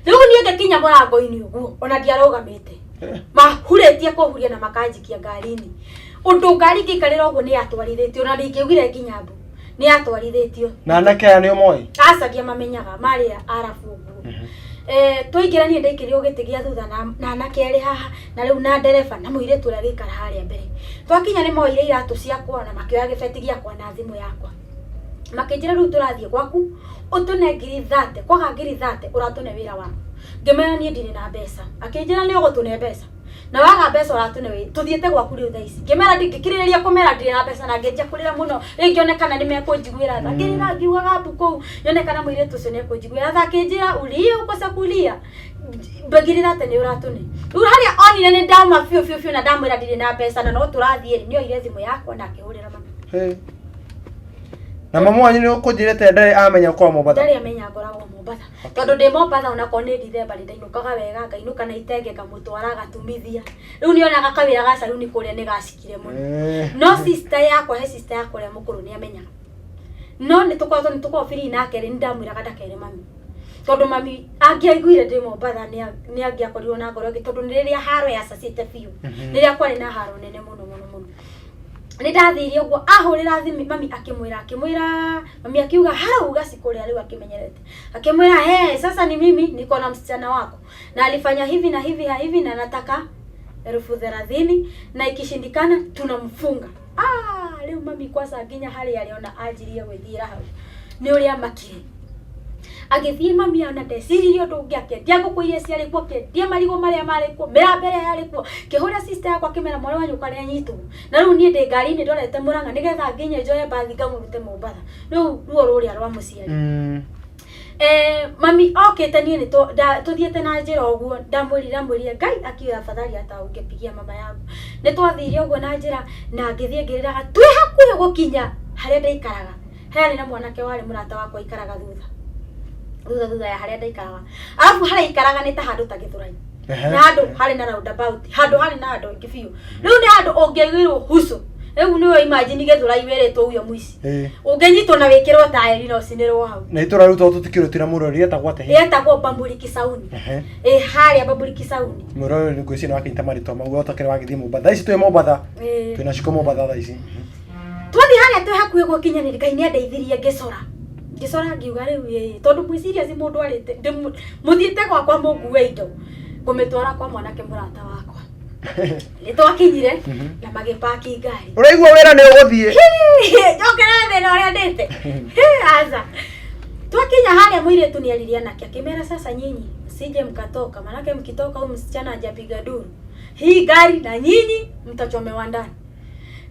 Rĩu niĩ ngĩkinya mũrango-inĩ ũguo ona ndiarũgamĩte. Mahurĩtie kũhuria na makanjikia ngari-inĩ. Ũndũ ngari ngĩikarĩra ũguo nĩ yatwarithĩtio na ndingĩaugire nginya mbu. Nĩ yatwarithĩtio. Na anake aya nĩ ũmoĩ? Aca ndiamamenyaga, marĩ arabu ũguo. Eh, twaingĩra niĩ ndaikĩrio gĩtĩ gĩa thutha na na anake erĩ haha na rĩu na ndereba na mũirĩtu ũrĩa agĩikara harĩa mbere. Twakinya nĩ moire iratũ ciakwa na makĩoya gĩbeti gĩakwa na thimũ yakwa. Makĩnjĩra rĩu tũrathiĩ gwaku ũtũne ngiri thate, kwaga ngiri thate ũratũne wĩra waku. Ngĩmera niĩ ndirĩ na mbeca. Akĩnjĩra nĩ ũgũtũne mbeca. Na waga mbeca ũratũne wĩra, tũthiĩte gwaku rĩu thaa ici. Ngĩmera ngĩkirĩrĩria kũmera ndirĩ na mbeca na ngĩanjia kũrĩra mũno. Rĩngĩ one kana nĩ mekũnjiguĩra tha. Ngĩrĩra ngiugaga mbu kũu nyone kana mũirĩtu ũcio nĩ ekũnjiguĩra tha. Akĩnjĩra ulie ukose kulia. Ngiri thate nĩ ũratũne. Rĩu harĩa onire nĩ ndauma biũ biũ biũ na ndamwĩra ndirĩ na mbeca na no tũrathiĩ rĩ, nĩ oire thimũ yakwa na akĩhũrĩra mami. Hey. Na mamu wanyu nĩ ũkũnjĩrĩte ndarĩ amenya ũkorwo Mombatha? Ndarĩ amenya ngoragwo Mombatha. Tondũ ndĩ Mombatha onakorwo nĩ Dithemba nĩ ndainũkaga wega, ngainũka na itenge ngamũtwara agatumithia. Rĩu nĩ onaga kawĩra ga caruni kũrĩa nĩ gacikire mũno. No sister yakwa, he sister yakwa ũrĩa mũkũrũ nĩ amenyaga. No nĩ tũkoretwo nĩ tũkoragwo free nake rĩ, nĩ ndamwĩraga ndakere mami. Tondũ mami angĩaiguire ndĩ Mombatha nĩ angĩakorirwo na ngoro ĩngĩ tondũ nĩ rĩrĩa haro yacacĩte biũ. Rĩrĩa kwarĩ na haro nene mũno mũno mũno. Nĩ ndathire ũguo ahũrĩra thimũ mami akĩmwĩra akĩmwĩra mami akiuga hau gacikũ ũrĩa rĩu akĩmenyerete. Akĩmwĩra hey, sasa ni mimi niko na msichana wako na alifanya hivi na hivi na hivi na nataka 30,000 na ikishindikana tunamfunga. Ah, rĩu mami kwanza nginya harĩa arĩ ona anjirie gwĩthiĩra hau nĩ ũrĩa makire. Agĩthiĩ mami ona ndeciririe ũndũ ũngĩ, akĩendia ngũkũ iria ciarĩ kuo, akĩendia marigũ marĩa marĩ kuo, mĩramba ĩrĩa yarĩ kuo, akĩhũrĩra sister yakwa akĩmera mwarĩ wa nyũkwa nĩanyitwo. Na rĩu niĩ ndĩ ngari-inĩ ndorete Mũrang'a nĩgetha nginye njoye mbathi ngamũrute Mombatha. Rĩu ruo rũrĩa rwa mũciari. Mami okĩte niĩ nĩ tũthiĩte na njĩra ũguo ndamwĩrire ndamwĩrire Ngai akiuga afadhali hata ũngĩpigia mama yangu. Nĩ twathire ũguo na njĩra na ngĩthiĩ ngĩrĩraga twĩ hakuhĩ gũkinya harĩa ndaikaraga. Harĩ na mwanake warĩ mũrata wakwa aikaraga thutha. Thutha thutha ya harĩa ndaikaraga. Arabu harĩa aikaraga nĩ ta handũ ta Gĩthũrai. Na handũ harĩ na roundabout, handũ harĩ na andũ aingĩ biũ. Rĩu nĩ handũ ũngĩaiguirwo huco. Rĩu nĩwe imagine Gĩthũrai wĩrĩtwo uge mũici. Ũngĩnyitwo na wĩkĩrwo taĩri no ũcinĩrwo hau. Na itũra rĩu tondũ tũtikĩrutĩra mũrori rĩetagwo atĩa hihi? Rĩetagwo Bamburi Kisauni. Ĩ harĩa Bamburi Kisauni. Mũrori nĩ ngwĩciria nĩ wakĩnyita marĩtwa mau ũtakĩrĩ wagĩthiĩ Mombatha. Thaa ici twĩ Mombatha. Twĩna Shiko Mombatha thaa ici. Twathiĩ harĩa twĩ hakuhĩ gũkinya nĩ Ngai nĩ andeithirie ngĩcora. Ngĩcora ngiuga rĩu ĩĩ, tondũ mwĩciria ci mũndũ arĩte mũthiĩte gwakwa mũngue indo ngũmĩtwara kwa mwanake mũrata wakwa. Nĩ twakinyire na magĩpaki ngari. Ũraigua wĩra nĩ ũgũthiĩ. Njokera thĩna ũrĩa ndĩte. Aca. Twakinya harĩa mũirĩtu nĩ eririe anake akĩmera, sasa nyinyi msije mkatoka, manake mkitoka huyu msichana hajapiga duru hii gari na nyinyi mtachomewa ndani.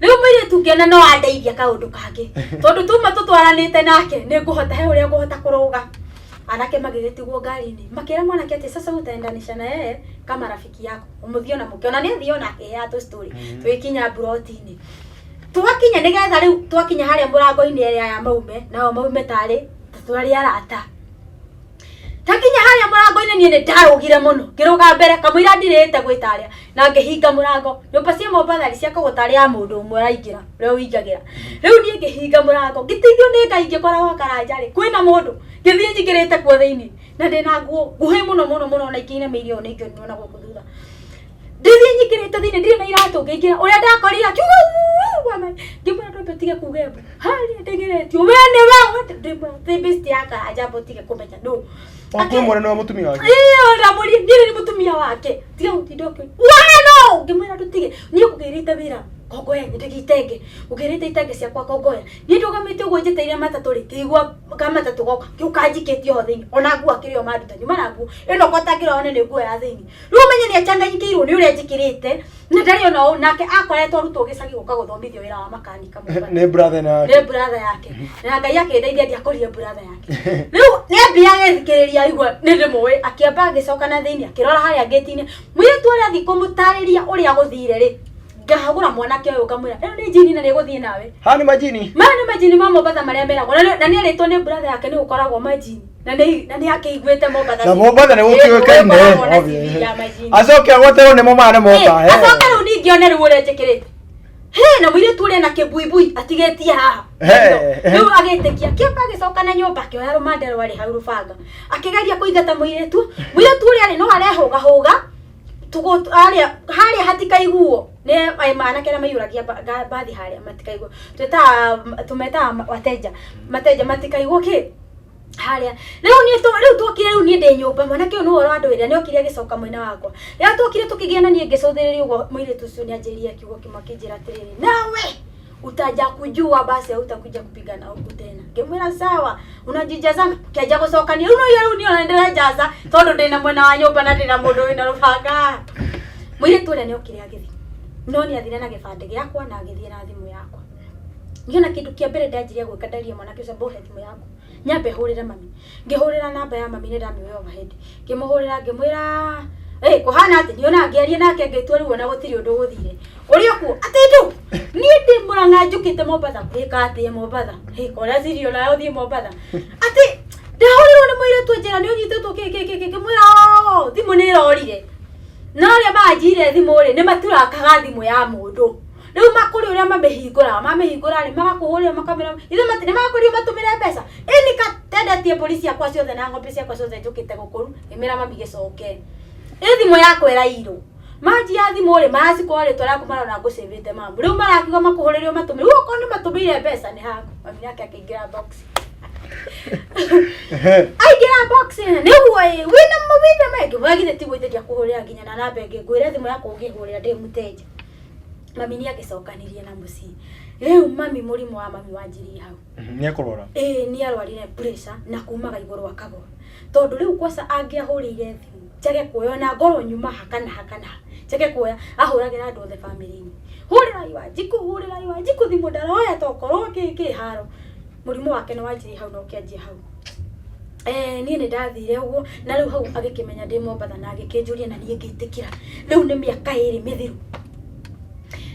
Rĩu mũirĩtu ngĩona no andeithia kaũndũ kangĩ, tondũ tuma tũtwaranĩte nake nĩ ngũhota he ũrĩa ngũhota kũrũga. Anake magĩgĩtigwo ngari-inĩ, makĩra mwanake atĩ sasa utaendanisha na yeye kama rafiki yako, ũmũthiĩ ona mũkĩona nĩ athiĩ ona akĩheaga tũ story. Tũgĩkinya mburoti-inĩ, twakinya nĩgetha rĩu twakinya harĩa mũrango-inĩ erĩ aya maume nao maume tarĩ ta twarĩ arata. Takinya harĩa mũrango-inĩ niĩ nĩ ndarũgire mũno, ngĩrũga mbere kamũira ndirĩte gwĩta arĩa na ngĩhinga mũrango. Nyũmba cia Mombatha rĩ ciakagwo tarĩ ya mũndũ ũmwe ũraingĩra ũrĩa ũingagĩra. Rĩu niĩ ngĩhinga mũrango, ngĩteithio nĩ Ngai, ngĩkora gwa Karanja rĩ kwĩna mũndũ, ngĩthiĩ nyingĩrĩte kuo thĩinĩ na ndĩna nguo nguhĩ mũno mũno mũno na ingĩinamĩirie ũũ nĩ ingĩonirwo na gũkũ thutha. Ndĩthiĩ nyingĩrĩte thĩinĩ ndirĩ na iratũ, ngĩingĩra ũrĩa ndakorire akiuga "Uu, bwana." Ngĩmwĩra ndwambe ũtige kuga embu harĩa ndengeretio we nĩ we ndĩmwĩra thĩ best ya Karanja amba ũtige kũmenya nũ. Wakuo mwana nĩ wa mũtumia wake. Ĩĩ, ndamũria niĩ nĩ mũtumia wake, tiga gũtinda ũkĩ wano. Ngĩmwĩra ndũtige, niĩ ngũgĩrĩte wĩra Kongoya, nyendage itenge, ngũgĩrĩte itenge ciakwa Kongoya. Niĩ ndũgamĩte ũguo njeteire matatũ rĩ, ngĩigua kamatatũ goka gĩũka njikĩtie ho thĩinĩ, ona nguo akĩrĩ o manduta nyuma na nguo ĩno kwatangĩra one nĩ nguo ya thĩinĩ. Rĩu ũmenye nĩ achanganyikĩirwo nĩ ũrĩa njĩkĩrĩte na ndarĩ ona ũũ, nake akoretwo arutwo gĩcagi gũka gũthomithio wĩra wa makanika Mombatha. Nĩ brother na Nĩ brother yake, na Ngai akĩndeithia ndiakorire brother yake. Rĩu nĩ ambia agĩthikĩrĩria aigua nĩ ndĩmũĩ, akĩamba agĩcoka na thĩinĩ akĩrora harĩa ngĩti-inĩ. Mũirĩtu ũrĩa athiĩ kũmũtarĩria ũrĩa gũthire rĩ, ngahagũra mwanake ũyũ ngamwĩra ĩno nĩ njini na nĩ ĩgũthiĩ nawe. Haha nĩ majini. Maya nĩ majini ma Mombatha marĩa meragwo, na nĩ erĩtwo nĩ brother yake nĩ gũkoragwo majini na nĩ akĩiguĩte Mombatha. Na Mombatha nĩ gũkĩũĩkaine. Gũkoragwo na CV ya majini. Acoke agweterwo nĩmo maya nĩ moka. Acoke rĩu ningĩ one rĩu ũrĩa njĩkĩrĩte. He, na mũirĩtu ũrĩa na kĩbuibui atigĩtie haha. Rĩu agĩtĩkia kĩamba agĩcoka na nyũmba akĩoya rũmande rwarĩ hau rũbanga akĩgeria kũingata mũirĩtu. Mũirĩtu ũrĩa rĩ no arehũgahũga harĩa harĩa hatikaiguo nĩ manake arĩa maiyũragia bathi harĩa matikaiguo, twĩtaga tũmetaga wateja mateja, matikaiguo kĩ harĩa. Rĩu niĩ rĩu twokire, rĩu niĩ ndĩ nyũmba, mwanake ũyũ nĩwe ũrandũĩra, nĩ okire agĩcoka mwena wakwa. Rĩrĩa twokire tũkĩgĩa na niĩ ngĩcũthĩrĩria ũguo, mũirĩtu ũcio nĩ anjĩrire kiugo kĩmwe, akĩnjĩra atĩrĩrĩ, nawe utaja kujua basi hautakuja kupigana huku tena. Ngĩmwĩra sawa, unajijazana kĩanjia gũcokania rĩu no rĩu niĩ ona ndĩrejaza tondũ ndĩna mwena wa nyũmba na ndĩna mũndũ wĩna rũbanga. Mũirĩtu ũrĩa nĩ okire agĩthiĩ, no nĩ athire na gĩbandĩ gĩakwa na agĩthiĩ na thimũ yakwa. Niĩ ona kĩndũ kĩa mbere ndanjirie gwĩka, nderire mwanake ũcio mbohe thimũ yaku nyambe hũrĩre mami. Ngĩhũrĩra namba ya mami, nĩ ndamĩoĩ overhead, ngĩmũhũrĩra ngĩmwĩra ĩ kũhana atĩ niĩ ona ngĩaria nake ngĩtua rĩu ona gũtirĩ ũndũ gũthire ũrĩ okuo atĩ ndũ niĩ ndĩ Mũrang'a njũkĩte Mombatha gwĩka atĩ Mombatha hĩ kora cirio nayo thiĩ Mombatha atĩ ndahũrĩrwo nĩ mũirĩtu njĩra nĩ ũnyitĩtwo kĩ kĩ kĩ kĩ. Ngĩmwĩra "Oo, thimũ nĩ ĩrorire." No arĩa manjire thimũ rĩ nĩ maturakaga thimũ ya mũndũ, rĩu makũrĩ ũrĩa mamĩhingũraga, mamĩhingũra rĩ magakũhũrĩra makamĩra ithe mati nĩ makũrio matũmĩre mbeca ĩni katendetie mbũri ciakwa ciothe na ng'ombe ciakwa ciothe njũkĩte gũkũru. Ngĩmĩra mami gĩcoke ĩ thimũ yakwa ĩrairwo, manjia thimũ rĩ maracikora rĩtwa rĩaku marona ngũcĩvĩte mamu, rĩu marakiuga makũhũrĩre ũmatũmĩre, rĩu okorwo nĩ matũmĩire mbeca nĩ haku. Mami nake akĩingĩra box, aingĩra box nĩguo ĩ wĩna wĩna mengĩ wagithĩ tiguo ithe ndiakũhũrĩra nginya na namba ĩngĩ ngwĩre thimũ yakwa ũngĩhũrĩra ndĩ mũteja. Mami nĩ agĩcokanirie na mũciĩ. Rĩu mami, mũrimũ wa mami wanjirie hau. Nĩ ekũrwara. Ĩĩ, nĩ arwarire pressure na kumaga igũrũ akagwa, tondũ rĩu kwaca angĩahũrĩire thimũ njage kuoya ona ngorwo nyuma ha kana ha kana ha njage kuoya, ahũragĩra andũ othe bamĩrĩ-inĩ, hũrĩrai Wanjikũ, hũrĩrai Wanjikũ thimũ ndaroya tokorwo kĩ kĩ haro. Mũrimũ wake nĩ wanjirie hau na ũkĩanjia hau. Niĩ nĩ ndathire ũguo na rĩu hau agĩkĩmenya ndĩ Mombatha na agĩkĩnjũria na niĩ ngĩtĩkĩra. Rĩu nĩ mĩaka 2 mĩthiru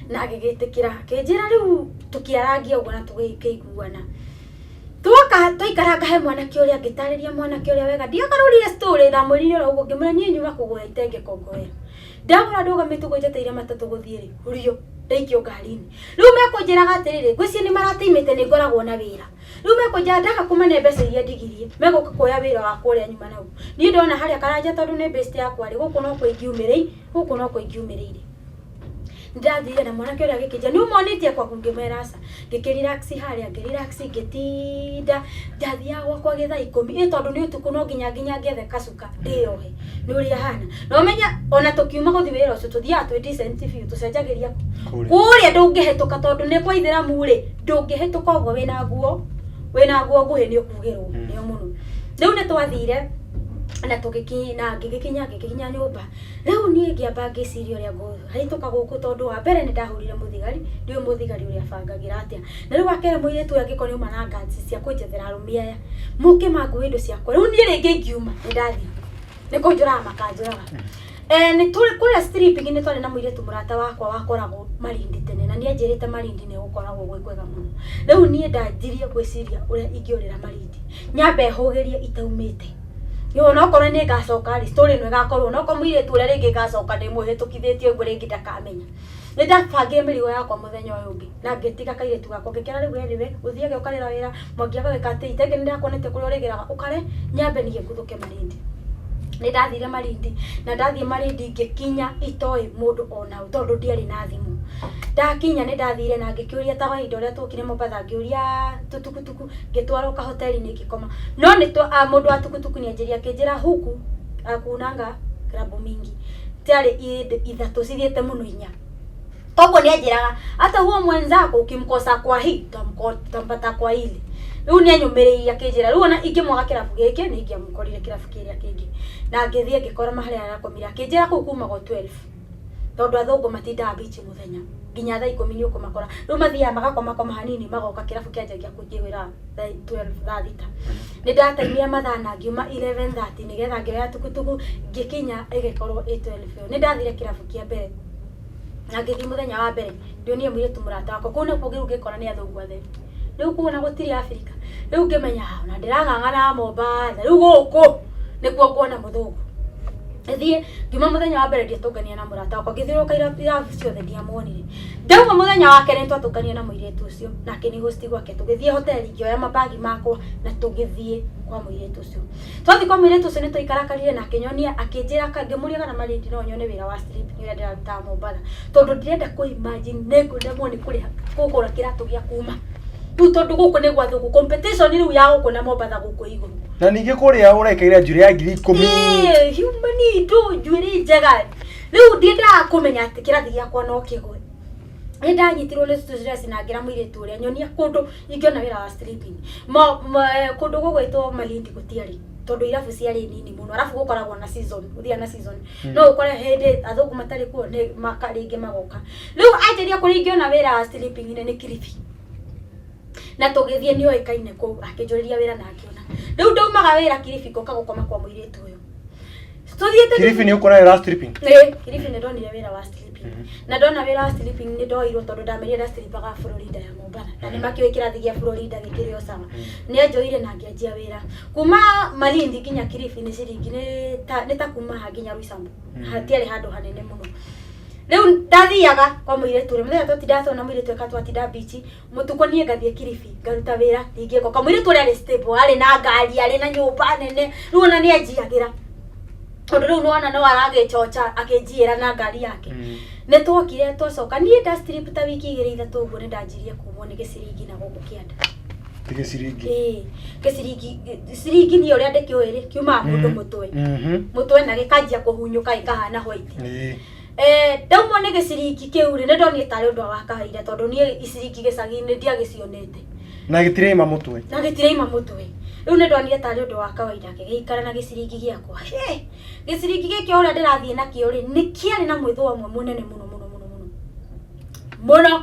na agĩgĩtĩkĩra akĩnjĩra, rĩu tũkĩarangia ũguo na tũgĩkĩiguana. Twoka twaikaranga he mwanake ũrĩa, ngĩtarĩria mwanake ũrĩa wega, ndiagarũrire story, ndamwĩrire oro ũguo, ngĩmwĩra niĩ nyuma kũgũra itenge Kongoya, ndagũra ndũgamĩte ũguo njeteire matatũ gũthiĩ rĩ hurio ndaikio ngari-inĩ. Rĩu mekũnjĩraga atĩrĩrĩ, ngwĩciria nĩ maratimĩte nĩ ngoragwo na wĩra. Rĩu mekũnjĩra ndaga kũmane mbeca iria ndigirie, megũka kuoya wĩra wakwa ũrĩa nyuma naguo. Niĩ ndona harĩa Karanja tondũ nĩ best yakwa rĩ, gũkũ no kũingiumĩrĩire, gũkũ no kũingiumĩrĩire. Nĩndathire na mwanake ũrĩa agĩkĩnjĩra nĩ ũmonĩtie kwaku, ngĩmwĩra aca. Ngĩkĩrelax harĩa, ngĩrelax ngĩtinda. Ndathiaga gwakwa gĩthaa 10 ĩ tondũ nĩ ũtukũ no nginya nginya ngethe kacuka ndĩyohe nĩ ũrĩa hana. Na ũmenye ona tũkiuma gũthiĩ wĩra ũcio tũthiaga twĩ decent biũ, tũcenjagĩria kũ? Kũrĩa. Kũrĩa ndũngĩhĩtũka tondũ nĩ kwa ithĩramu rĩ, ndũngĩhĩtũka ũguo wĩna nguo nguhĩ nĩ ũkugĩrwo nĩo mũno. Rĩu nĩ twathire na tũgĩkinya na ngĩgĩkinya nyũmba. Rĩu niĩ ngĩamba ngĩciria ũrĩa ngũhĩtũka gũkũ tondũ wa mbere nĩ ndahũrire mũthigari, ndiũĩ mũthigari ũrĩa abangagĩra atĩa. Na rĩu wa kerĩ mũirĩtu ũyũ angĩkorwo nĩ auma na guts cia kũnjethera arũme aya, moke mangue indo ciakwa. Rĩu niĩ rĩngĩ ingiuma nĩ ndathiĩ. Nĩ kũnjũraga makanjũraga. Nĩ tũrĩ kũrĩa stripping nĩ twarĩ na mũirĩtu mũrata wakwa wakoragwo Malindi tene na nĩ anjĩrĩte Malindi nĩ gũkoragwo gwĩ kwega mũno. Rĩu niĩ ndanjirie gwĩciria ũrĩa ingĩũrĩra Malindi. Nyambe hũgĩrie itaumĩte. Nĩ onokorwo nĩ ngacoka rĩ, story ĩno ĩgakorwo onokorwo mũirĩtu ũrĩa rĩngĩ ngacoka ndĩmũhĩtũkithĩtie ũguo rĩngĩ ndakamenya. Nĩ ndabangire mĩrigo yakwa mũthenya ũyũ ũngĩ na ngĩtiga kairĩtu gakwa ngĩkera rĩu anyway ũthiage ũkarĩra wĩra Mwangi agagĩka atĩ itenge nĩ ndĩrakuonetie kũrĩa ũrĩgĩraga ũkare nyambe niĩ nguthũke Malindi. Nĩ ndathire Malindi na ndathiĩ Malindi ngĩkinya itoĩ mũndũ ona ũ tondũ ndiarĩ na thimũ. Ndakinya nĩ ndathire na ngĩkĩũria ta kahinda ũrĩa twokire Mombatha ngĩũria tũtukutuku ngĩtwarwo kahoteri-inĩ ngĩkoma. No nĩ twa mũndũ wa tukutuku nĩ anjĩrire akĩnjĩra huku hakunanga klabu mingi. Ciarĩ ithatũ cithiĩte mũno inya. Koguo nĩ anjĩraga hata huo mwenzako ukimkosa kwa hii utampata kwa ile. Rĩu nĩ anyũmĩrĩirie akĩnjĩra rĩu ona ingĩmwaga kĩrabu gĩkĩ nĩ ingĩamũkorire kĩrabu kĩrĩa kĩngĩ. Na ngĩthiĩ ngĩkora harĩa arakomire akĩnjĩra kũu kumagwo 12 tondũ athũngũ matindaga beach mũthenya nginya thaa 10 nĩ ũkũmakora. Rĩu mathiaga magakomakoma hanini magoka kĩrabu kĩanjagia kũingĩhĩra thaa 12 thaa 6. Nĩ ndataimire mathaa na ngiuma 11:30 nĩgetha ngĩoya tukutuku ngĩkinya ĩgĩkorwo ĩ 12 ĩyo. Nĩ ndathire kĩrabu kĩa mbere na ngĩthiĩ mũthenya wa mbere ndionire mũirĩtu mũrata wakwa kũu nĩkuo rĩu ngĩkora nĩ athũngũ atheri. Rĩu kuona gũtirĩ Afrika rĩu ngĩmenya ona ndĩrang'ang'ana Mombatha rĩu gũkũ nĩkuo nguona mũthũngũ. Ngĩthiĩ ngiuma mũthenya wa mbere ndiatũnganire na mũrata wakwa ngĩthiũrũrũka irabu ciothe ndiamuonire. Ndauma mũthenya wa kerĩ nĩtwatũnganire na mũirĩtu ũcio na akĩni host gwake tũgĩthiĩ hoteli ngĩoya mabagi makwa na tũgĩthiĩ kwa mũirĩtu ũcio. Twathiĩ kwa mũirĩtu ũcio nĩtwaikarakarire na akĩnyonia akĩnjĩra ngĩmũria kana Malindi no nyone wĩra wa stripping ũrĩa ndĩrarutaga Mombatha tondũ ndirenda kũ imagine nĩngũremwo nĩ kũrĩha kũgũra kĩratũ gĩa kuma rĩu tondũ gũkũ nĩ gwa thũngũ competition rĩu ya gũkũ na Mombatha gũkũ igũrũ. Na ningĩ kũrĩa ũraikaire njuĩrĩ ya 10,000. Ĩĩ, human indo njuĩrĩ njega rĩu ndiendaga kũmenya atĩ kĩrathi gĩakwa no kĩgwe. Nĩ ndanyitirwo nĩ stress na ngĩra mũirĩtu ũrĩa nyonia kũndũ ingĩona wĩra wa stripping. Kũndũ gũgwĩtwo Malindi gũtiarĩ tondũ irabu ciarĩ nini mũno arabu gũkoragwo na season ũthiaga na season no ũkore hĩndĩ athũngũ matarĩ kuo nĩ maka rĩngĩ magoka. Rĩu anjĩria kũrĩa ingĩona wĩra wa stripping nĩ Kilifi na tũgĩthiĩ nĩ oĩkaine kũu akĩnjũrĩria wĩra na ngĩona. Rĩu ndaumaga wĩra Kilifi ngoka gũkoma kwa mũirĩtu ũyũ. Tũthiĩte Kilifi nĩ ũkuona wĩra wa stripping? Ĩĩ, Kilifi nĩ ndonire wĩra wa stripping. Na ndona wĩra wa stripping nĩ ndoirwo tondũ ndamerire ndastripaga Florida ya Mombatha. Na nĩ makĩũĩ kĩrathi gĩa Florida gĩkĩrĩ o sawa. Nĩ anjoire na ngĩanjia wĩra. Kuma Malindi nginya Kilifi nĩ ciringi nĩ ta kuma haha nginya Roysambu. Hatiarĩ handũ hanene mũno. Rĩu ndathiaga kwa mũirĩtu ũrĩa mũthenya twatindaga tuona mũirĩtu eka twatinda beach mũtukũ niĩ ngathiĩ Kilifi ngaruta wĩra ningĩ ngoka. Mũirĩtu ũrĩa arĩ stable arĩ na ngari arĩ na nyũmba nene rĩu ona nĩ anjiagĩra tondũ rĩu nĩwona no aragĩchocha akĩnjiĩra na ngari yake. Nĩ twokire twacoka niĩ nda strip ta wiki igĩrĩ ithatũ ũguo nĩ ndanjirie kumwo nĩ gĩciringi na gũkũ kĩanda. Ti gĩciringi. Ĩĩ, gĩciringi ciringi niĩ ũrĩa ndĩkĩũĩ rĩ kiumaga mũndũ mũtwe mũtwe na gĩkanjia kũhunyũka gĩkahana white. Ndaumwo nĩ gĩciringi kĩu rĩ nĩ ndonire tarĩ ũndũ wa kawaida tondũ niĩ iciringi gĩcagi-inĩ ndiagĩcionete. Na gĩtiraima mũtwe. Na gĩtiraima mũtwe. Rĩu nĩ ndonire tarĩ ũndũ wa kawaida ngĩgĩikara na gĩciringi gĩakwa. Hĩ! Gĩciringi gĩkĩ o ũrĩa ndĩrathiĩ nakĩo rĩ nĩ kĩarĩ na mwĩthũa ũmwe mũnene mũno mũno mũno mũno mũno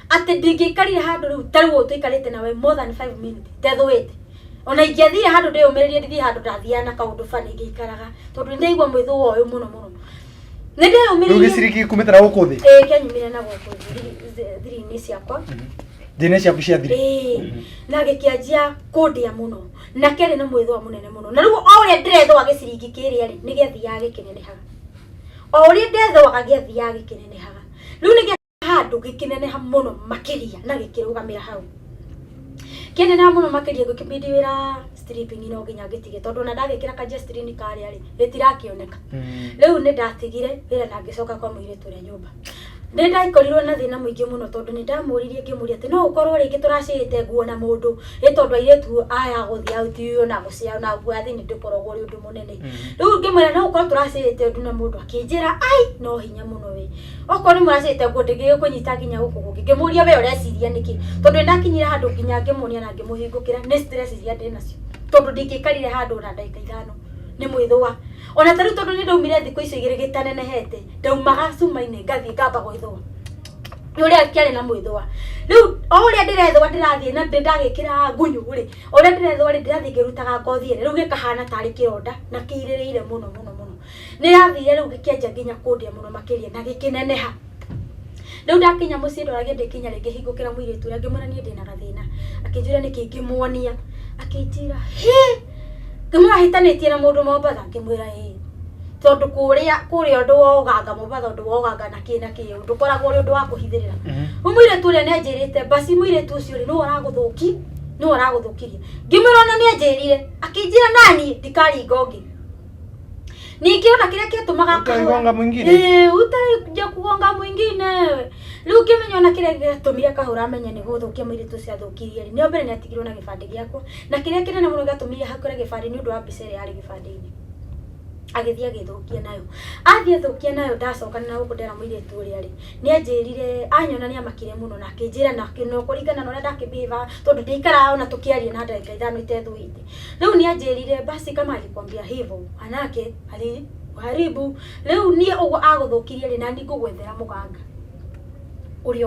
atĩ ndingĩikarire handũ rĩu ta rĩu ũũ tũikarĩte nawe more than 5 minutes ndethũĩte. Ona ingĩathire handũ ndĩyũmĩrĩrie ndithiĩ handũ ndathiaga na kaũndũ bani ngĩikaraga tondũ nĩ ndaigua mwĩthũa ũyũ mũno mũno. Nĩ Rĩu ndeyũmĩrĩirie. gĩciringi gĩkumĩte na gũkũ thĩ? Ĩĩ, kĩanyumire na gũkũ thiri-inĩ ciakwa. Thĩinĩ ciaku cia thiri? Ĩĩ, na gĩkĩanjia kũndĩa mũno na kĩarĩ na mwĩthũa mũnene mũno na rĩu o ũrĩa ndĩrethũa gĩciringi kĩrĩa rĩ nĩ gĩathiaga gĩkĩnenehaga. O ũrĩa ndethũaga gĩathiaga gĩkĩnenehaga. Rĩu nĩ handũ gĩkĩneneha mũno makĩria na gĩkĩrũgamĩra hau. Kĩneneha mũno makĩria gĩkĩbidi wĩra stripping no nginya ngĩtige tondũ ona ndagĩkĩra kajestrini karĩa rĩ gĩtirakĩoneka. Rĩu nĩ ndatigire wĩra na ngĩcoka kwa mũirĩtu ũrĩa nyũmba. Nĩ ndakorirwo na thĩna mũingĩ mũno tondũ nĩ ndamũririe ngĩmũria atĩ no ũkorwo rĩngĩ tũracĩrĩte nguo na mũndũ ĩ tondũ airĩtu aya gũthiĩ out na gũcĩa na nguo ya thĩinĩ ndũkoragwo ũrĩ ũndũ mũnene. Rĩu ngĩmwĩra no ũkorwo tũracĩrĩte ũndũ na mũndũ akĩnjĩra ai no hinya mũno we. Okorwo nĩ mũracĩrĩte nguo ndĩngĩgĩkũnyita nginya gũkũ kũngĩ. Ngĩmũria we ũreciria nĩkĩ? Tondũ nĩ ndakinyire handũ nginya ngĩmuonia na ngĩmũhingũkĩra nĩ stress iria ndĩ nacio. Tondũ ndingĩikarire handũ ona ndagĩka 5 nĩ mwĩthũa. Ona ta rĩu tondũ nĩ ndaumire thikũ icio igĩrĩ gĩtanenehete, ndaumaga cuma-inĩ ngathiĩ ngamba gwĩthũa. Nĩ ũrĩa kĩarĩ na mwĩthũa. Rĩu o ũrĩa ndĩrethũa ndĩrathiĩ na ndagĩkĩra ngunyu rĩ, o ũrĩa ndĩrethũa rĩ ndĩrathiĩ ngĩrutaga ngothi ĩrĩa, rĩu gĩkahana tarĩ kĩronda na kĩirĩrĩire mũno mũno mũno. Nĩ yathire rĩu gĩkĩanjia nginya kũndĩa mũno makĩria na gĩkĩneneha. Rĩu ndakinya mũciĩ ndoragia ndĩkinya rĩngĩ hingũkĩra mũirĩtu ũrĩa ngĩmwĩra niĩ ndĩna gathĩna. Akĩnjũria nĩkĩ ngĩmuonia. Akĩnjĩra hĩ! Ngĩmwĩra hĩtanĩtie na mũndũ Mombatha? Ngĩmwĩra ĩĩ. Tondũ kũrĩa kũrĩa ũndũ wa ũganga Mombatha ũndũ wa ũganga na kĩ na kĩ ndũkoragwo ũrĩ ũndũ wa kũhithĩrĩra. Rĩu mũirĩtu ũrĩa nĩ anjĩrĩte basi mũirĩtu ũcio rĩ nĩwe ũragũthũki nĩwe ũragũthũkirie. Ngĩmwĩra ona nĩ anjĩrire akĩnjĩra naniĩ ndikaringa ũngĩ. Ningĩ ona kĩrĩa kĩatũmaga Utaigonga mwingine. Ĩĩ, utakuja kugonga mwingine wewe. Rĩu ngĩmenya ona kĩrĩa gĩatũmire kahũra amenye nĩ gũthũkia mũirĩtu ũcio athũkirie rĩ, nĩ mbere nĩ atigirwo na gĩbandĩ gĩakwa. Na kĩrĩa kĩnene mũno gĩatũmire hakũre gĩbandĩ nĩ ũndũ wa mbica ĩrĩa yarĩ gĩbandĩ-inĩ. Agĩthiĩ agĩthũkia nayo. Athiĩ athũkia nayo ndacokana na gũkũ ndera mũirĩtu ũrĩa rĩ, nĩ anjĩrire, anyona nĩ amakire mũno na akĩnjĩra na kũringana na ũrĩa ndakĩ-behave tondũ ndiaikaraga ona tũkĩaria na ndagĩka 5 itethũĩte. Rĩu nĩ anjĩrire basi kama alikwambia hivyo manake alikuharibu. Rĩu niĩ ũguo agũthũkirie rĩ nani ngũgwethera mũganga ũrĩa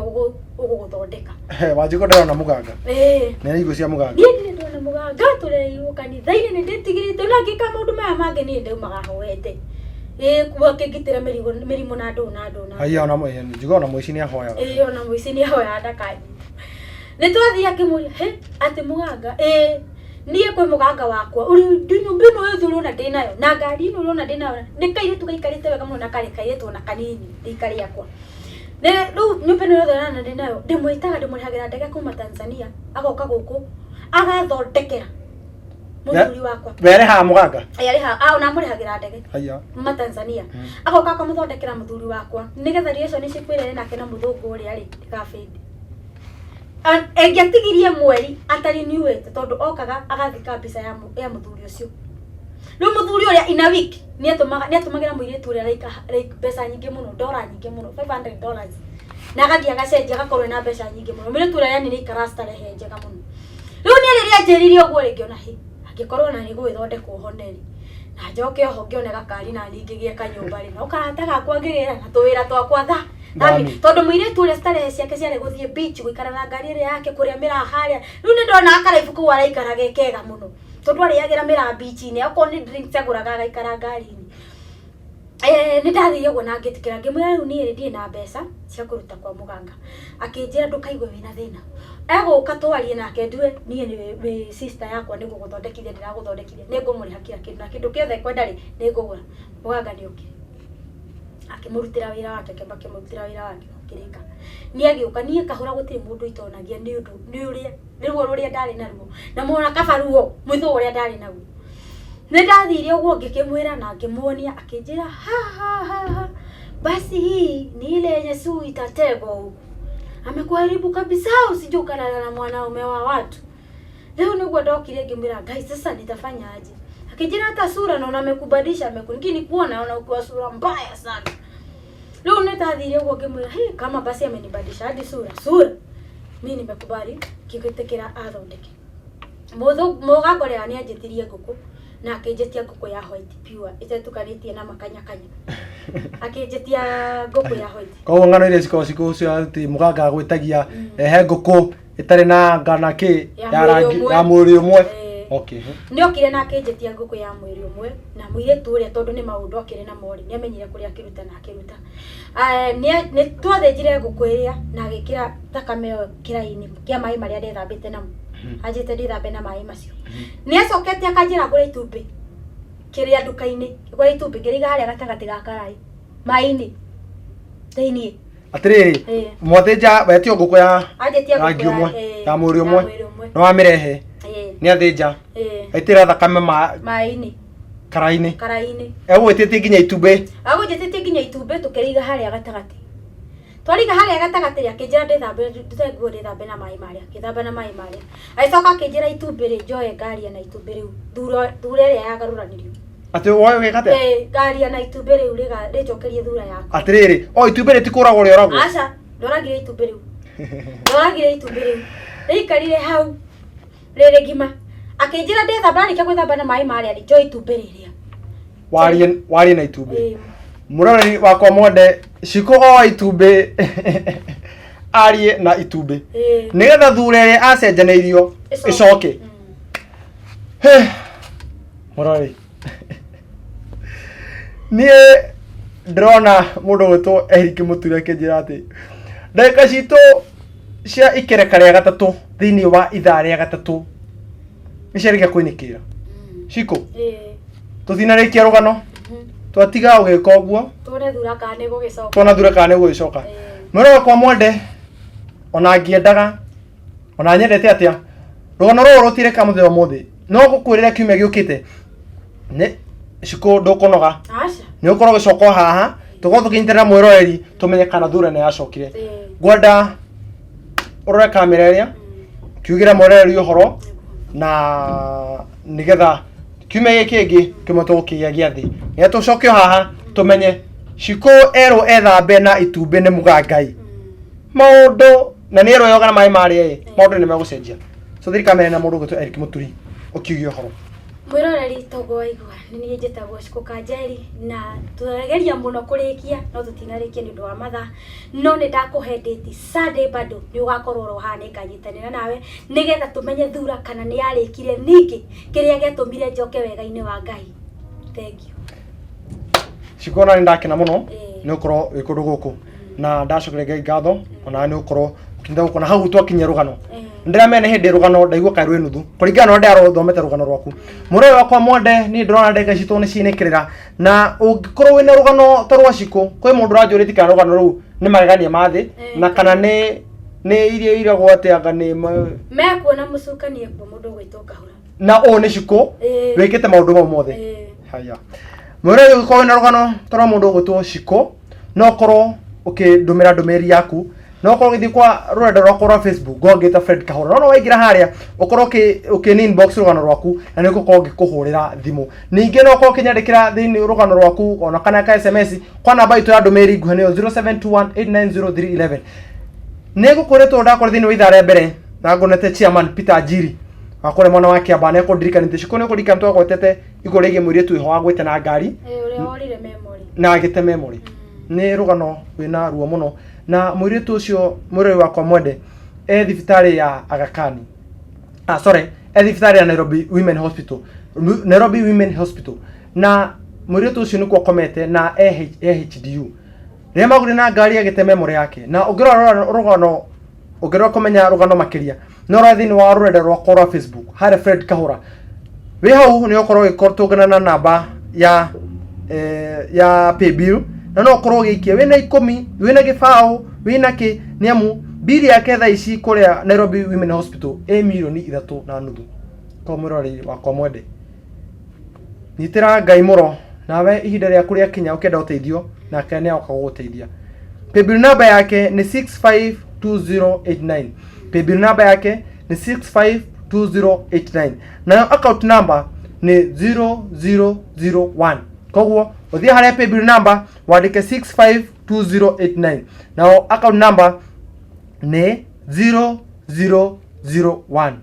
ũgũgũthondeka. Wanjikũ ndarona mũganga. Ĩĩ. Nĩ araigua cia mũganga. Niĩ ndirĩ ndona mũganga tũrereirwo kanitha-inĩ nĩ ndĩtigĩrĩte ona ngĩka maũndũ maya mangĩ niĩ ndaumaga hoete. Ĩĩ kuo akĩngitĩra mĩrimũ na ndũ na ndũ na. Haiya ona njigo ona mũici nĩ ahoyaga. Ĩĩ ona mũici nĩ ahoyaga ndakanyitwo. Nĩ twathiĩ akĩmũria hĩ atĩ mũganga ĩĩ niĩ kwĩ mũganga wakwa ũrĩ nyũmba ĩno yothe ũrona ndĩ nayo na ngari ĩno ũrona ndĩ nayo nĩ kairĩtu gaikarĩte wega mũno na karĩ kairĩtu ona kanini rika rĩakwa. Nĩ rĩu nyũmba ĩno yothe ũrona ndĩ nayo ndĩmwĩtaga ndĩmũrĩhagĩra ndege kuma Tanzania agoka gũkũ agathondekera mũthuri wakwa. We arĩhaga mũganga? Ĩ arĩhaga, ona amũrĩhagĩra ndege. Haiya. Kuma Tanzania. Agoka akamũthondekera mũthuri wakwa nĩgetha relationship ĩrĩa ĩnake na mũthũngũ ũrĩa rĩ ndĩgabĩnde. Ĩngĩatigirie mweri atariniwĩte tondũ okaga agathika mbica ya mũthuri ũcio. Rĩu mũthuri ũrĩa in a week nĩatũmagĩra mũirĩtu ũrĩa like mbeca nyingĩ mũno, ndora nyingĩ mũno, $500. Na agathiĩ agacenjia agakorwo ena mbeca nyingĩ mũno. Mũirĩtu ũrĩa yani nĩaikaraga starehe njega mũno. Rĩu niĩ rĩrĩa anjĩrire ũguo rĩ ngĩona hĩ, angĩkorwo ona nĩ gũgĩthondekwo hone rĩ, na njoke oho ngĩone gakari na niĩ ngĩgĩe kanyũmba rĩ, no karata gakwa ngĩgĩra na tũwĩra twakwa tha. Thami. Tondũ mũirĩtu ũrĩa starehe ciake ciarĩ gũthiĩ beach gũikara na ngari ĩrĩa yake kũrĩa mĩraa harĩa. Rĩu nĩ ndona karaibu kau araikara ge kega mũno. Tondũ arĩagĩra mĩraa beach-inĩ, okorwo nĩ drinks agũraga agaikara ngari-inĩ. Nĩ ndathire ũguo na ngĩtĩkĩra ngĩmwĩra rĩu niĩ rĩ ndirĩ na mbeca cia kũruta kwa mũganga. Akĩnjĩra ndũkaigue wĩna thĩna. Egũka twarie nake ndue niĩ nĩ wĩ sister yakwa nĩ gũgũthondekithia ndĩragũthondekithia. Nĩ ngũmũrĩha kila kĩndũ na kĩndũ kĩothe ekwenda rĩ nĩ ngũgũra. Mũganga nĩ okire. Akĩmũrutĩra wĩra wake, akĩamba akĩmũrutĩra wĩra wake ũkĩrĩka. Niĩ agĩũka, niĩ kahũra gũtirĩ mũndũ itonagia nĩ ũndũ nĩ ũrĩa nĩ ruo rũrĩa ndarĩ naruo. Na mona kaba ruo mwĩthũa ũrĩa ndarĩ naguo. Nĩ ndathire ũguo ngĩkĩmwĩra na ngĩmuonia akĩnjĩra ha ha ha ha basi hii ni ile yenye suu itategwa huku. Amekuharibu kabisa usije ukalala na mwanaume wa watu. Rĩu nĩguo ndokire ngĩmwĩra Ngai sasa nitafanya aje? Akĩnjĩra hata sura naona amekubadilisha ameku kuona naona ukiwa sura mbaya sana. Rĩu nĩ ndathire ũguo ngĩmwĩra hey, kama basi amenibadilisha hadi sura sura. Mimi nimekubali ngĩgĩtĩkĩra athondeke. Mũganga ũrĩa nĩ anjĩtirie ngũkũ na akĩnjĩtia ngũkũ ya white pure ĩtetukanĩtie na makanyakanya. Akĩnjĩtia ngũkũ ya white. Koguo ng'ano iria cikoragwo cikũ cia atĩ mũganga agwĩtagia ehe ngũkũ ĩtarĩ na nga na kĩ Ya ya mwĩrĩ rangi ũmwe. ya mwĩrĩ ũmwe. Ĩĩ. Okay. Nĩ okire na akĩnjĩtia ngũkũ ya mwĩrĩ ũmwe na mũirĩtu ũrĩa tondũ nĩ maũndũ akĩrĩ na morĩ nĩ amenyire kũrĩa akĩruta na akĩruta. Nĩ twathĩnjire ngũkũ ĩrĩa na agĩkĩra thakame ĩyo kĩraĩ-inĩ kĩa maĩ marĩa ndethambĩte namo. Anjĩte ndĩthambe na maĩ macio. Nĩ acokete akanjĩra ngũre itumbĩ kĩrĩa nduka-inĩ. Ngũre itumbĩ ngĩrĩiga harĩa gatagatĩ ga karaĩ maĩ-inĩ thĩiniĩ. Atĩrĩrĩ, Ĩĩ. mwathĩnja wetio ngũkũ ya Anjĩtia ngũkũ rangi ũmwe, ya mwĩrĩ ya ũmwe, mwĩrĩ ũmwe. nĩ wamĩrehe, Ĩĩ. nĩ athĩnja, Ĩĩ. aitĩra thakame ma Maĩ-inĩ. karaĩ-inĩ. Karaĩ-inĩ. Egũgwĩtĩtie nginya itumbĩ. Agũnjĩtĩtie nginya itumbĩ tũkĩrĩiga harĩa gatagatĩ. Twariga harĩa gatagatĩ rĩ, akĩnjĩra ndĩthambe, ndute nguo ndĩthambe na maĩ marĩa, ngĩthamba na maĩ marĩa. Agĩcoka akĩnjĩra itumbĩ rĩ, njoe ngaria na itumbĩ rĩu, thura thura ĩrĩa yagarũranirio. Atĩ woe ũgĩka atĩa? Ĩĩ, ngaria na itumbĩ rĩu rĩnjokerie thura yakwa. Atĩrĩrĩ, o itumbĩ rĩtikũragwo rĩoragwo? Aca, ndoragire itumbĩ rĩu. Ndoragire itumbĩ rĩu. Rĩikarire hau rĩrĩ ngima. Akĩnjĩra ndĩthamba, arĩkia gwĩthamba na maĩ marĩa rĩ, njoe itumbĩ rĩrĩa. Warie warie na itumbĩ. Ĩĩ. Mũroreri wakwa mwende, Shiko oa itumbĩ arie na itumbĩ. Ĩĩ. Nĩgetha thura ĩrĩa acenjanĩirio ĩcoke. Hĩ, Mũroreri. Niĩ ndĩrona mũndũ gwĩtwo Eric Mũture akĩnjĩra atĩ ndagĩka citũ cia ikereka rĩa gatatũ thĩinĩ wa ithaa rĩa gatatũ nĩ ciarĩkia kũinĩkĩra. Shiko, Ĩĩ. tũtinarĩkia rũgano, twatiga ũgĩka ũguo. Tuone thura kana nĩ gũgĩcoka. Tuona thura kana nĩ gũgĩcoka. Mwĩrĩ wakwa mwende, ona ngĩendaga ona nyendete atĩa, rũgano rũrũ rũtireka mũthenya ũmũthĩ, no ngũkwĩrĩra kiumia gĩũkĩte nĩ Shiko ndũkũnoga. Aca. Nĩ ũkorwo ũgĩcoka o haha, tũkorwo tũkĩnyitĩrĩra mwĩroreri, tũmenye kana thura nĩ yacokire. Ngwenda ũrore kamera ĩrĩa kiugĩre mwĩroreri ũhoro, na nĩgetha kiumia gĩkĩ kĩngĩ kĩmwe tũgũkĩgĩa gĩathĩ, nĩgetha tũcoke o haha tũmenye Shiko erwo ethambe na itumbĩ nĩ mũgangai maũndũ, na nĩ erwo yoga na maĩ marĩa ĩ maũndũ nĩ megũcenjia. So thirikari na mũndũ ũgwĩtwo Eric Mũturi ũkiugia ũhoro. Mwĩroreri, toguo waigua, nĩ niĩ njĩtagwo Shiko Kanjeri, na tũrageria mũno kũrĩkia no tũtinarĩkia nĩ ũndũ wa mathaa, no nĩ ndakũhe date Sunday bado nĩ ũgakorwo oro haha, nĩ nganyitanĩra nawe nĩgetha tũmenye thura kana nĩ yarĩkire ningĩ kĩrĩa gĩatũmire njoke wega-inĩ wa Ngai. Thank you. Shiko, na nĩ ndakena mũno Ĩĩ. nĩ ũkorwo wĩ kũndũ gũkũ, na ndacokeria Ngai ngatho ona nĩ ũkorwo ũkinyĩte gũkũ na hau twakinyia rũgano. Ndĩramenya nĩ hĩndĩ rũgano ndaigua kaĩ rwĩ nuthu kũringana na ũrĩa ndĩrathomete rũgano rwaku. Mũrore wakwa mwende, niĩ ndĩrona ndagĩka citũ nĩ cinĩkĩrĩra, na ũngĩkorwo wĩna rũgano ta rwa Shiko, kwĩ mũndũ ũranjũrĩtie kana rũgano rũu nĩ magegania ma thĩ na kana nĩ iria iragwo atĩ anga nĩ Mekuona mũcukani ekuo mũndũ ũgwĩtwo Kahũra. Na ũũ nĩ Shiko wĩkĩte maũndũ mau mothe. Haya, mwĩrore, ũngĩkorwo wĩna rũgano ta rwa mũndũ ũgwĩtwo Shiko, no ũkorwo ũkĩndũmĩra ndũmĩrĩri yaku, no ũkorwo ũgĩthiĩ kwa rũrenda rwakwa rwa Facebook ngongĩta Fred Kahũra, no no waingĩra harĩa ũkorwo ũkĩ inbox rũgano rwaku, na nĩ ngũkorwo ngĩkũhũrĩra thimũ. Ningĩ no ũkorwo ũkĩnyandĩkĩra thĩinĩ rũgano rwaku ona kana ka SMS kwa namba itũ ya ndũmĩrĩri nguhĩ, nĩyo 0721890311. Nĩ ngũkwĩrĩtwo ndakora thĩinĩ wa ithaa rĩa mbere na ngonete chairman Peter Njiri wa kũrĩa mwena wa Kiambaa, nĩ ekũndirikanĩte. Shiko, nĩ ũkũririkana twagwetete igũrũ rĩgiĩ mũirĩtu wĩho wagwĩte na ngari? Ĩĩ, ũrĩa worire memory. Na agĩte memory. Nĩ rũgano rwĩna ruo mũno, na mũirĩtu ũcio, mwĩrori wakwa mwende, e thibitarĩ ya Aga Khan, ah sorry, e thibitarĩ ya Nairobi Women Hospital, Nairobi Women Hospital, na mũirĩtu ũcio nĩkuo akomete na e HDU. Rĩrĩa magũrire na ngari agĩte memory yake. Na ũngĩrora rũgano, ũngĩrora kũmenya rũgano makĩria, no ũrore thĩinĩ wa rũrenda rwakwa rwa Facebook harĩa Fred Kahũra. Wĩ hau nĩ ũkorwo ũgĩtũngana na namba ya paybill, na no ũkorwo ũgĩikia wĩna 10, wĩna 20, wĩna kĩ, nĩ amu bili yake thaa ici kũrĩa Nairobi Women Hospital ĩ 3.5 mirioni. Ko mwĩroreri wakwa mwende, nyitĩra Ngai mũro, nawe ihinda rĩaku rĩakinya ũkĩenda ũteithio, nake nĩ agoka gũgũteithia. Paybill namba yake nĩ 652089. Paybill namba yake nĩ 652089, nayo account number nĩ 0001. Koguo ũthiĩ harĩa paybill number wandĩke 652089, nayo account number nĩ 0001.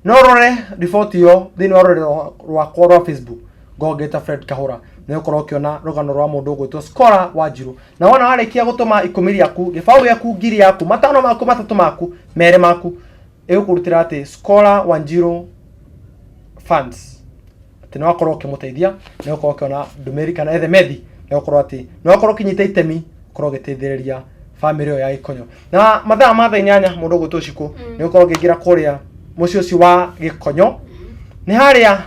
No ũrore riboti ĩyo thĩinĩ wa rũrenda rwakwa rwa Facebook ngongeta Fred Kahũra, nĩ ũkorwo ũkĩona rũgano rwa mũndũ ũgwĩtwo Scholar Wanjiru. Na wona warĩkia gũtũma 10 rĩaku, 20 gĩaku, 1000 yaku, 5 maku, 3 maku, 2 maku, ĩgũkũrutĩra atĩ Scholar Wanjiru fans atĩ nĩ wakorwo ũkĩmũteithia, nĩ ũkorwo ũkĩona ndũmĩrĩri kana ethemethi, nĩ ũkorwo atĩ nĩ wakorwo ũkĩnyita itemi ũkorwo ũgĩteithĩrĩria bamĩrĩ ĩyo ya Gĩkonyo. Na mathaa ma thaa 8 mũndũ ũgwĩtwo Shiko nĩ ũkorwo ũkĩingĩra kũrĩa mũciĩ ũcio wa Gĩkonyo, nĩ harĩa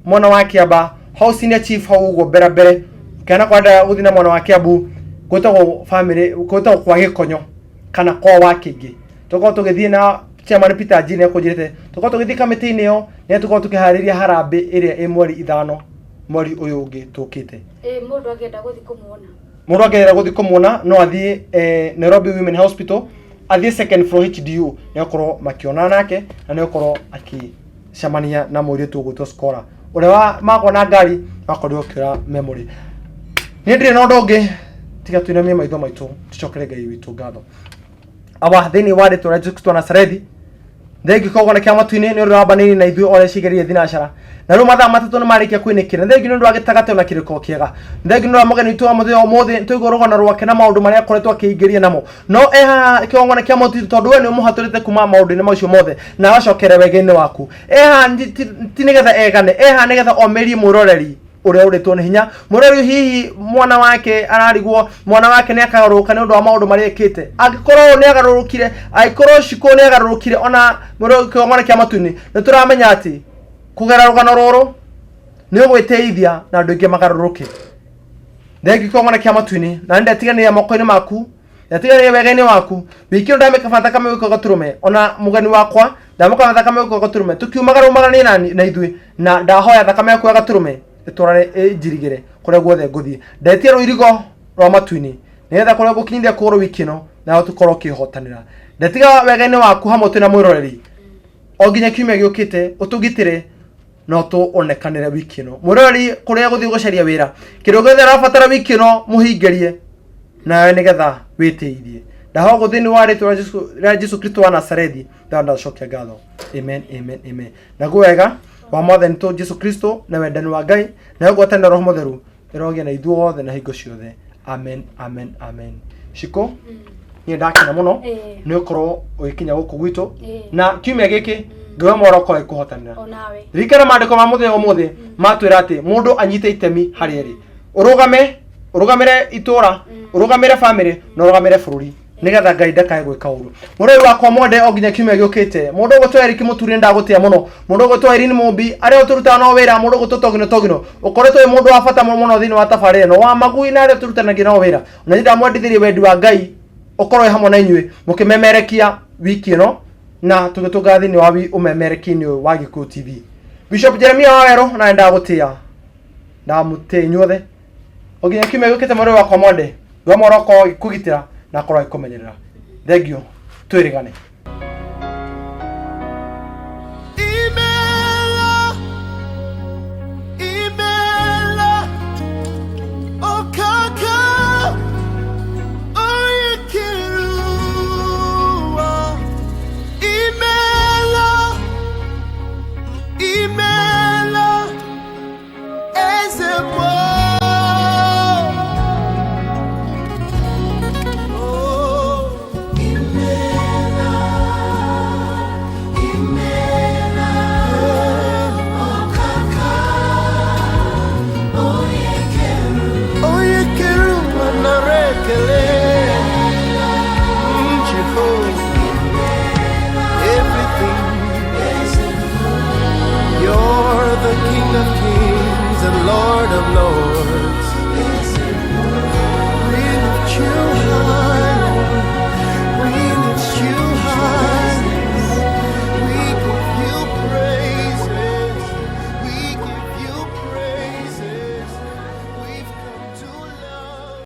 mwena wa Kĩamba hau senior chief hau ũguo mbere mbere, ũkĩona kwenda gũthiĩ na mwena wa Kĩambu, gwĩtagwo bamĩrĩ gwĩtagwo kwa Gĩkonyo kana kwa wa Kĩngĩ. Tũkorwo tũgĩthiĩ na chairman Peter Njiri, nĩ ekũnjĩrĩte tũkorwo tũgĩthiĩ kamĩtĩ-inĩ ĩyo, nĩ tũkorwo tũkĩharĩria harambĩ ĩrĩa ĩ mweri 5 mweri ũyũ ũngĩ tũkĩte. Ĩĩ, mũndũ angĩenda gũthiĩ kũmuona. Mũndũ angĩenda gũthiĩ kũmuona no athiĩ Nairobi Women Hospital, athiĩ second floor HDU, nĩ akorwo makĩonana nake na nĩ akorwo akĩcemania na mũirĩtu ũgwĩtwo Scola ũrĩa wa magwa na ngari wakorirwo ũkĩũra memory. Niĩ ndirĩ na ũndũ ũngĩ tiga tũinamie maitho maitũ tũcokere Ngai witũ ngatho. Awa thĩinĩ wa rĩtwa rĩa Jesu Kristo wa Nazarethi, thengi kogona kĩa matu-inĩ nĩ ũndũ wa mbanĩini na ithuĩ orĩa cigerie thinacara na rĩu mathaa 3 nĩ marĩkia kwĩnĩkĩra. Nĩ thengi nĩ ũndũ wa gĩtagatĩ ona kĩrĩko kĩega. Nĩ thengi nĩ ũndũ wa mũgeni witũ wa mũthenya ũmũthĩ, tũigua rũgano rwake na maũndũ marĩa akoretwo akĩingĩria namo no e haha kĩgongona kĩa matu tondũ we nĩ ũmũhatũrĩte kuma maũndũ-inĩ macio mothe na agacokera wega-inĩ waku. E haha ti nĩgetha egane, e haha nĩgetha omĩrie mwĩroreri ũrĩa ũrĩtwo nĩ hinya. Mũrori hihi mwana wake ararigwo, mwana wake nĩ akagarũrũka nĩ ũndũ wa maũndũ marĩa ekĩte. Angĩkorwo nĩ agarũrũkire, angĩkorwo Shiko nĩ agarũrũkire, ona mũrori kĩgongona kĩa matu-inĩ nĩ tũramenya atĩ kũgera rũgano rũrũ nĩ ũgwĩteithia na andũ aingĩ magarũrũke. Thengi kĩgongona kĩa matu-inĩ, na nĩ ndetiganĩria moko-inĩ maku, ndetiganĩria wega-inĩ waku. Wiki ĩno ndamĩkaba thakame gũkũ gatũrũme, ona mũgeni wakwa ndamũkaba thakame gũkũ gatũrũme, tũkiumagara umagaranie na ithuĩ, na ndahoya thakame yaku ya gatũrũme ĩtwarane ĩnjirigĩre kũrĩa guothe ngũthiĩ. Ndetia rũirigo rwa matu-inĩ nĩgetha kũrĩa ngũkinyithia kũgũrũ wiki ĩno nawe tũkorwo ũkĩhotanĩra. Ndetiga wega-inĩ waku hamwe twĩna mwĩroreri o nginya kiumia gĩũkĩte, ũtũgitĩre no tũonekanĩre wiki ĩno. Mwĩroreri kũrĩa gũthiĩ gũcaria wĩra, kĩndũ gĩothe ũrabatara wiki ĩno mũhingĩrie nawe nĩgetha wĩteithie. Ndahoya ũguo thĩinĩ wa rĩtwa rĩa Jesu Kristo wa Nazarethi, ndacokia ngatho. Amen, amen, amen. Naguo wega wa mwathani tũ Jesu Kristo na wendani wa Ngai na ngwatanĩro Roho Mũtheru ĩrogĩa na ithuĩ othe na hingo ciothe. Amen, amen, amen. Shiko, niĩ ndakena mũno nĩ ũkorwo ũgĩkinya gũkũ gwitũ na kiumia gĩkĩ Ngai wa mwaro akorwo agĩkũhotanĩra. Onawe. Ririkana maandĩko ma mũthenya ũmũthĩ matwĩra atĩ mũndũ anyite itemi harĩa arĩ, ũrũgame, ũrũgamĩre itũra, ũrũgamĩre bamĩrĩ na ũrũgamĩre bũrũri nigetha Ngai ndakae gwĩka ũru. Mũrori wakwa mwende, o nginya kiumia gĩũkĩte. Mũndũ ũgwĩtwo Eric Mũturi nĩ ndagũtĩa mũno. Mũndũ ũgwĩtwo Irene Mũmbi arĩa ũtũrutaga no wĩra. Mũndũ ũgwĩtwo Togino Togino ũkoretwo wĩ mũndũ wa bata mũno thĩinĩ wa tabarĩra ĩno wa magui na arĩa tũrutanagia nao wĩra. Na niĩ ndamwendithĩrie wendi wa Ngai ũkorwo wĩ hamwe na inyuĩ mũkĩmemerekia wiki ĩno na tũgĩtũngana thĩinĩ wa ũmemerekia-inĩ ũyũ wa Gĩkũyũ TV. Bishop Jeremiah Wawerũ na ndagũtĩa, ndamũtĩa inyuothe o nginya kiumia gĩũkĩte. Mwĩrĩ wakwa mwende, Ngai mwaro akorwo agĩkũgitĩra na akorwo agĩkũmenyerera. Thengiũ, twĩrĩgane.